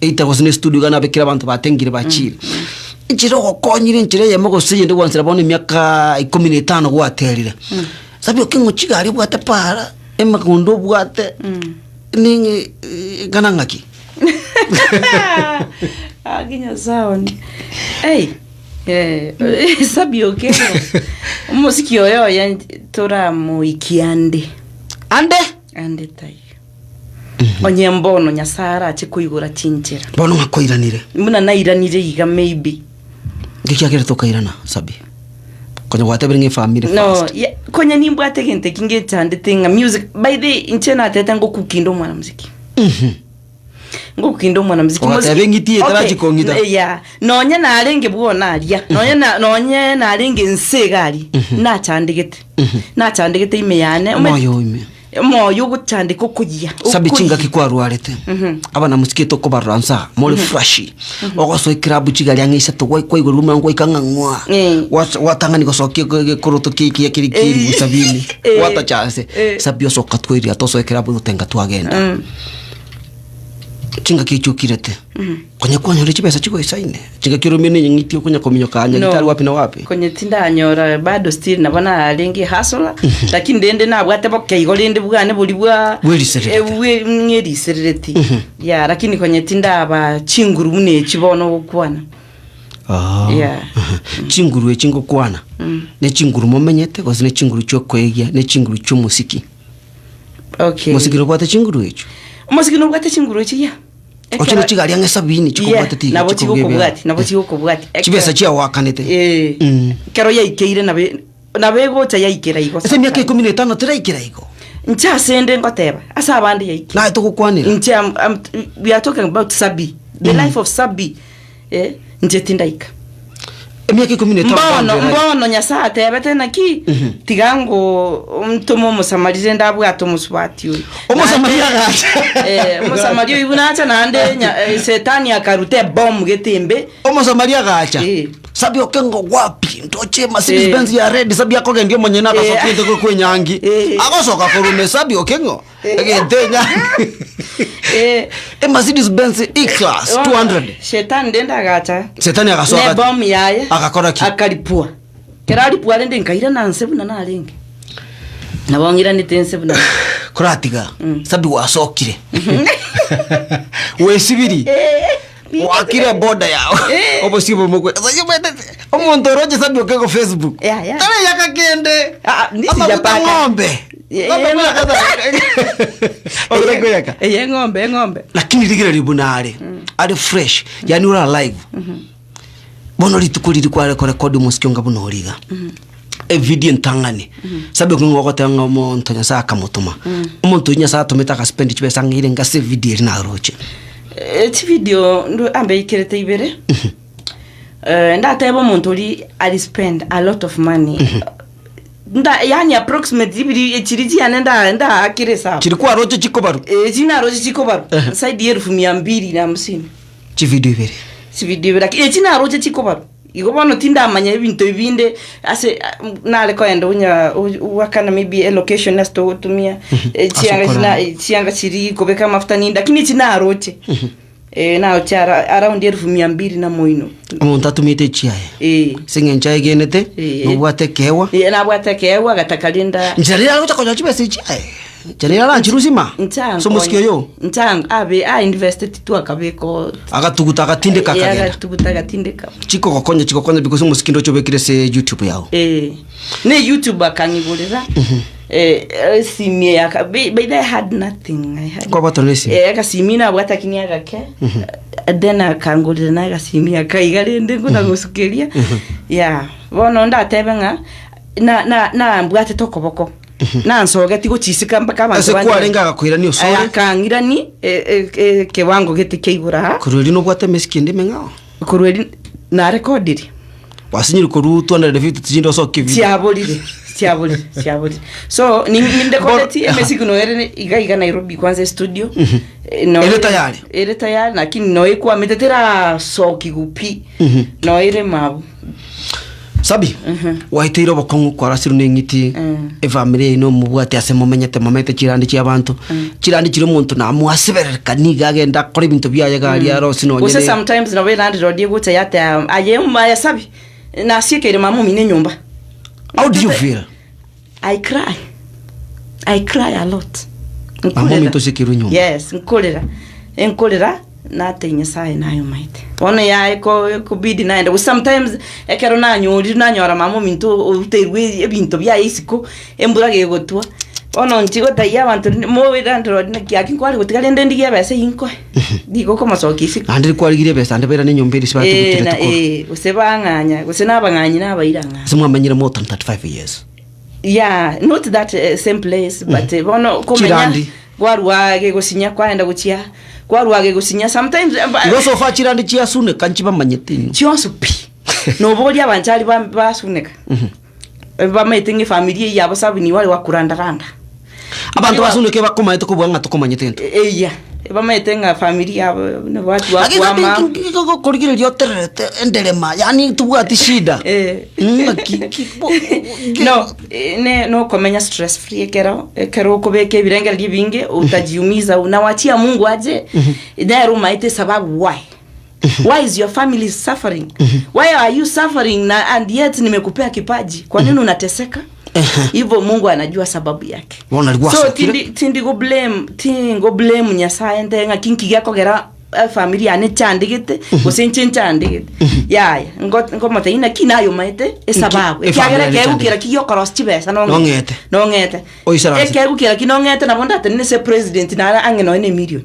either gose ne studio iga nabekire abanto batengire bachire enchera ogokonyire enchera eyemo gose eyende gwansera bono emiaka ikomi na etano gwaterire Sabi okeng'u chigari obwate para. Emegondo obwate ning'e ng'ana ng'aki? Aki Nyasae one. Ei, eh, Sabi Okello, omosiki oyo oye toramoikia ande. Ande? Ande taiyo. Onye mbono Nyasae arache koigora chinchera. Bono ng'a kwairanire. Buna nairanire iga maybe. Ngekiagera tokairana Sabi. Konya gwatebire ng'a efamiri No, first. ye, konya nimbwate egento eki ngechandete ng'a music by the way, inche natete ngokukinda omwana muziki. Ngokukinda omwana muziki. Ogateba Muziki- eng'iti eye tarachi kong'ita. Okay, yeah. Nonye narenge bwona aria, nonye na nonye narenge nse iga aria, nachandegete. Nachandegete ime yane. Ome- Omoyo ime. Omoyo ogochandeka okoyia. Sabi okoyia. chingaki kwarwarete abana mosikete okobarora nsa more fresh ogosoa ekilabu chigari ang'e isato gwa- kwaigorwa omorango gwaika ng'a ng'wa Gwas- gwatang'ani gosokia eke- egekoroto ki- kiya keri kia elifu sabini Eh. gwatacha ase Eh. sabi osoka twairia tosoe ekilabu gotenga twagenda Chingaki echio okirete, konya kwanyora chibesa chigoisaine, chingaki oromire na enyang'iti okonya kominyoka No. nyagitari wapi na wapi. Konye tindanyora bado still nabo narenge hustler lakini rende nabwate boke igo rende bwane bori bwa Bwerisererete. Eh, bwe- ng'eriserereti yeah lakini konye tindaba chinguru buna echi bono ogokwana Ah. Yeah. Chinguru echi ngokwana, ne chinguru momenyete gose ne chinguru chiokoegia, ne chinguru chiomosiki. Okay. Mosiki nobwate chinguru echio. Omosiki nobwate chinguru echi ya. Oche ne chigari ang'e sabini chikobwate tiga nabo chikobuga ebiara. chigokobwati nabo chigokobwati Chibesa chiagoakanete. Eh. Mm. Kero yaikeire nabe nabo egocha yaikera igo. Ase emiaka ikomi na etano teraikera igo. Inche ase ende ngoteba ase abande yaikire. Naye togokwanera. Inche am, am, we are talking about Sabi. The life of Sabi. Eh, inche tindaika. Emiaka ikomi na etano Mbono, boundary line. mbono Nyasae atebete naki, tiga ngo ntome Omosamari rende abwate omosubati oyo. Omosamari Naende- agacha. Eh, Omosamari oyio buna acha naende nya- eh, Setani akaruta ebomu gete embe. Omosamari agacha. Sabi okengo wapi ndoche Mercedes Eh. Benz ya red sabi akogendia omonyene agasoka Eh. into kwe enyangi. Agosoka korwa sabi okengo. Egento enyangi. E Mercedes Benz E-Class 200. Shetani rende agacha. Setani agasoka Ne ati- bomu yaye. Agakora ki? Akaripua. Kero aripua rende nkairana nse buna narenge. Nabo ng'iranete nse buna. Koratiga sabi gwasokire. Wesibiri. Wakire boda yao. Obosio bomokwe. Omonto oroche Sabby Okeng'o Facebook. Yeah, yeah. Tari yaka kende. Amaguta sijapata. ng'ombe. Ng'ombe bweka Ogore koyaka. Eye ng'ombe, eng'ombe. Lakini rigereria buna are. Are fresh. Yani ore alive. Bono rituko riri kware korekodi omosike onga buna ore iga. Evideo entang'ani. Sabby Okeng'o ogoteba ng'a omonto Nyasaye akamotoma. Omonto oyio Nyasaye atomete agaspend chibesa ng'a ere ngase evideo eria naroche. Eh, chividio ndo ambeikerete ibere. Eh, ndatebe omonto oria ari spend a lot of money. Nda yani approximately biri chiri chiane nda ndaakire esabu. Chiri kwaroche chikobarwa? Eh, chiri naroche chikobarwa. Ehe. Zaidi ya elfu mia mbili na hamsini. Chividio ibere. Chividio ibere lakini echi naroche chikobarwa. Igo bono tindamanya ebinto ebi binde ase nare koenda onya goakana maybe elocation ase togotumia, chianga Ase china okorara. chianga chiria kobeka amafuta ninde lakini echi naroche. Naroche ara around elfu mia mbili na moino. Omonto atumete echiaye. Eh. Ase eng'encho aegenete, Eh. nobwate ekeegwa. Eh, nabwate ekeegwa agataka rinda. Nchera riria agocha konyora chibesa echi aye, nchera riria aranchirusie ma, ase omosike oyo. Ncha abe a invested tu akabeka oo. Agatuguta agatindeka Eh, akagenda. agatuguta agatindeka. Chikogokonya chigokonya because omosike ndoche obekire ase YouTube yago. Eh, ne YouTube akang'igorera, eh, esimi eye aka by by the way I had nothing, I had Kwabwatana na esimi? Eh, agasimi nabwate lakini agake, then akangorera na agasimi aka iga rende ngona gosukeria, yeah. Bono ndatebe ng'a na na nambwatete okoboko, nansogeti gochisika mpaka abanto Ase bande kwarenge agakoirania osore? Akang'irani ekewango gete kia igoro aa. Korwa erio nobwate emesiki ende emeng'ao? Korwa erio narekodire. Gwasinyire korwa 250 chinde osokie video. Chiaborire, chiaborire, chiaborire. So nindekodeti emesiki noere iga iga Nairobi kwanza estudio. No Ere tayari? Ere tayari lakini noekwamete terasokigu pi. Noere mabu. Sabi, gwaeteire obokong'u kwarasirwe na eng'iti, efamiri yaino mobwate ase momenyete momete chirandi chia abanto, chirandi chiria omonto namwasebererekani iga agende akore ebinto biaye iga aria arosie nonye Gose ne sometimes nabo elandlord egocha yateba aye aye Sabi, nasiekeire mama omino enyomba. How do you feel? I cry, I cry a lot. Mama Nkorera. ominto osiekeirwe enyomba. Yes, nkorera, enkorera natebia Nyasaye naye omaete. Bono yaye ko ekobidi naende gose sometimes ekero nanyorire nanyora mama ominto oruteirwe ebinto biaye isiko, embura gegotwa, bono inche gotebia abanto rinde mobe landlord naki gaki nkware gotiga rende ndigie ebesa eywo nkoe, nigo okomosokia isiko. Naende rikwarigirie ebesa naende bairane enyomba eria ase Eh, batugutire na tukoro. eh, gose bang'anya, gose nabang'anyi nabaira ng'a. Ase mwamenyire more than 35 years. Yeah, not that same place but bono komenya Chirandi. kwarwa gegosinya kwaenda gochia kwarwa gegosinya sometimes Igo so far chirandi chiasuneka nchibamanyete inwe. Chionsi pi. Noboria abanchari ba basuneka. Bamaete ng'a efamiri eye yabo sabu nigo bare gokurandaranda. Abanto basuneke bakomaete kobua ng'a tokomanyete intwe. Eya, bamaete ng'a famiri yabo nabo Lakini atwakwama. korigereria otererete enderema yaani tobwati shida. Ng'aki ki bo No, eh, ne nokomenya stress free ekero ekero okobeka ebirengererio ebinge utajiumiza unawachia Mungu aje nere omaete esababu why. Why is your family suffering? Why are you suffering na and yet nimekupea kipaji? Kwa nini unateseka? Hivyo Mungu anajua sababu yake. Bono aria So gwasokire. tindi tindi go blame tingo blame Nyasaye nte ng'aki nki gekogera efamiri yane echandegete gose inche nchandegete. Yaya ngo ngomotebia naki naye omaete esababu. Nki- Ekiagera efamiri yane ekeegwa echandegete. kera ki giokorosia chibesa nong'ete. Nong'ete. Nong'ete. Oisaranse. Ekeegwa kera ki nong'ete nabo ndatenene ase president nare ang'e nonya na emilion.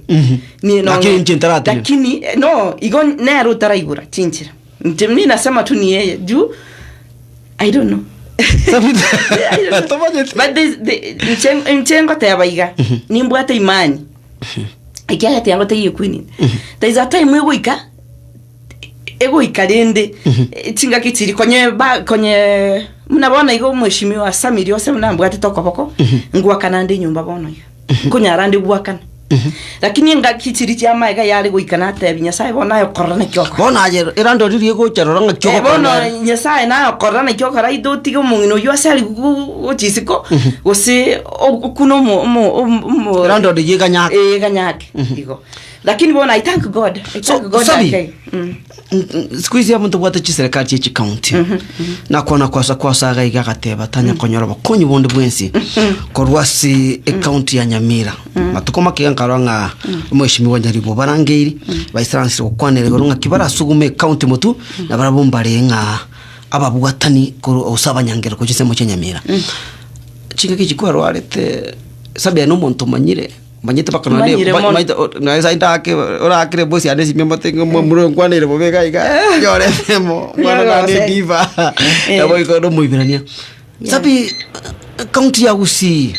Ni- Lakini inche ntaratenena. Lakini eh, no igo nere otaraigora chinchera. Inche mi nasema tu ni yeye juu I don't know. I don't know. But this, the, inche inche ngoteba iga nimbwate imani ekiagera tiangoteiyo equeen there is a time egoika egoika rende chingaki chiri konye ba konye buna bono iga omweshimiwa Samiri ose buna ambwatete okoboko ngwakana nde enyomba bono iga nkonyara nde gwakana lakini engaki chiri chiamaye iga yare goika natebia Nyasaye bono aye okorora naki okora. Bono aye erandori riria egocha rora ng'aki Eh, ogokora bono nere. Nyasaye naye okorora naki okora aite otige omong'ina oywo ase aria gochia isiko gose okune omo omo omo Erandori eyio eganyake. Eh, eganyake igo. Lakini bono I thank God, I So, thank God Sabi, ake. Mm. siku hizi abo ntobwate chiserikali chie chicounty nakwana kwasa kwasa iga iga agateba tanya konyora obokonyi bonde bwensi korwa ase ecounty ya Nyamira matuko make iga nkarora ng'a omweshimiwa Nyaribo obarangeiri baisaransire gokwanera igoro ng'aki barasugume ecounty motu na barabwo mbare ng'a. Ababwatani korwa gose abanyangero korwa chinsemo chia Nyamira. Chingaki echi kwarwarete, Sabia na omonto omanyire, omanyete mpaka nonye Omanyire mono. omanyete nonye sai ndake orakire bosi yane esimi omote ng'a momura oyo nkwaneire bobe iga iga, nyore efemo, omwana nane Nyore ediva, Eh. nabo igo na omoiberania. Sabi, county ya Gusii,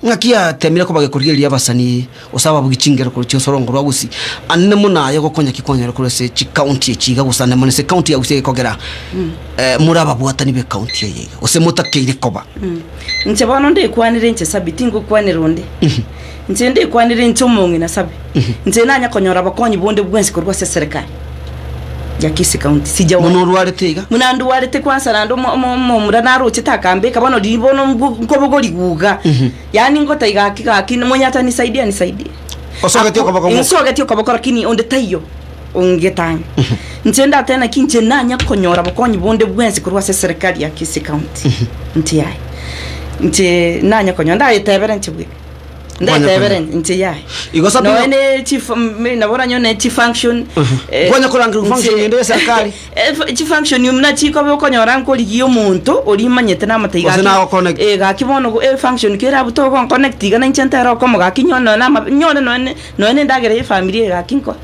Ng'aki yatemire koba gekorigereria abasani gose ababugi chingero korwa chiosorongo rwa Gusii, anene mono aye gokonya ki kwanyora korwa ase chikaunti echi iga gose ande mono ase ekaunti ya Gusii egekogera more ababwatani b'ekaunti eye iga gose motakeire koba. Inche bono ndekwanere inche Sabi, tingokwanera onde. Inche ndekwanere inche omong'ina Sabi. Inche nanya konyora obokonyi bonde bwensi korwa ase eserekari ya Kisii County. Sijawahi. Buna orwarete iga? Buna ndwarete kwanza naende omo- omo- omomura narochete akambeka bono riria bono ngu- nkobogoria guga. Yaani ngotai gaki gaki mwenye atanisaidia anisaidie. Osogetie okoboko gwoka? Nsogetie okoboko lakini onde taiyo ongetang'e. Inche ndatebe naki inche nanya konyora bokonyi bonde bwensi korwa ase eserekari ya Kisii County. Inche yaya. Inche nanya konyora ndayetebere inche bweka. Ndetebere inche yaye. Igo Sabina- Noe ne chief nabo oranyore ne chifunction. eh, Kwanya korangerwa function inche- yende ya serikali. Eh, chifunction buna chikoba okonyora nkorigia omonto oria imanyete namate Gose nago-connect. Eh, gaki bono go- eh, function kere abwo togonconnect iga na inche ntere okomo gaki nyore nonya na ama nyore nonya ne nonya na endagera ya efamiri eye gaki nkoe.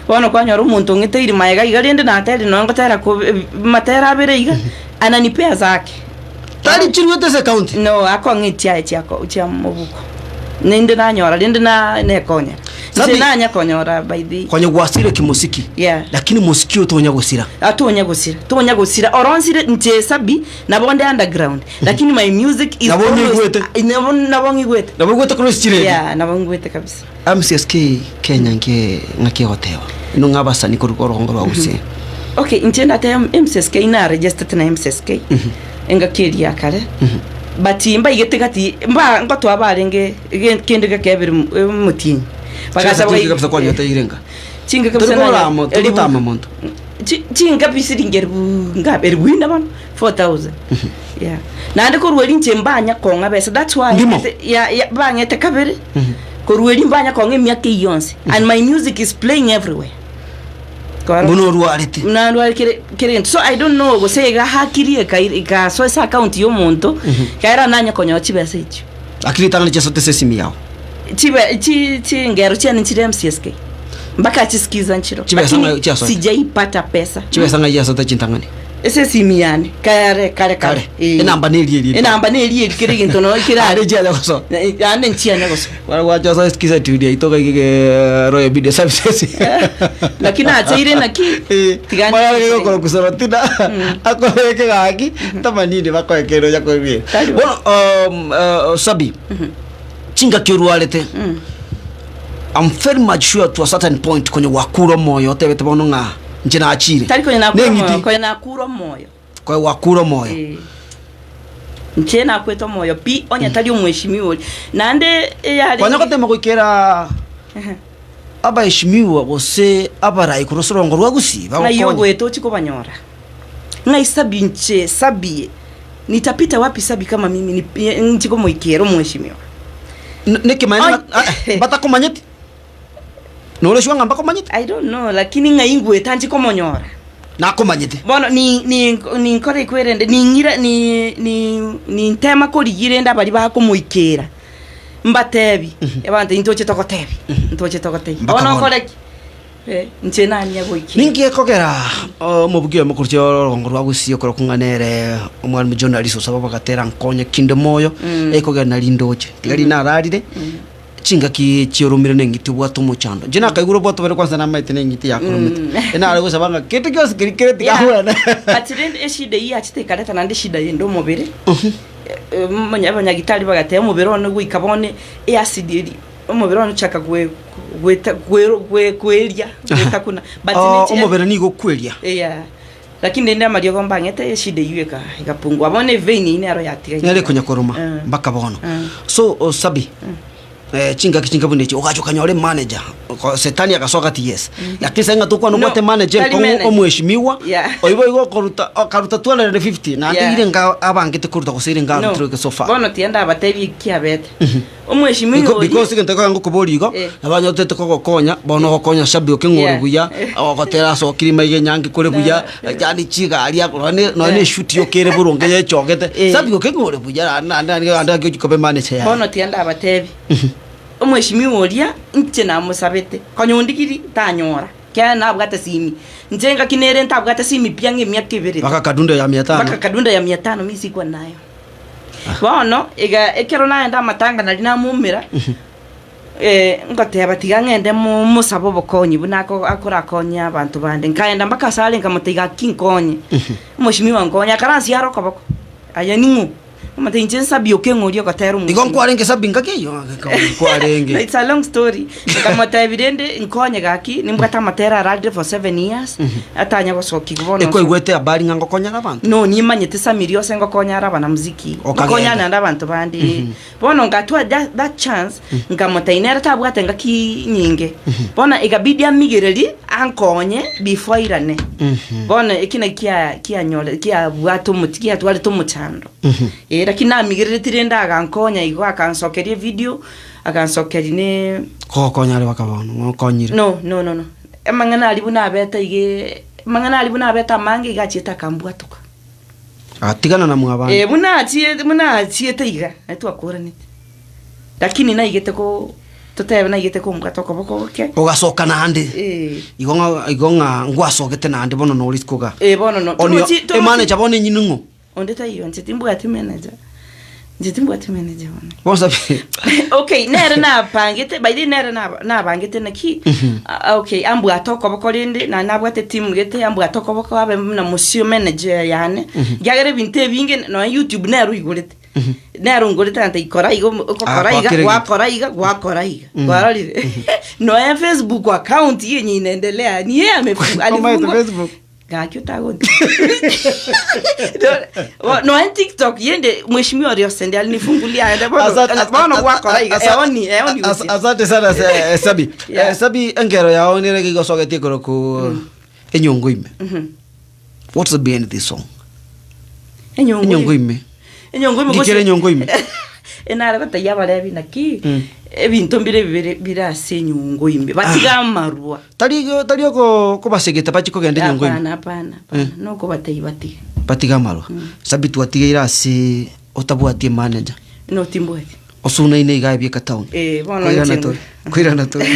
Bono kwanyora omonto ong'eteiri maega iga rende naterire nonya ngotera ko matera abere iga, ananipea zake. Tari chiruete ase ekaunti? No, akong'a echiaye chiako chia mobuko. Ninde nanyora rende na nekonyera. Sabi- Inche nanya konyora by the Konya gwasire kimosiki. Yeah. Lakini mosiki oyo tonya gosira. Atonya gosira, tonya gosira. Oronsire inche Sabi nabo nde underground. Lakini my music is Nabo always- onyigwete? Nabo nabo ng'igwete. Nabo oigwete korwa ase chiredio? Yeah, nabo ng'igwete kabisa. MCSK Kenya nke ng'aki egoteba? Inwe ng'a abasani korwa orogongo rwa Gusii. Okay, inche ndateba MCSK na registered na MCSK engaki eria ya kare but mbaigete gati mba ngotoa barenge ege- kende gekebire omotienyi Chibesa chinke kabisa kwanyoteire nka. chinke kabisa Tori nanya- korama, tori eribu- gotama monto. chi- chinka pi siringi eribu ngapi eribu ine bono 4000 yeah naende korwa erio inche mbanya kong'a besa that's why Ndimo. ete- ya- ya- bang'ete kabere Korwa erio mbanya kong'a emiaka eyio yonsi and my music is playing everywhere. Koro- Buna orwarete. Buna ndware kere kere gento. So I don't know gose iga hakirie ekai- ekasoa ase account ya omonto, ekiagera nanye konyora chibesa echio. Lakini ritang'ani chiasoete ase esimi yao. Chibe chi chingero chiane nchire MCSK. Mpaka chisikiza nchiro. Chibesa Lakini ng'a chiasoete? sijaipata pesa. Chibesa ng'ai chiasoete chintang'ani? Ase esimi yane kare kare kare. Eh. Enamba neri eri. Enamba neri eri kere egento no kera. Ande chianya gosoa. Ande nchianya gosoa. Bara gwacha osoe sikiza tune yaito gaige Royal Media Services. Lakini acheire naki? Tiga Bara gokora kusorotina akoreke gaki tamanini bakoekero ya koibira. Bono um, uh, Sabi chingaki orwarete I'm very much sure to a certain point konya gwakure omoyo otebete bono ng'a inche nachire. Tari konya nakure Neng'iti. omoyo, konya nakure omoyo. Konya gwakure omoyo. Eh. Inche nakwete omoyo pi onye tari omweshimiwa oria. Naende eyare Konya gotema goikera abaeshimiwa gose abarai korwa ase orongo rwa Gusii Ng'ai bagokonye. ogoeta ochie kobanyora? Ng'ai Sabi inche Sabi nitapita wapi Sabi kama mimi ni- nchie komoikera omweshimiwa? Nekemanyererio Oi. ng'a ah, batakomanyeti? Nore sure ng'a mbakomanyeti? I don't know lakini ng'ai ngoeta nchie komonyora. Nakomanyete. Bono ni ni ninkore ekwerende ning'ira ni ni nintema korigia rende abaria bakomoikera mbatebi abanto intoche togotebi ntoche togotebi Mpaka bono bono. okore ki Eh, inche nania goikera. Ninki gekogera omobugi oyomo korwa orogongo rwa Gusii okorokwa ng'a nere omwalimu John Arisi osaba bagatera nkonye kinde moyo ekogera nari ndoche tiga riria nararire chingaki chioromire na eng'iti obwate omochando. Inche nakaigure obwate obere kwanza namaete na eng'iti yakoromete enare gosaba ng'a kende gionsi keria kere tiga ahurane. But rende eshida eyio yachete ekareta naende eshida ende omobere, abanyagitari bagateba omobere one goika bono eacid eria. Omobere one ochaka gwe gweta gwero gwe kweria gwetakuna but Oh, nechi- omobere nigo okweria. Yeah. Lakini rende amariogo mbang'ete eshida eyio eka egapungua bono evein eyio nero yatigaire. Nere konya koroma Eh. mpaka bono. Eh. So oh, Sabi eh, chingaki chinga buna echi ogacha okanyora emanager oko- setani agasoa gati yes lakini sai ng'a tokwana No, obwate manager tari enkong'u manager. omweshimiwa Yeah. oibo igo okoruta okaruta 250 naende Yeah. ire nga abangete koruta gose ire nga No, arutire so far bono tiga ndabatebie ekiabete. Omweshimiwa oria- Because egento ekero ngokoboria igo, Eh. nabo anyotete kogokonya, bono ogokonya Shabi okeng'ore Yeah. buya, ogotera ase okirima iga enyangi kore buya, yaani chigari ako nonye nonye na eshuti yokere boronge yechogete, Eh. Shabi okeng'ore buya naende naende naende naende agochi koba emanager yaye. Bono tiga ndabatebi, omweshimiwa oria inche namosabete, konya ondigiri tanyora, kiagera nabwate simi, inche engaki nere ntabwate simi pi ang'e emiaka ebere iga. Mpaka kadunda ya mia tano. Mpaka kadunda ya mia tano mi sikuwa nayo. Bono iga ekero naenda amatanga naria namoumera, ngoteba tiga ng'ende mo mosabe obokonyi buna ako akorakonya abanto bande. Nkaenda mpaka ase are nkamotebia gaki nkonye, omoshimiwa nkonye, akaransia are okoboko, aye ning'o? Nkamotebia inche nsabi okeng'oria ogotera Igo omoshimiwa. nkwarenge sabi ngaki eyio? Nkwarenge. It's a long story. Nkamotebia rende nkonye gaki, nimbwate amatera ararire for 7 years, atanya gosokigwa bono. Ekwaigwete habari ng'a ngokonyare abanto? No, nimanyete Samiri ose ngokonya are abanamuziki, Okagenda. ngokonya naende abanto bande. Bono ngatwara that, that chance, nkamotebia nere tabwate ngaki nyinge. Bono ikabidi amigererie ankonye before airane. Bono eki naki kia kianyore kiabwate omochi kiatwarete omochando. Eh, lakini namigereretie rende agankonya igo akansokeria evideo, agansokeria ne Kogokonya are baka bono, ng'okonyire. No, no, no, no. Amang'ana aria buna abete iga amang'ana aria buna abete amange iga achiete akambwatoka. Agatigana na mwabande. Eh, buna achiete buna achiete iga, naye twakoranete. Lakini naigete ko totebe naigete kombwata okoboko goke. Ogasoka naende. Eh. Igo ng'a igo ng'a ngwasogete naende bono nore isiko igaa. Eh, bono no. Onio Torochi- torochi- emanager bono enyine ng'o? Onde taiyo, inche timbwati manager. Inche timbwati manager bono. Bonsi abe. Okay, nere napangete, by the way nere naba- nabangete naki, ah, okay, ambwate okoboko rende, naende nabwate etimu gete, ambwate okoboko abe buna mosio manager yane, ekiagera ebinto ebinge nonye YouTube nere oigorete, nere ongorete agantebia kora iga omo okokora Agakora iga, kera egento. gwakora iga, gwakora iga, kwarorire? Nonye Facebook account yenye inaendelea, ni yeye amefu Omaete alifungua Facebook? Gaki otagonti. Noe TikTok yende mheshimiwa Riosende alinifungulia aende bono bono gwakora iga eoni eoni gochia. Asante sana Sabi. Yeah. Sabi engero yao nere gigosogetie koroku enyongo ime. What's behind this song? Enyongo Enyongo ime. Enyongo ime Ngikere enyongo ime. Enare gotebia abarebi naki Mm. ebinto mbire bibere bire ase enyongo ime batiga amarwa. Tari tari oko kobasegete bachi kogenda enyongo ime. Hapana hapana hapana nokobatebia batige. Batige amarwa. Sabi twatigeire ase otabwati emanager. No timbwati. Osunaine iga ebieka town. Eh, bono Koirana inche tore. Koirana tore.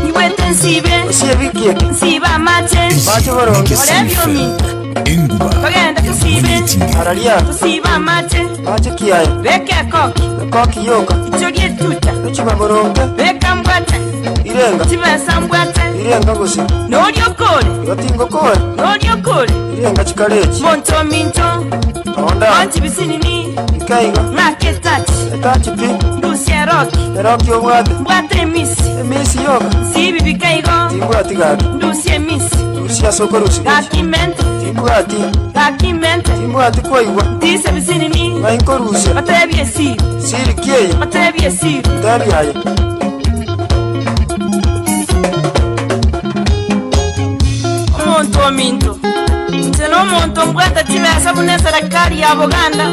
Nigwete nsibe nsibe amache orebia ominto togende tosibe tosibe amache beka ekoki ichoria etucha beka mbwate chibesa mbwate noria okore noria okore monto ominto onchi bisinini ng'ake etachi ndusia eroki mbwate emisi nsibi bikaigo ndusia emisi gaki mente gaki mente ntise bisinini batebie esiri batebie esiri Omonto ominto, inche nomonto mbwate chibesa buna eserekari ya Buganda,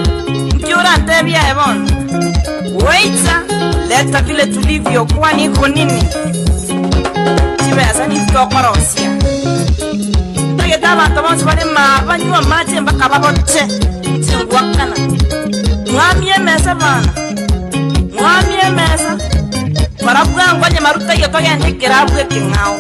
nki orantebie aye bono? Waiter, leta vile tulivyo kwani iko nini? Chibesa ninki tokorosia? Ntagete abanto bonsi bare maa banywe amache mpaka baboche, inche ngwakana. Mwamie emesa bana, mwamie emesa, kora bwango onye maru taiyo togende ekerabu ekeng'ao.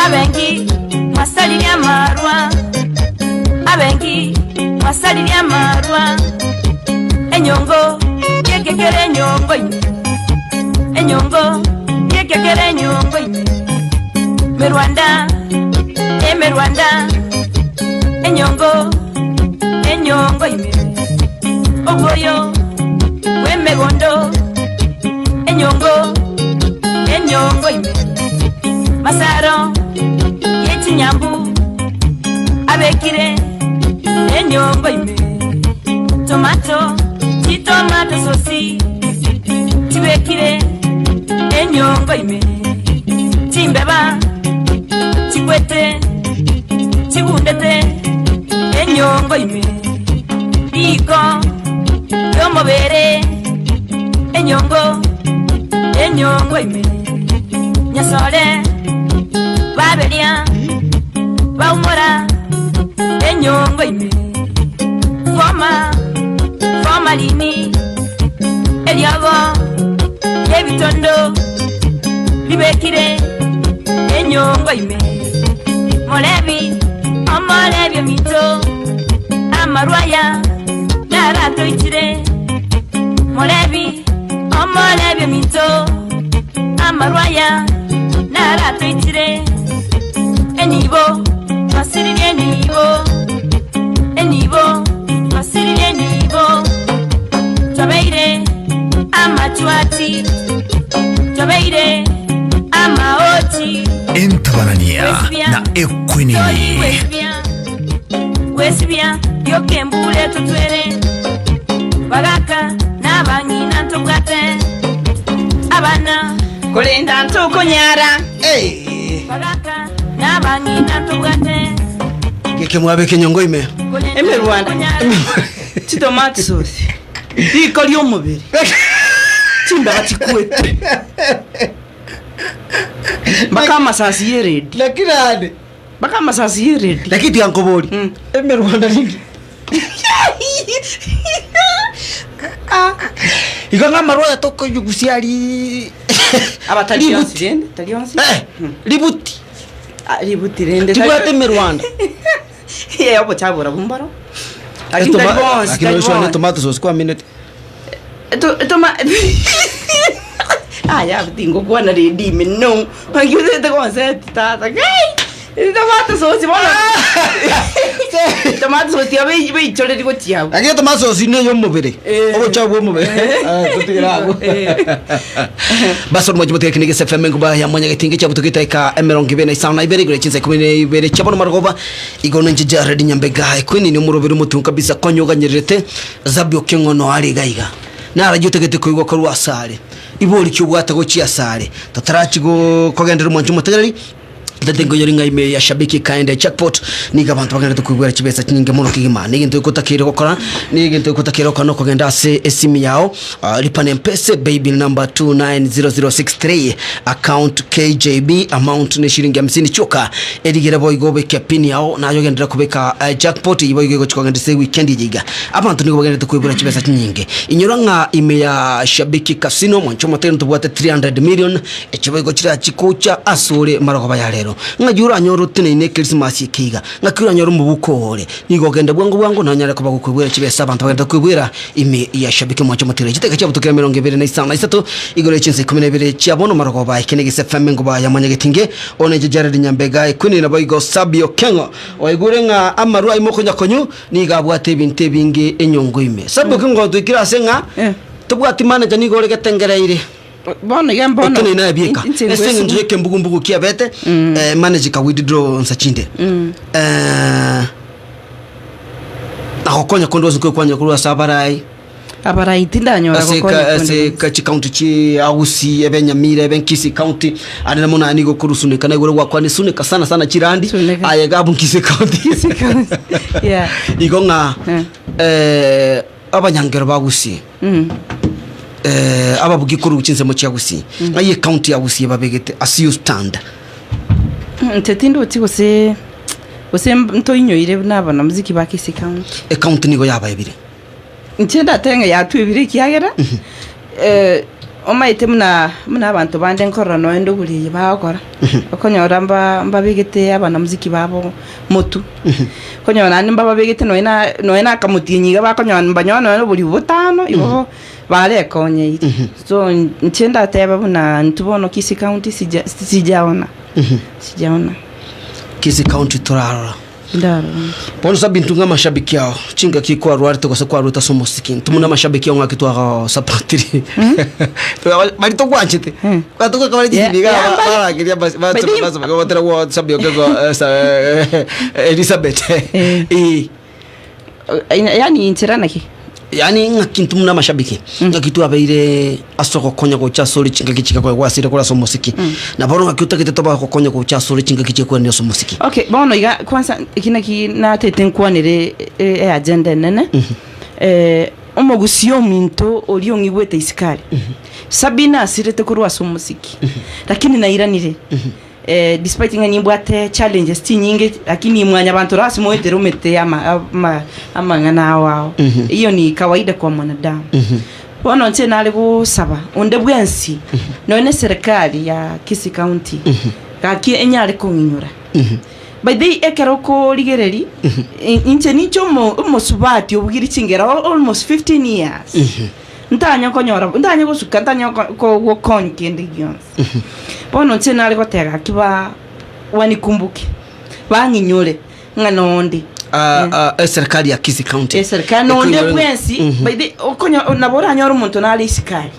Abengi mwasaririe amarwa, abengi mwasaririe amarwa, enyongo yekekere enyongo ime, enyongo yekekere enyongo ime, Merwanda, emerwanda, enyongo, enyongo ime, oboyo bw'emegondo, enyongo, enyongo ime, masaro yechinyambu abekire Enyongo ime Tomato Chitomato sosi Chibekire Enyongo ime Chimbeba Chikwete Chigundete Enyongo ime Riko Riomobere Enyongo Enyongo ime Nyasore Baberia Baumora Enyongo ime Foma Formalini Eriogo Riebitondo Ribekire Enyongo ime Morebi Omorebi ominto Amarwa aya Naratoichire Morebi Omorebi ominto Amarwa aya Naratoichire Enibo Twasiririe enibo Enibo Twasiririe enibo Twabeire Amachwati Twabeire Amaochi Entabarania na Ekwenini. Wesibia Wesibia Rioka embura etotwere Bagaka Nabang'ina ntobwate Abana Korenda ntokonyara Bagaka Nabang'ina ntobwate Geke mwabe kenyongo ime. Emerwanda Chitomati sauce Riko ri'omobere Chimbeba chikwete Mpaka amasasi y'eredi Lakini ande Mpaka amasasi y'eredi Lakini tiankobori Emerwanda ninki Igo ng'a amarwa aya tokoyugusia aria Aba tari onsi rende, tari onsi. Ributi. Ributi rende. Tibwate emerwanda. Ye obochafu bora bumboro. Lakini tari bonsi, Lakini tari oishwane bonsi. tomato sauce kwaminete. Eto etoma Aya tingokwana redi ime no. Mangiutete gonseti tata. Gai! Tomato sauce bono. Tomato sauce ya bei beichoreri gochia abwo. Lakini tomato sauce ne yomobere. Obochafu bwa omobere. Ah, totigere abwo. Basi orimoche motige kende gese FM enkuba ya mwanyagetinge chiabutoka etaika emerongo ibere na isano na ibere igoro chinsa ikomi na ibere chia bono marogoba igo ninche Jared Nyambega ekwenini omoroberi omotungu kabisa konya oganyererete Zabi Okeng'ono are iga iga narayio otagete koigwa korwa asare ibori ki obwate gochia asare totarachi go kogenderera omwancho omotegereri Tete nkoinyore ng'a ime ya Shabiki Kaende Jackpot nigo abanto bagenderete koigwera chibesa chinyinge mono kegima. Negento otakeire gokora, negento otakeire gokora nokogenda ase esimi yao, ah, lipa na Mpesa paybill number 290063 account KJB amount ne shilingi hamsini chioka erigere boigo obeke pin yao naye ogenderere kobeka eh, jackpot eyio boigo egochi kogenda ase weekend eye iga. Abanto nigo bagenderete koigwera chibesa chinyinge. Inyora ng'a ime ya Shabiki Casino mwanche omotere ntobwate 300 million Echi boigo chirachi gocha asore marogoba ya rero, ng'aki oranyore oteneine Ekerisimasi eke iga? Ng'aki oranyore omobuko oo ore? Nigo ogende bwango bwango nonyare koba gokoigwera chibesa abanto bagende koigwera ime ya Shabiki Omwanche Omotiire. Chidakika chiabuto kera 25 na isato igoro ye chinsa ikomi na ibere chia bono marogoba eke negese FM engoba ya Mwanyagetinge one inche Jared Nyambega Ekwini naboigo Sabio Keng'o oigure ng'a amarwa aye mokonyakonywa nigo abwate ebinto ebinge enyongo ime. Sabio Keng'o twaikire ase ng'a tobwati manager nigo ore getengereire. Bono iga mbono. Ekero naye bieka. Inche Ase eng'encho ngwesuma. y'ekembugumbugu kiabete, eh, manager ka withdraw nsa chinde. Eh, nagokonya konde gose nkokwanya korwa ase abarai. Abarai tindanyora Ase gokonya ka- konde ase gose. ka chicounty chi Gusii ebe Nyamira ebe Kisii county ande namo naye nigo okorusuneka naigure gwakwana esuneka sana sana chirandi aye iga abwo Kisii county. Yeah. Igo ng'a eh, abanyangero ba Gusii eh, ababugi korwa chinsemo chia Gusii ng'ai ecounty ya Gusii ebabegete as you stand Inche tindochi gose gose ntoinyoire buna abanamuziki ba Kisii County. ecounty nigo yabaebire Inche ndatebe ng'a yatwebire ekiagera eh, omanyete buna buna abanto bande nkorora nonya ndogori eye bagokora, okonyora mba mbabegete abanamuziki babo motu, okonyora naende mbababegete nonya na nonya na akamotienyi iga bakonyora mbanyore nonya na oborimo botano igo barekonyeire. So inche ndateba buna intwe bono Kisii County sija sijaona sijaona. Kisii County torarora Ndarora. Bono sabi intwe ng'a amashabiki ao chingaki kwarwarete gose kwarwete ase omosiki intwe buna amashabiki ao ng'aki twagosapotire baria togwanchete twatogoka bare Yeah, chisimi iga yeah, mbare. barakeria bas- But bas- bas- bagotera gwo sabi okego Elizabeth Eh. Yaani inchera naki? Yaani ng'aki intwe buna amashabiki, ng'aki twabeire ase ogokonya gocha asore chingaki chigakonya gwasire kore ase omosiki. Na bono ng'aki otagete tobe ogokonya gocha asore chingaki chiekwenenia ase omosiki. Okay, bono iga kwanza eki naki natete nkwanere e agenda enene, omogusii ominto oria ong'igwete isiko aria, Sabina asirete korwa ase omosiki, lakini nairanire. Despite ng'a nimbwate challenges chinyinge lakini mwanyabanto ore ase moetere omete ama ama amang'ana ao ao. Hiyo ni kawaida kwa mwanadamu. Bono inche nare gosaba onde bwensi nonya na eserekari ya Kisii County gaki enyare kong'inyora. By the way ekero okorigereria inche ninche omo omosubati obugire chingero almost 15 years ntanya konyora ntanya gosuka ntanya ko gokonywa kende gionsi. Bono inche nare goteba gaki ba wanikumbuke, bang'inyore ng'a nonde. Ah, ah, eserikali ya Kisii County. Eserikali nonde Ekoinyore ng'a- bwensi Mhm. by the okonya nabo oranyore omonto nare isikari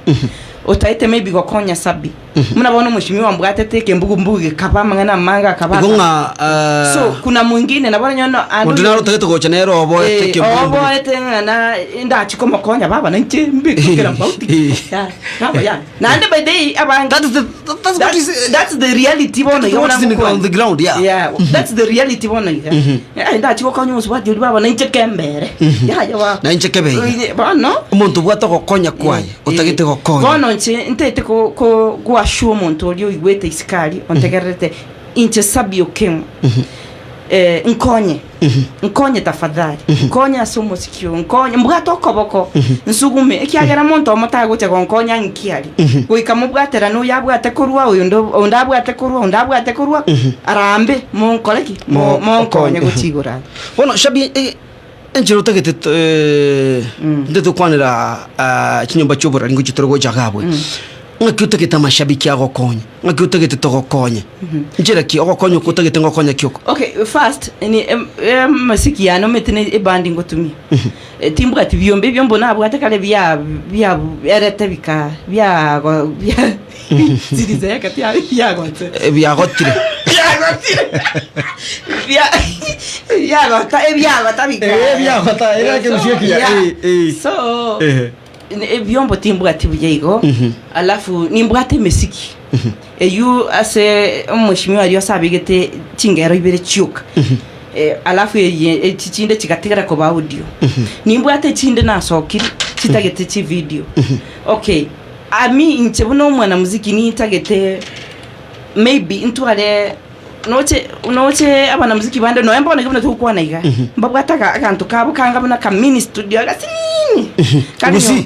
otaete maybe gokonya sabi buna bono omweshimiwa mbwatete ekembugu mbugu gekaba amang'ana amange akaba Igo ng'a ah, so kuna mwingine nabo oranyore no ande onde naro otagete gocha nere oboete Eh, ekembugu mbugu. oboete ng'a na ndachi komokonya baba na inche mbeke kera mbauti Ya, baba ya Naende by the way abange That is the, that's what is, that's the reality bono iga what is in buna on the ground, yeah. Yeah, that's the reality bono iga. Eh, ndachi gokonya omosubati oria baba nainche kembere. Yaya ba. Nainche kebeire. Oye, Bono omonto obwate ogokonya kwaye otagete gokonya bono inche ntaete ko ko goassure omonto oria oigwete isiko aria ontegererete inche Sabby Okeng'o eh, nkonye Nkonye tafadhali, nkonye ase omosiki oyo, nkonye, mbwate okoboko, nsugume, ekiagera monto omo tagocha gonkonya nki aria. Goika mobwaterane oyo abwate korwa, oyonde onde abwate korwa, onde abwate korwa, arambe, monkore ki? Mo- Monkonye gochia igoro aria. Bono Shabi, eh, enchera otagete to- eh, ntete gokwanera ah, chinyomba chia oborari ngochia tore gocha iga abwe. Ng'aki otagete amashabiki agokonye? Ng'aki otagete togokonye? Nchera ki ogokonya okwo otagete ngokonya ki oko? Okay, first ni em- emesiki yane omanyete ne ebandi ngotumia. Eh, Timbwati biombe, ebiombe nabwate kare bia bia erete bika biago bia zilizeeka bia biagote. Eh, biagotire. Biagotire. Bia biagota ebiagota bika. Eh, biagota, era ekerusia ekiya, Yeah. eh, eh. So Ehe. Ebiombo timbwati buya igo, alafu nimbwate emesiki eywo ase omweshimiwa aria ase abegete chingero ibere chioka, alafu eye echi chinde chigatigara koba audio. Nimbwate echinde nasokire chitagete chivideo. Okay, ami inche buna omwanamuziki nintagete maybe ntware noche noche abanamuziki bande nonya mbono iga buna togokwana iga, mbabwate aga aganto kabo kanga buna ka mini studio agasinini kare Gusii? nyo-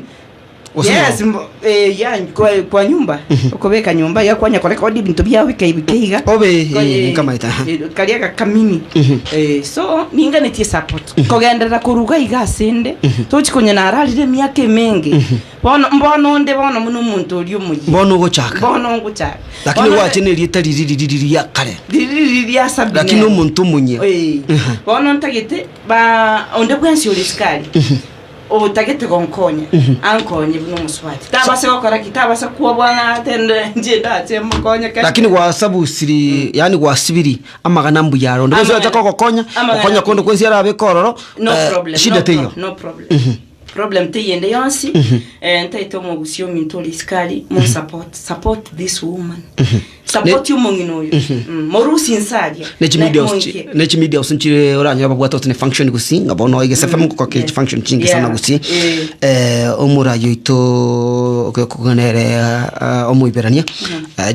Gose Yes, no? mbo- eh, ya, kwa, kwa nyumba okobeka nyumba iga kwanya korekodi ebinto biao bike bike iga Obe, Kwa- eh, eh, nkamaete, aha. eh, karia gakamini Eh, so ninganetie support kogenderera koruga iga asende tochi konya nararire emiaka emenge Bono, mbono onde bono buna omonto oria omoyia. Bono ogochaka. Bono ngochaka. Lakini Bono gwache na erieta riri riri riri ria kare. Riri riri ria Sabina. Lakini omonto omonyia. Eh. Bono ntagete ba onde bwensi ore isiko aria otagete gonkonya ankonye buna omosubati. Tabasa gokora ki? Tabasa kwoboa ng'a ate inche ndache mokonye kare. Lakini gwasabusiri yaani gwasibiri amagana mbuya are. Onde bwensi Amang'ana- orache kogokonya, amang'ana gokonya konde kwensi arabeke ororo, No eh, problem. shida no teiyo. pro- No problem. Problem teiyo ende yonsi, eh, ntaete omogusia ominto ore isiko aria, mo support, support this woman. Support omong'ina oyo. Mm, morusie inse aria. Ne chimedia Na house chi- moike. ne chimedia house nchire oranyore babwate gose ne function gusii ng'a bono Egesa FM ngoko kere chifunction chinge sana Yeah. gusii Eh. eh, omorai oito nere omoiberania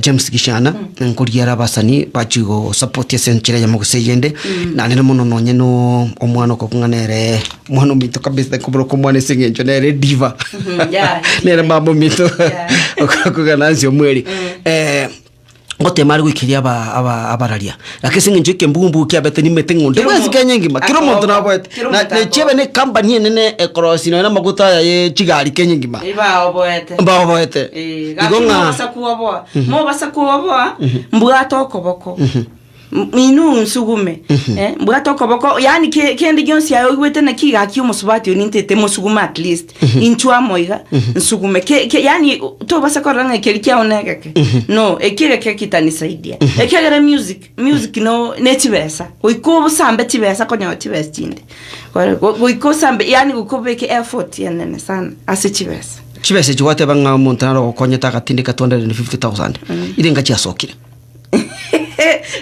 James Gishana nkoria ere abasani bachie gosupport ase enchera eyemo gose eyende naende mono nonye no omwana okokong'a nere Omwana ominto kabisa nkoboroka omwana ase eng'encho nere diva yeah, nere mama ominto okogana nse omweri Eh, ngotema are goikeria aba- aba- abararia lakini ase eng'encho ekembumbu kiabete nimete ng'a onde Kera bwensi omo- Kenya engima kera omonto akoba, naboete kera Na- omonto na echiebe akoba. na ecompany enene ekorosia nonya na amaguta aya ye chigari Kenya engima Baoboete. mbaoboete Eh, igo gaki ng'a mobasa kuoboa mobasa kuoboa mbwate okoboko. Inuu nsugume, eh, mbwate okoboko, yaani ke- kende gionsi aye oigwete naki gaki omosubati oyo nintete mosugume at least, inchwe amo iga, nsugume. Ke, ke, yaani tobasa korora ng'a ekeri kiao negeke. No, eki egeke kitanisaidia. Ekiagera music, music no ne chibesa, goika obosambe chibesa konyora chibesa chinde. Kore- go- Goika osambe, yaani goika obeke effort enene sana ase chibesa. Chibesa echi gwateba ng'a omonto nare ogokonyete agatindeka 250,000, ire chiasokire.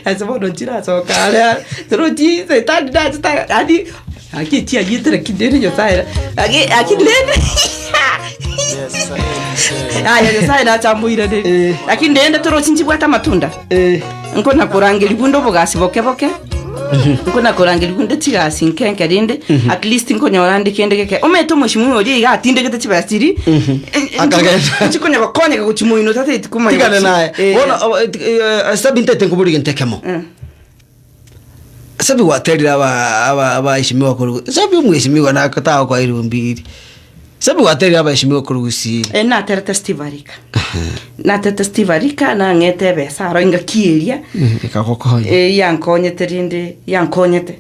Ase bono nchirasoka are are, torochi setani nachete yaani gaki echiayete lakini rende Nyasaye gaki gaki rende yaya Nyasaye nache amoiranerie. Lakini rende torochi nchibwate amatunda, nkona korangeria buna obogasi boke boke, nkona korangeria buna chigasi nke nke rende, at least nkonyora nde kende geke. Omanyete omweshimiwa oria iga atindegete chibesa chiria, Akagenda. nchikonya gokonyeka gochia moino tateti komanya Tigana gochia. naye. Eh. Bono o- eh, eh, Sabi ntaete nkoboria egento ekemo. Sabi gwaterire aba aba abaheshimiwa korwa Sabi omweshimiwa nako tagokoa erumbiri. Sabi gwaterire abaheshimiwa korwa Gusii. Eh, naterete Steve Arika. Naterete Steve Arika nang'ete ebesa aro engaki eria Ekagokonya. eh, yankonyete rende yankonyete.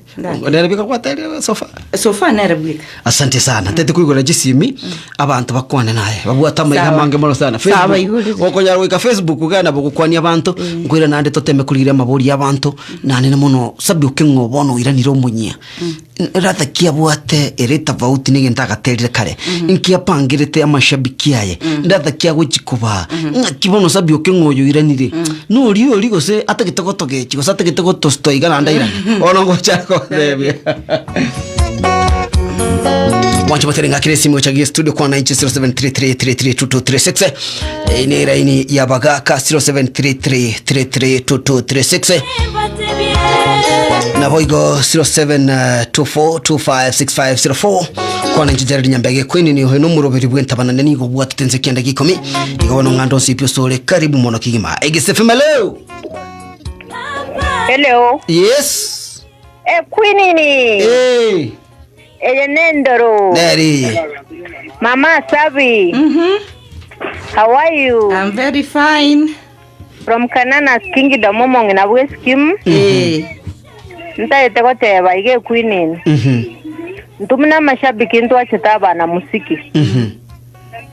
Nere bweka gwaterire so far? So far nere bweka. Asante sana. Ntete koigora chisimi abanto bakwane naye. Babwate amaiga Sawa. amange mono sana. Sawa, Facebook. igorere. Okonyara goika Facebook iga nabo gokwania abanto. Nkoira naende toteme korigereria amabori ya abanto. Naende mono sabi okeng'o bono oiranire omonyia. Rather ki abwate ere tofauti na egento agaterire kare. Inki apangerete amashabiki aye. Rather ki agochi kobaa. Ng'aki bono sabi okeng'o oyo oiranire. Noria oria gose atagete gotogechi gose atagete gotostoa iga naende airane. Bono ngocha gotebia. Mwanche batere ng'akire esimu gocha gie studio kwana inche 0733332236 Eye ne eraini ya bagaka 0733332236 naboigo 0724256504 kwana inche Gerald Nyambege Queen ni oyo nomoroberi bw'entabanane nigo obwatete nse kianda gikomi igo bono ng'ando onsi pi osore karibu mono kigima egesefe leo Hello. yes Eh, Queenini. Eh. Eye nendoro. Neri. Mama Sabi. How are you? I'm very fine. From Kananas Kingdom omong'ina bw'esikimu. Eh. Ntaete goteba iga equeenini. Intwe buna amashabiki ntwachete abana musiki.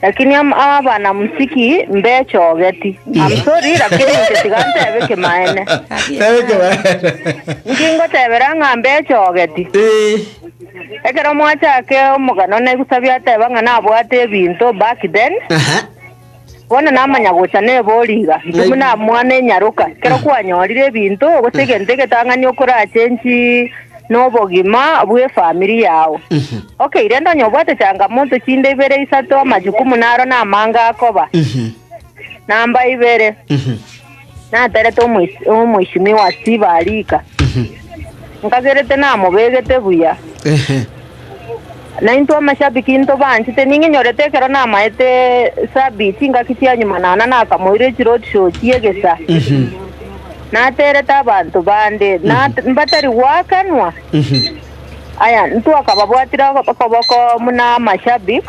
Lakini am- abana musiki mbechogeti. I'm sorry lakini inche tiga ntebe ekemaene. Inki ngotebera ng'a mbechogeti? Ekero mwachake omogano negusabia ateba ng'a nabwate ebinto back then. Bono namanya gocha nebori iga, intwe buna mwana enyaroka, ekero kwanyorire ebinto, gose egento egetang'ani okorachenchi nobogima bw'efamiri yao. Okay, rende onye obwate changamoto chinde ibere isato, amajukumu naro namange akoba. Namba ibere, naterete omois- omoishimiwa Steve Arika, nkagerete namobegete buya. Naintwe amashabiki ntobanchete, ning'inyorete ekero namaete Sabi chingaki chia nyuma naana nakamoira echiroadshow chi'egesa, naterete abanto bande, na mbatari goakanwa. Aya, ntwakababwatire okoboko buna amashabik,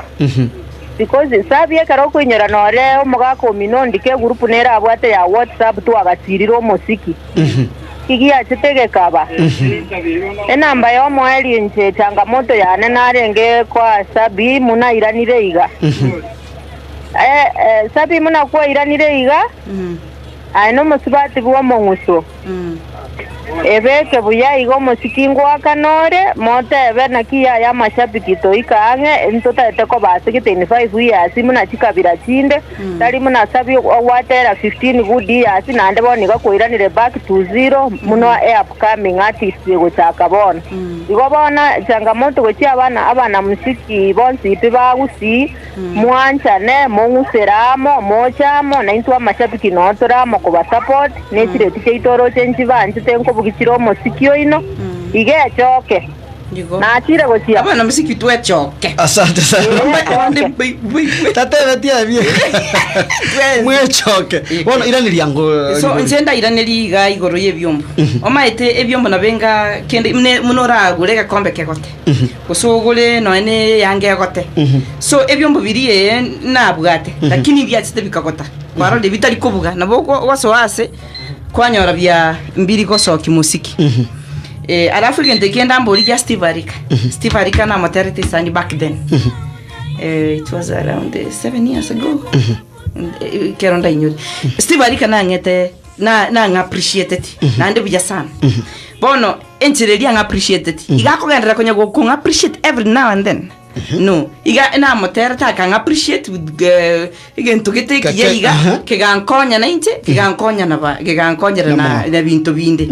because Sabi ekero okoinyora nore omogaka omino ndike egroup nere abwate ya WhatsApp twagasirire omosiki. Kigiachete gekaba. Enamba y'omoerio inche changamoto yane narenge koa Sabi muna airanire iga. Sabi muna kwairanire iga, aye nomosubati bw'omong'uso. Ebeke buya iga omosiki ngoakana ore, motebe naki yaya amashabiki toika ang'e, ntotagete koba ase gete in five years buna chikabira chinde, tari buna Sabi ogwatera 15 good years naende bono iga kwairanire back to zero buna e upcoming artist egochaka bono. Igo bono changamoto gochia abana abanamusiki bonsi pi ba Gusii, Mwanchane, mong'usere amo, moche amo, naintwe amashabiki noo tore amo kobasupport, ne chireti chiaito oroche nchibanchete nkobugia chire omosiki oino, iga echoke. Nachire gochia. Abana mosiki twechoke. Asante sana. Tatebeti ebio. Mwechoke. Bono iraneria ngo. So inche ndairaneria iga igoro y'ebiombo. Omaete ebiombo nabo enga kende muna muna oragure egekombe kegote. Gose ogore nonya ne eyanga egote. So ebiombo biria ee nabwate, lakini mbiachete bikagota. Kwarorire bitari kobuga, nabo ogo- ogosoa ase. Kwanyora bia mbiri gosokia mosiki. Eh, alafu egento ekende ambori gia Steve Arika. Steve Arika namoterete esani back then. Eh, it was around 7 years ago. Eh, Ekero ndainyore. Steve Arika nang'ete na nang'a appreciated naende buya sana. Bono enchera eria ang'a appreciated iga akogenderera konya gokong'a appreciate every now and then. No, iga namoterete akang'a appreciate with eh, egento gete ekiya Keke, iga aha. kegankonya nainche kegankonya na ba kegankonyera na na binto binde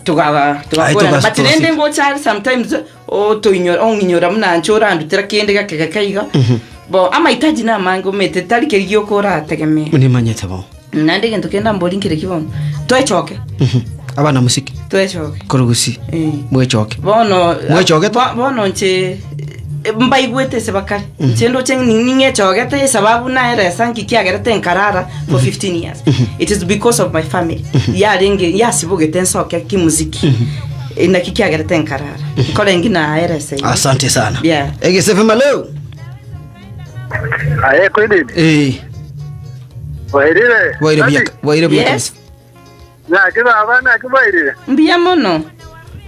togaba Aye, togakorana togas- but rende togasika. ngocha are sometimes otoinyora ong'inyora buna nche orandutera kende gake gake iga bo amahitaji namange omanyete tari keria gioka orategemee Nimanyete bo. naende egento kende ambori nkere ki bono twechoke Abana musiki twechoke korugusi Eh. mwechoke. bono Mwechogete? bono nche eh, mbaigwete ase bakare nche ndoche ning'echogete esababu naeresa nki kiagerete nkarara for 15 years it is because of my family yarenge yasibogete nsoke kimuziki Eh, naki kiagerete nkarara nkorengi naeresa igo. Asante sana. Yeah. Egesefe maleo. Aye kweli. Eh. Wairire. Waire buya waire buya Yes. kabisa. Naki baba naki wairire. Mbuya mono.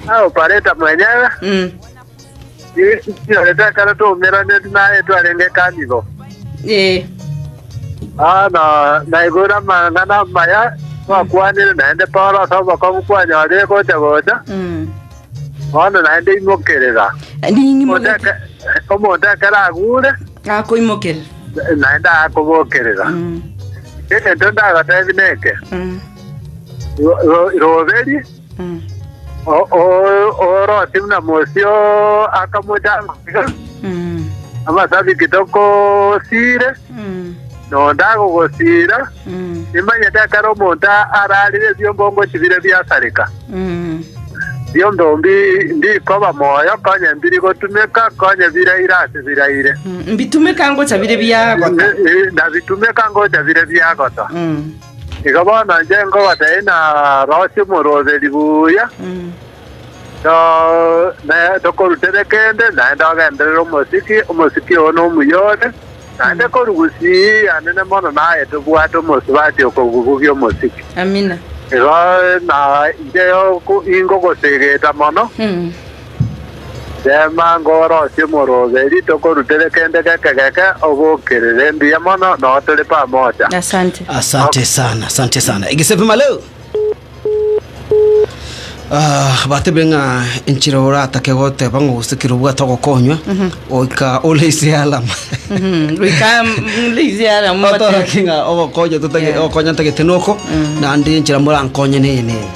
Ao pareta mwenyewe. Mm. Yorete kare tuumiraneti naye twarenge kanigo. Eh. Ah na naigura mang'ana maya twakwanire naende Paulo ase obokongu kwanyorire gocha gocha. Mm. Bono naende imokerera. Ning'imogete. Omonto ekero agure Akoimokerera. naende akobokerera. Egento ndagotebi neke. Mm. Roberi Mm. oroti buna mosio akamochanga Mm. amasabiki tokosire Mm. nonde agogosira Mm. nimanyete ekero omonto ararire ebiombongo chibire biasareka Mm. biondo mbi ndikoba moyo konye mbiri gotumeka konye biraire ase biraire Mbitumeka ngocha bire biagota. nabitumeka ngocha bire biagota igo bono inche nkogotebia na rosie omoroberi buya to ne tokorutere kende naende ogenderere omosiki omosiki oyo na omuya ore naende korugusia anene mono naye tobwate omosubati okogubugia omosiki Amina. igo na inche ingogosegeta mono Mm. tema ngorosie omoroberi tokorutere kende geke geke obokerere mbuya mono no tore pamoja Asante. Asante sana, asante sana. Egesefe maleo. Ah, batebire ng'a enchera oratake goteba ng'a ogosekera obwate ogokonywa oika oleise alama Goika leise alama otoraki ng'a ogokonya totage ogokonya ntagete noko naende enchera morankonye neye neye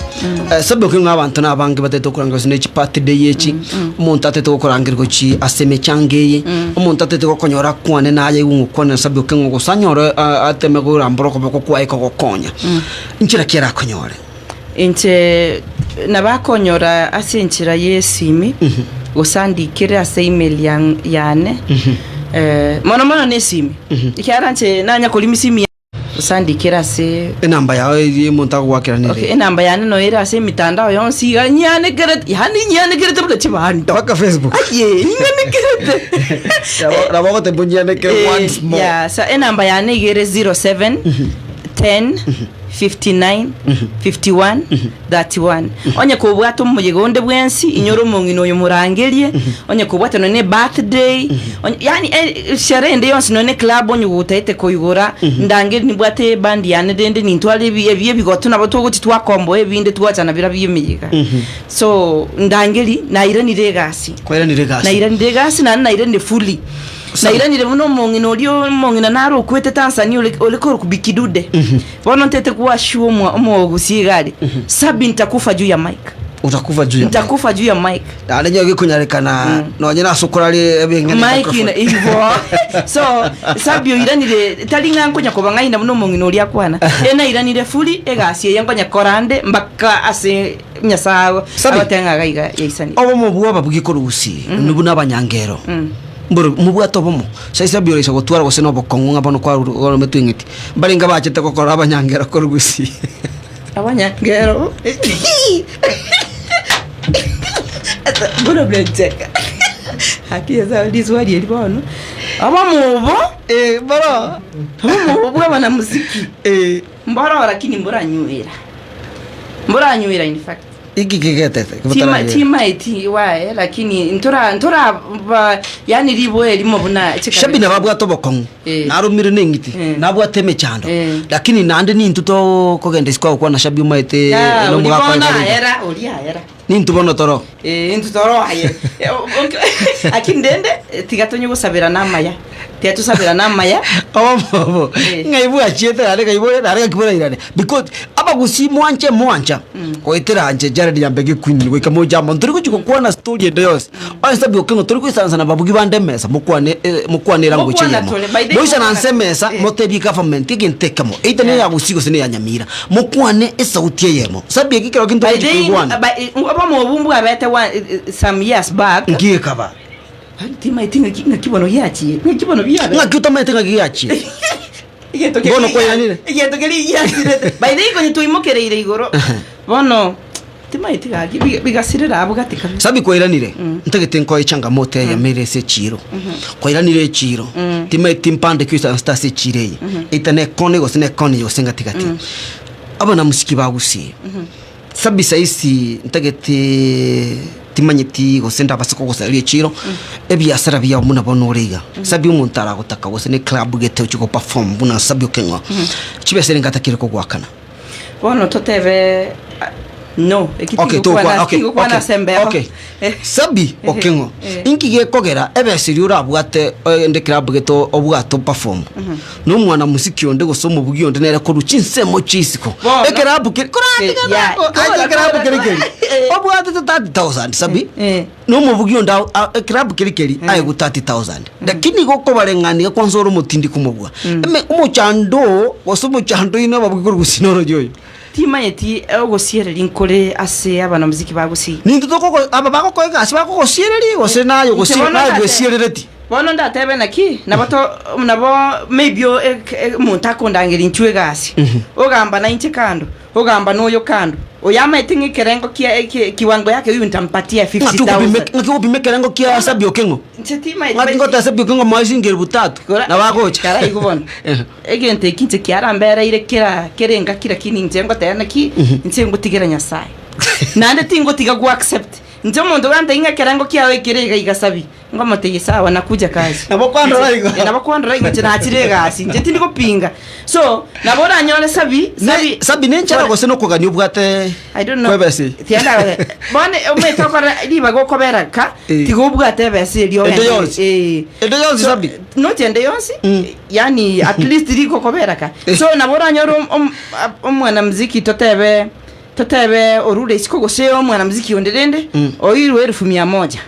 Eh, sababu ki ng'a abanto na abange batete okoranga gose ne chibirthday echi omonto atete gokorangeria gochi ase emechango eye omonto atete gokonyora akwane naye aigwe ng'a okwane na sababu ki ng'a gose anyore ah, ateme korambora okoboko kwaye kogokonya nchera ki arakonyore Inche nabakonyora ase enchera y'esimi, gose andikere ase email ya- yane, eh, mono mono na esimi, ekiagera inche nanya korima esimi gose andikere ase Enamba yao eria omonto agogoakera nere Okay, enamba yane noyo ere ase emitandao yonsi iga nyianekerete, yaani nyianekerete buna chibando. Mpaka Facebook. Aye, nyianekerete. Nabo ogoteba onyianekere once more. Yeah, so enamba yane iga ere 07 10 59 51 31 Onye kobwate omoyega onde bwensi, inyora omong'ina oyo morangerie, onye kobwate nonya ne birthday, onye yaani eh, sherehe ende yonsi nonya ne club onye gotaete koigora, ndangerie nimbwate eband yane rende nintware ebi ebi ebigotu nabo togochi twakomboa ebinde twachana bira bia emeyega. So ndangerie, nairanire egasi. Kwairanire egasi. Nairanire egasi naende nairanire fully. Nairanire buna omong'ina oria omong'ina nare okwete Tanzania ore ore korokwa Bikidude. Bono ntete goashua omwa omogusia iga aria, Sabi nitakufa juu ya mic. Utakufa juu ya mic. Nitakufa juu ya mic. Naende nyowe gekonyarekana nonye nase okorari ebing'ana Mic ina igo. So Sabi oiranire tari ng'a nkonya kobang'aina buna omong'ina oria akwana. E nairanire fully egasi eye nkonya kora nde mpaka ase Nyasae Sabi. agoteba ng'a iga iga yaisanire. Obomo bw'ababugi korwa gusii buna abanyangero Mboro mobwate obomo saisa bioroisa gotwara gose nobokong'u ng'a bono kwarometwe eng'iti mbarenge bachete gokora abanyangero korwa gusii. Abanyangero bono mnacheka haki ya riswali eri bono obomo obo boro obomo obo bwa abanamuziki mboroo lakini mboranywera. Mboranywera in fact. Iki kigetete Tima timaeti wae lakini ntora ntora ba yani riboe erimo buna Shabi nababwate obokong'u Eh. naromire na eng'iti nabwate emechando lakini naende nintwe tokogenda isiko agokwana Shabi omaete Ah, na ori omogaka bono oye bare iga. aera ori aera Nintwe bono toro Eh, intwe toro aye Eh, ok- lakini rende eh, tiga tonye gosabera amaya tiga tosabera amaya obomobo Eh. ng'ai bwachiete naende ng'ai bore naende ng'aki borairane because abagusii mwanche mwancha goetera nche Jared Nyambeki Queen goika moche amo ntori gochi gokwana story ende yonsi onye Sabi Okeng'o tori goisaransa na babugi bande emesa mokwane eh, mokwane erango eche Mokwana eyemo tore, by the way, moisaranse mokwana- emesa Eh. motebie government egento ekemo either ne ya Gusii gose ne ya Nyamira mokwane esauti eyemo Sabi eki ekero kinto By gochi the koigwana by obomo obu mbwabete one eh, eh, some years back nkiekaba timaeti ng'aki ng'aki bono giachire ng'aki bono biabe ng'aki otamanyete ng'aki giachire Egento keria Bono kwairanire? Egento keria giachirete. By the way konya twaimokereire igoro. Bono timaeti gaki biga- bigasirera abwo gati kabisa. Sabi kwairanire ntagete nkoe changamoto eyemo ere ase echiro kwairanire echiro timaeti mpande ki oisaranste ase echiro eye either ne ekona gose ne ekona eye gose ngati gati abanamusiki ba gusii Sabi saisi ntagete timanyeti gose ndabase kogosaria echiro ebiasara biao buna bono ore iga sabi omonto aragotaka gose ne club gete ochi go perform buna sabi okeng'o chibesa ere ngatakire kogoakana. Bono totebe ah, no eki Okay, tigokwana tokwa- okay, tigokwana okay, ase embeo. okay. Sabi okeng'o Eh. inki gekogera ebesa eria orabwate ende club gete obwate operform Na omwana mosiki onde gose omobugi onde nere korwa chinsemo chia isiko. Bono. Ekerabu keri koratiga Eh, ya, nako, aye kora, ekerabu kora, keri kora. keri. Obwatete 30,000 sabi. Na omobugi onde ao- a- ekerabu keri keri aegwe 30,000. Lakini igo okobareng'ania kwanza ore omotindi komobua. Eme omochando oo gose omochando oino ababugi korwa gusii noroche oyo. Timanyeti ogosiereria nkore ase abanamuziki ba gusii. Nintwe tokogo aba bagokoa egasi bakogosiereria gose naye Inche ogosie bono naye ndate- gwesierereti. Bono ndatebe naki, nabo to nabo maybe o- ek- e- omonto akondangeria inchuo egasi, ogamba nainche kando, ogamba na oyo kando, oyo amaete ng'a ekerengo kia eke kiwango yake huyu nitampatia Ng'aki okopima 50,000. ng'aki okopima ekerengo kia Sabby Okeng'o? Inche timaeti Ng'aki ngoteba Sabby Okeng'o moe siringi elfu tatu, nabo agocha. Kara igo bono. Egento eki inche kiarambereire kera kera engaki lakini inche ngoteba naki, inche ngotigera Nyasaye. Naende tingotiga go accept. Inche omonto gantebia ng'a ekerengo kiao ekere iga iga Sabby, Ngomotebia sawa nakuja kazi. Nabo kwandora igo. Eh, nabo kwandora igo inche nachire egasi inche tindi gopinga so nabo oranyore sabi sabi Sabi nenchara gose nokogania obwate I don't know. kwebesa eye? Tienda bono omanyete okora ribaga okobera ka tiga obwate ebesa eria Ende ogende yonsi. eh. Ende yonsi So, Sabi. not ende yonsi yani at least rigokobera ka so nabo oranyore om- om- omwana muziki totebe Totebe orure isiko gose omwanamuziki onde rende oirwe elfu mia moja.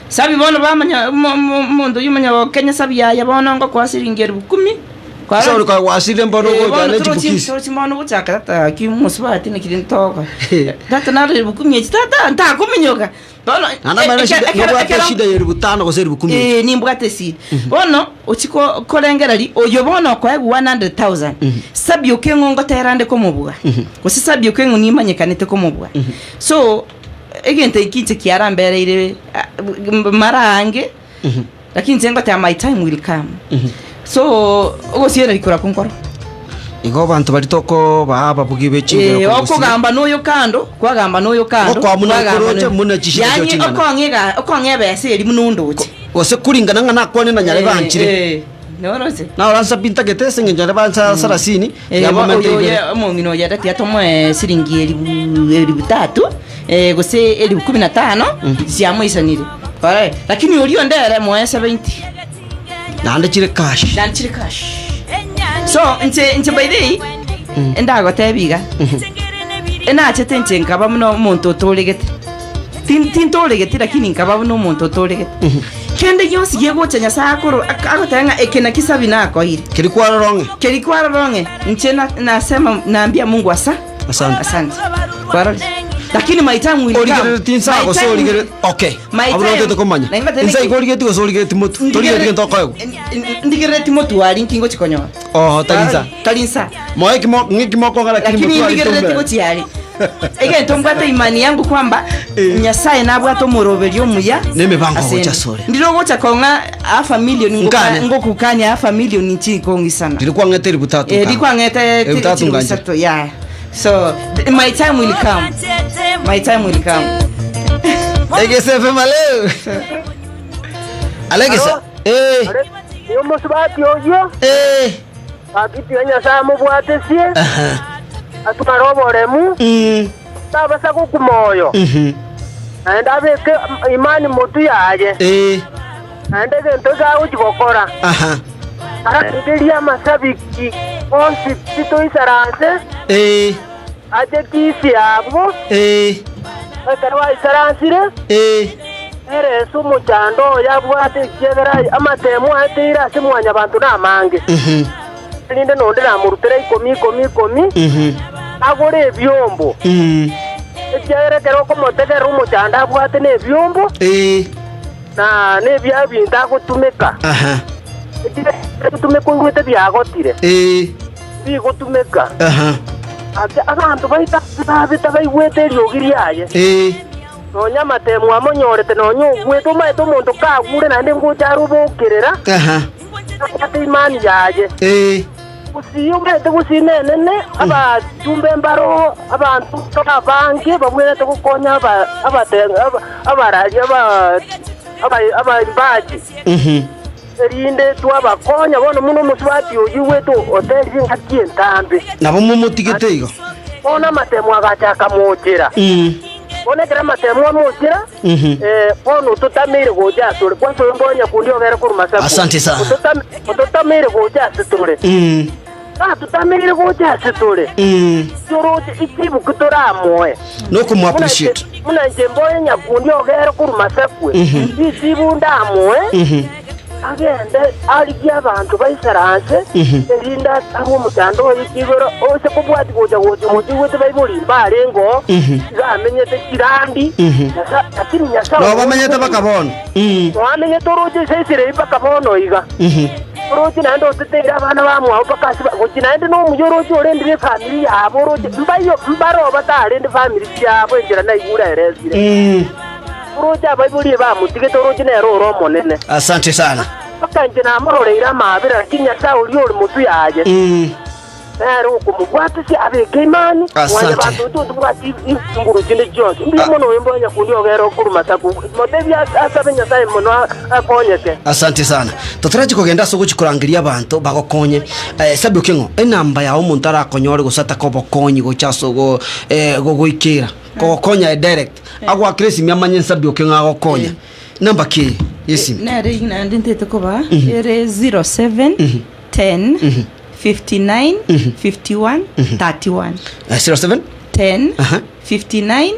Sabi bono bamanya omo- omo- omonto oyio omanya gokenya sabi yaye bono ngokoa siringi elfu kumi. Ase ore kwagwasire mbono Eh, ogocha bono ne torochi chibukizi. torochi mbono gochaka tata ki omosubati naki rende togoka. Tata naro elfu kumi echi tata ntakominyoka. Bono Naende amanyene ekero- shida- ekero- nobwate ekero- eshida ya elfu tano gose elfu kumi. Eh, nimbwate esida. Bono ochi ko- korengereria oyo bono okoegwa 100,000 sabi okeng'o ngotera ande komobua gose sabi okeng'o nimanyekanete komobua so egento eki inche kiarambereire ah, m- mara aange lakini inche ngoteba my time will come so ogosiereria korakwo nkoro Igo abanto baria tokobaa ababugi be chingero Eh, korwa gusii. okogamba noyo kando kwagamba noyo kando Okoa buna kwagamba okoroche, noyo- buna chishida Yaani chio ching'ana. okong'a ega- okong'a ebesa eria buna ondoche Gose kuringana ng'a nakwane na nyare banchire. Eh, eh, noroche Naora nsa ntagete ase eng'encho nyare bansa sarasini, Eh, tiga bo- momente oyo- ibere. oyo omong'ina oyo ere tiga tomoe siringi elibu elibu tatu eh, gose elibu kumi na tano chiamoisanire Ore, lakini oria onde ere moe 70 Naende chire cash. Naende chire cash. So inche inche by the way endagotebia iga enachete inche nkaba buna omonto otoregete Tin- tintoregeti lakini nkaba buna omonto otoregete kende gionsi gegocha nyasaye akoro ak- agoteba ng'a eke naki sabi nakoire Keri kwarora ong'e. keri kwarora ong'e inche na- nasema naambia mungu asa Asante. asante kwarorire lakini my time will come. Origerereti insa My gose time will- origerereti okay. My Abwo time- notete komanya. Na ingotebe Insa naki- igo origereti gose origereti motu. Torigereti gento okoegwa. Ndigerereti motu aria nki ngochi konyora. Oo tari insa. Tari insa. Moe ekimo ng'eki mokong'a lakini Lakini motu aria ndigerereti tombere. gochia aria. Egento mbwate imani yangu kwamba Nyasaye nabwate omoroberio omuya Nemebango ase gocha ende. asore. Ndire ogocha kong'a half a million ngoka- Nkane. ngokukania half a million nchinkong'isana. Riria kwang'ete elfu tatu Eh, nkanga. rikwang'ete Elfu tatu chilifu nganchera. isato ya. So my time will come. My time will come. Egese FM hello. Alegesa. Eh. Omosubati oyio Eh. Gaki Nyasae amobwatesie, atware oboremu, tabasa gokwa moyo, naende abeke imani motwe yaye, naende egento eke agochia gokora, arangerie amasabiki onsi pi toisaranse, ache tisi abwo, ekero baisaransire, ere ase omochando oye abwate, ekiagera amatemo aeteire ase mwanyabanto namange. Erinde nonde namorutere ikomi ikomi ikomi, agore ebiombo, ekiagera ekero okomotegerera omochando abwate nebiombo, na nebia ebinto agotumeka, ekiagera ebigotumeka oigwete biagotire, bigotumeka. Ase abanto baito ase babe tabaigwete eriogi riaye, nonya amatemo amonyorete, nonya ogwete, omanyete omonto kagure naende ngocha are obokerera, Abwate imani yaye. Gusii omanyete gusii nenene, abachumbe mbaro, abanto abange babwenerete gokonya abarari abaimbaji, erinde twabakonya. Bono buna omosubati oyio oigwete oterire engaki entambe. Nabo momotigete igo. Bono amatemo agacha akamochera. Bono ekero amatemo amochera, bono ototameire gocha asore. Kwansa oyo mbonya kundi ogere korwa masaku. Asante sana. Ototameire gocha ase tore. Natotameire gocha ase tore. Toroche ichibuki toramoe. Nokomo appreciate. Buna inche mboe nyakundi ogere korwa masakwe. Richibu ndamoe. Agende arigie abanto baisaranse, erinde arue omochando oye igoro, ose kobwatia gocha gocha omochie oigwete baibori mbarengeo, iga amenyete chirandi, lakini Nyasae Nabo bamenyete mpaka bono. Nabo amenyete oroche ase Israeli mpaka bono iga. Oroche naende oteteire abana bamwabo mpaka ase gochia naende nomuya oroche orendire efamiri yabo oroche mbaiyo mbaroo batarende famiri chiabo enchera naigure eresire. Oroche abaibori bamotigete, oroche nere ore omonene. Asante sana. Mpaka inche namororeire amaabera, lakini Nyasae oria ore motwe yaye, nere okomobwatisia abeke imani. Asante. Mwanyabanto intwe ntobwati chinguru chinde chionsi. Mbuya mono oyo mbonya kundi ogere okorwa masaku. Motebie asabe Nyasae mono akonyeke. Asante sana. Totarachi kogenda ase ogochi korangeria abanto bagokonye. Eh, Sabi Okeng'o, enamba yao omonto arakonyore gose atake obokonyi gocha ase ogo eh, gogoikera. Kogokonya aye direct. Agoakera esimi amanye nsabi oke ng'a agokonya. Namba ki eye yesimi? Nere eyio naende ntete koba ere 07 10 59 51 31. 07 10 59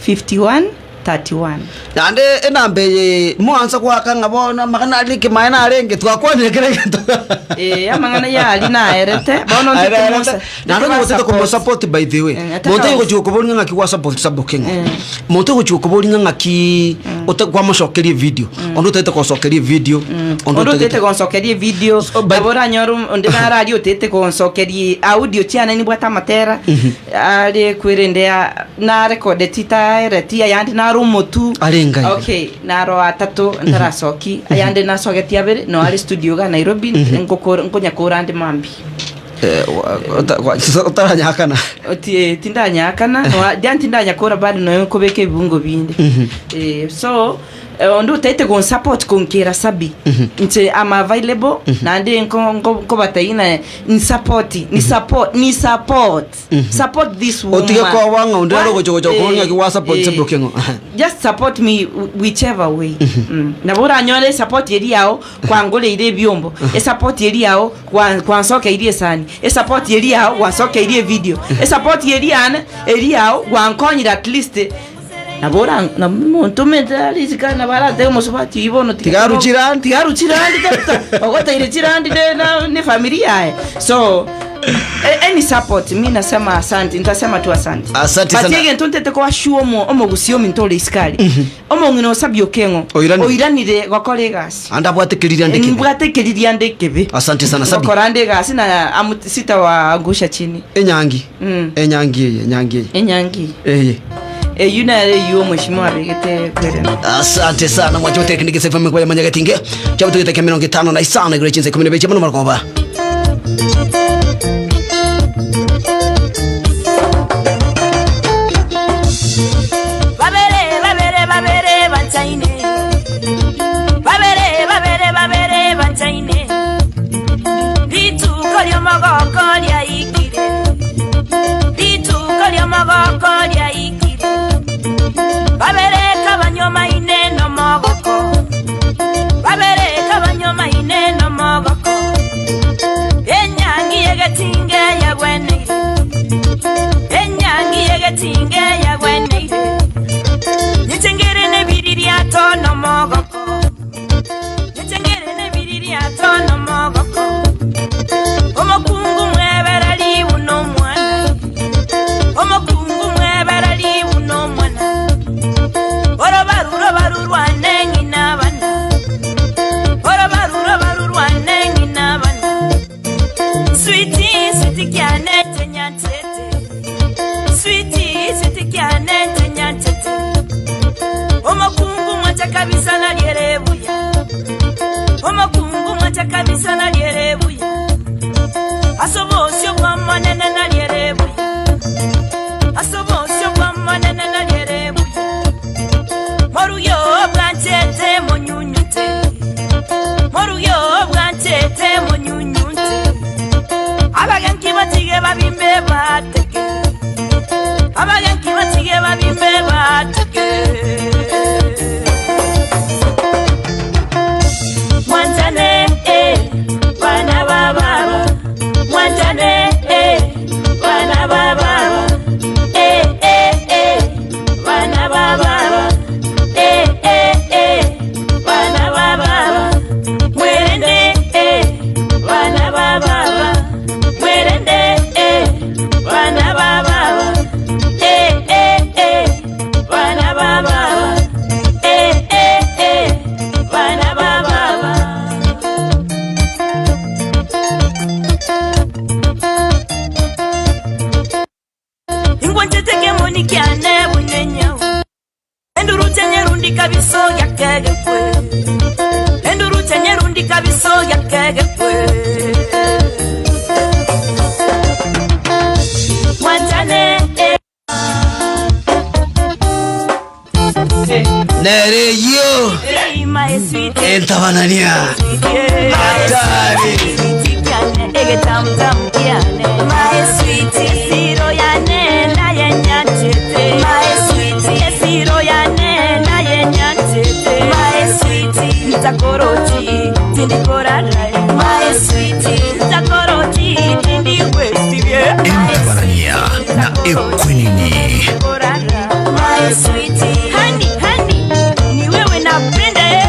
51 31. Naende enamba eye mwansa goaka ng'a bono amang'ana aria ekemanyererio narenge twakwanire kera egento. Eh, amang'ana yari naerete bono ntete Aerete. mosa- Naende ntete onye gotete basupport. komosupport by the way. Eh, ataka Monto gose. ogochia gokoboria ng'a ng'aki gwasupport saboke ng'o. Monto ogochia gokoboria ng'a ng'aki ote kwamosokeria evideo. Onde otagete gosokeria evideo. Onde Onde otagete otagete gonsokeria evideo, nabo oranyore onde nararia otagete gonsokeria audio chiane nibwate amatera, Are kwerende narekodeti taereti ayande naro omotu. Arenge aiga. Okay, naro atato ntarasoki ayande nasogeti abere no are studio iga Nairobi ngokora nkonya kora ande mambia. Eh, wa- ota- wa- otaranyakana Oti eh, tindanyakana noa yani tindanyakora bado noe nkobeka ebibungo binde. Eh, so Eh, onde otaete gonsupport konkera sabi inche am available naende nko- nko- nkobatebia ng'a nsupport ni support ni support support this woman otige koba ng'a onde nare ogocha gocha Eh, okobora ng'aki gwa support eh, sabi okeng'o just support me whichever way Mm. Nabo oranyore esupport eria yao kwangoreire ebiombo esupport eria yao kwa- kwansokeirie esani esupport eria yao gwansokeirie evideo esupport eria yane eria yao gwankonyire at least Nabo ora nomontomete are isiko nabo aratebe omosubati oyio bono Tiga arue chirandi. Tiga arue chirandi kabisa. Ogoteire chirandi ne na ne familia yaye. So any support mi nasema asante, nitasema tu asante. Asante But sana. egento ntete koa sure omo omogusii ominto ore isiko aria. Omong'ina osabie okeng'o. Oiranire. Oiranire gokora egasi. Ande abwate keriria ande kebe. Mbwate keriria ande kebe. Asante sana Sabi. Ngokora ande egasi na amu sitawaangusha chini. Enyangi. Enyangi eye, enyangi eye. Enyangi. Eye. Eyio nere eyio omweshimiwa abegete kwerena. Asante sana mwache goteka kende gese fm kwa manya getinge. Chabo tugete kia 55 igoro chinse 12 chiamono marokoba. ri'omogoko riaikire, rituko ri'omogoko riaikire, Babereka banyomaine nomogoko, babereka banyomaine nomogoko, Enyangi y'egetinge yagweneire, enyangi y'egetinge yagweneire, Nyechengere nebiririato nomogoko, nyechengere nebiririato nomogoko, Omokungu mwebereri buna omwana, omokungu mwebereri buna omwana, Orobaru robaru rwane ng'ina abana, orobaru robaru rwane ng'ina abana, Sweetie, sweetie kiane chenyanchete, sweetie, sweetie kiane chenyanchete, Omokungu mwancha kabisa nariere buya, omokungu mwancha kabisa nariere buya, Asobosio bwa monene nariere buya, asobosio bwa monene nariere buya, Moruyo bwanchete monyunyute, moruyo bwanchete monyunyute, Abagenki batige babimbe bateke, abagenki batige babimbe bateke. Mwanjane, eh, bana ba baba. Mwanjane, eh, bana ba baba. Eh, eh, eh, bana ba baba. Eh, eh, eh, bana ba baba. Mwerende, eh, bana ba baba. Mwerende, eh, bana ba baba. Eh, eh, eh, bana ba baba. Eh, eh, eh, bana ba baba. Ingwanchete kemoni kiane bunyenyao Enduruche nyerundi kabiso yakegekwe Enduruche nyerundi kabiso yakegekwe Mwanjane eh. Nere yo entabanania hatari Entabanania na Ekwenini. Hani, hani, ni wewe napenda eh.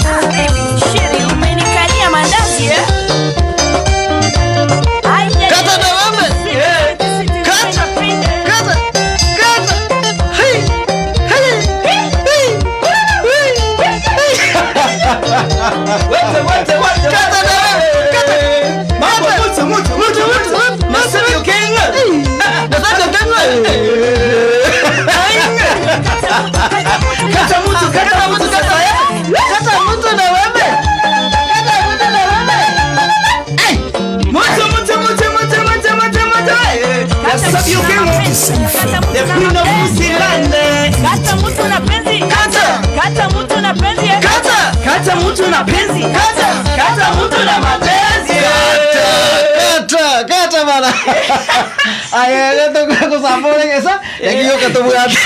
Ah, baby, sheri, umenikalia mandazi eh? Ai, ai, Kata ai. na wewe. Kata, kata, kata. Hey, hey, hey, hey. Wote, wote, wote, Kata na wewe, kata. Mambo mutu, mutu, mutu, mutu. Nasabio Kenga. Nasabio Kenga. Kata mutu, kata mutu, kata Kata mutu na wewe. Kata mutu na wewe. Ai. Mutu, mutu, mutu, mutu, mutu, mutu, mutu. Nasabio Kenga. The Queen of New Kata mutu na penzi. Kata. Kata mutu na penzi. eh. Kata. Kata mutu na penzi. Kata. Kata mutu na mapenzi. Kata, kata bana. Aye, tokusambore esa yakiyoka tobwate.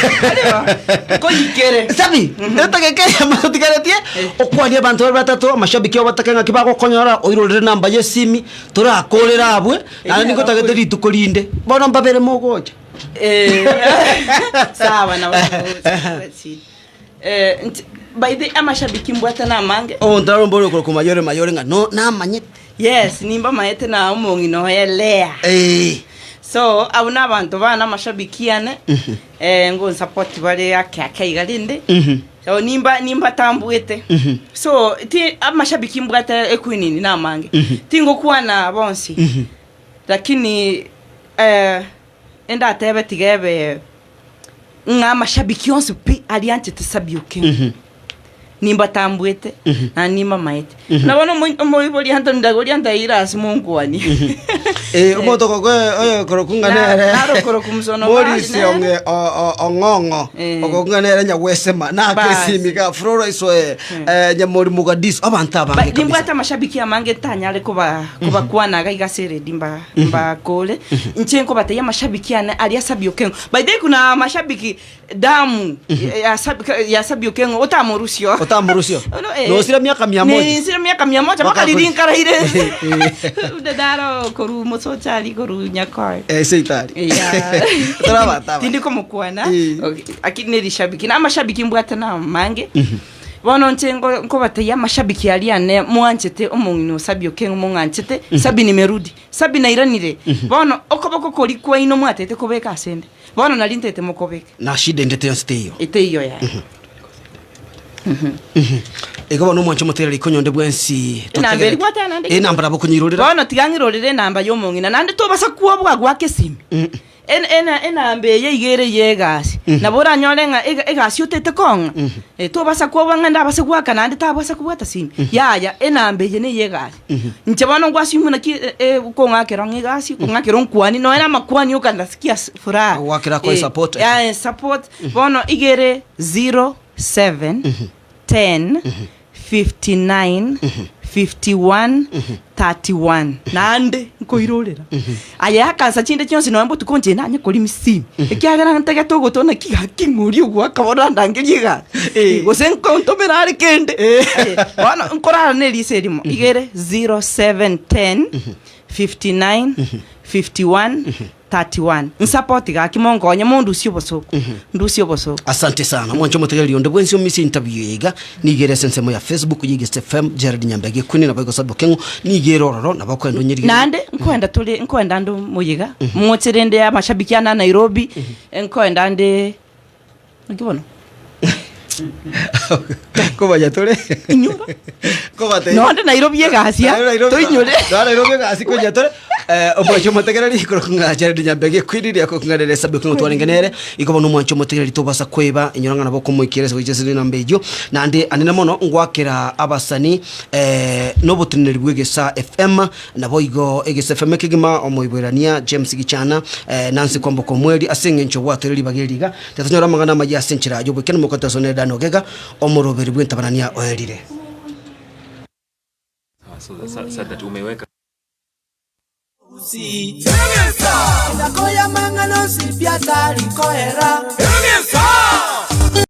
Koyikere. Sabi, etageke amatigaretie okwaria abantu bari batatu amashabiki abo batake ng'aki bagokonyora oirorere namba ya esimi torakorera abwe naende nigo tagete rituko rinde bono mbabere mogocha Eh, sawa na eh, by the amashabiki mbwate namange omonto arombore okoroka mayore mayore ng'a no namanyete yes nimba maete na omong'ina oye lea eh. so abo na abanto bana amashabiki ane eh, ngonsupport bare ake ake iga rinde so nimba nimba tambwete so ti amashabiki mbwate ekwinini namange tingokwana bonsi lakini eh, endatebe tigebe ng'a amashabiki onsi pi arianchete sabioke Nimbatambwete na nimbamaete. Na bono omoibori Anthony Ndagori antaeire ase monkwani. Eh, omonto okokwe oyo okoroku ng'a nere Naro okoroku Musono Morris Bali nere. Ong'e- o- o- Ong'ong'o Eh. okoku ng'a nere Nyagwesema Basi. nakesimiga Florence oye eh, Nyamori Mogadishu abanto abange kabisa. Nimbwate amashabiki amange ntanyare koba kobakwana iga iga ase eredi mba mbakore. Inche nkobatebia amashabiki ane aria Sabby Okengo. By the way kuna mashabiki damu ya Sabby ya Sabby Okengo otamorusio. Otamorusio. No, eh, Nosira miaka mia moja. Nisire miaka mia moja Mwaka mpaka kuri- ririnkaraire. Ndaro koru mosochari koru Nyakoe. Eh, seitari. Yeah. Torabata. Tindi komokwana. Okay. Akini nerishabiki. Na amashabiki mbwate na amange. Bono inche nko- nkobatebia amashabiki aria ane mwanchete omong'ina o Sabby Okengo mong'anchete, Sabby nimerudi, Sabby nairanire. Bono okoboko koria kwaino mwatete kobeka asende, bono nari ntete mokobeke. Na shida ende teyonsi teiyo. Eteiyo yaya. Igo bono omwanche omotereri konyonde bwensi Enamba eri gwateba naende ki? Enamba nabo okonyirorera. Bono tiga ng'irorere enamba ya omong'ina naende tobasa kwobua goaka esimi. En- ena- Enamba eye iga ere ya egasi. Nabo oranyore ng'a ega- egasi otete kong'a, tobasa kwobua ng'a ndabase goaka naende tabasa kobwata simi. Yaya, enamba eye neye egasi. Inche bono ngwasumia naki okong'akera ng'a egasi, okong'akera onkwani, nonya na amakwani oka ndasikia ase furaha. Ogwakera kwa support. Yaye support. Bono iga ere 07 10 59 51 31 naende nkoirorera aye akansa chinde chionsi nonya botuko inche nanye korima esimi ekiagera ntagete ogotwa naki gaki ng'oria ogoaka bono andangerie egasi gose nkontomera are kende bono nkorara na eriso erimo iga ere 07 10 59 51 31 Nsapoti gaki monkonye mondusie obosooku, ndusie obosooku. Asante sana mwanche omotegereri onde bwensi omise interview eye iga nigo ere ase ensemo ya Facebook ye Egesu FM Gerald Nyambega Ekwini nabo egosabe okeng'u nigo ere ororo nabo okoenda onyerigererie. Naende nkoenda tore nkoenda ande omoyega moche rende amashabiki ane a Nairobi nkoenda ande naki bono. Kobanya tore. Inyora. Kobate. Nonde Nairobi egasi ya. Toinyore. Nonde Nairobi egasi konya tore. Eh, omwancho omotegereri ikoro kung'a Jared Nyambege kwiriria kung'arere sabe kung'a twarenge nere iko bono omwancho omotegereri tobasa kweba inyora ng'a nabo komoikera ase goicha ase namba eyio nande anene mono ngwakera abasani eh, noboteneneri bwa Egesa FM Naboigo egesefeme kegima Omoiberania James Gichana, Nancy Kwamboka Omweri, ase engencho gwatoire ribaga eri iga, tetonyora amang'ana amayia ase enchera y'obwekeni mokote ase Dan Ogega, omoroberi bw'entabarania oerire. Engako y'amang'ana onsi pi atari koera.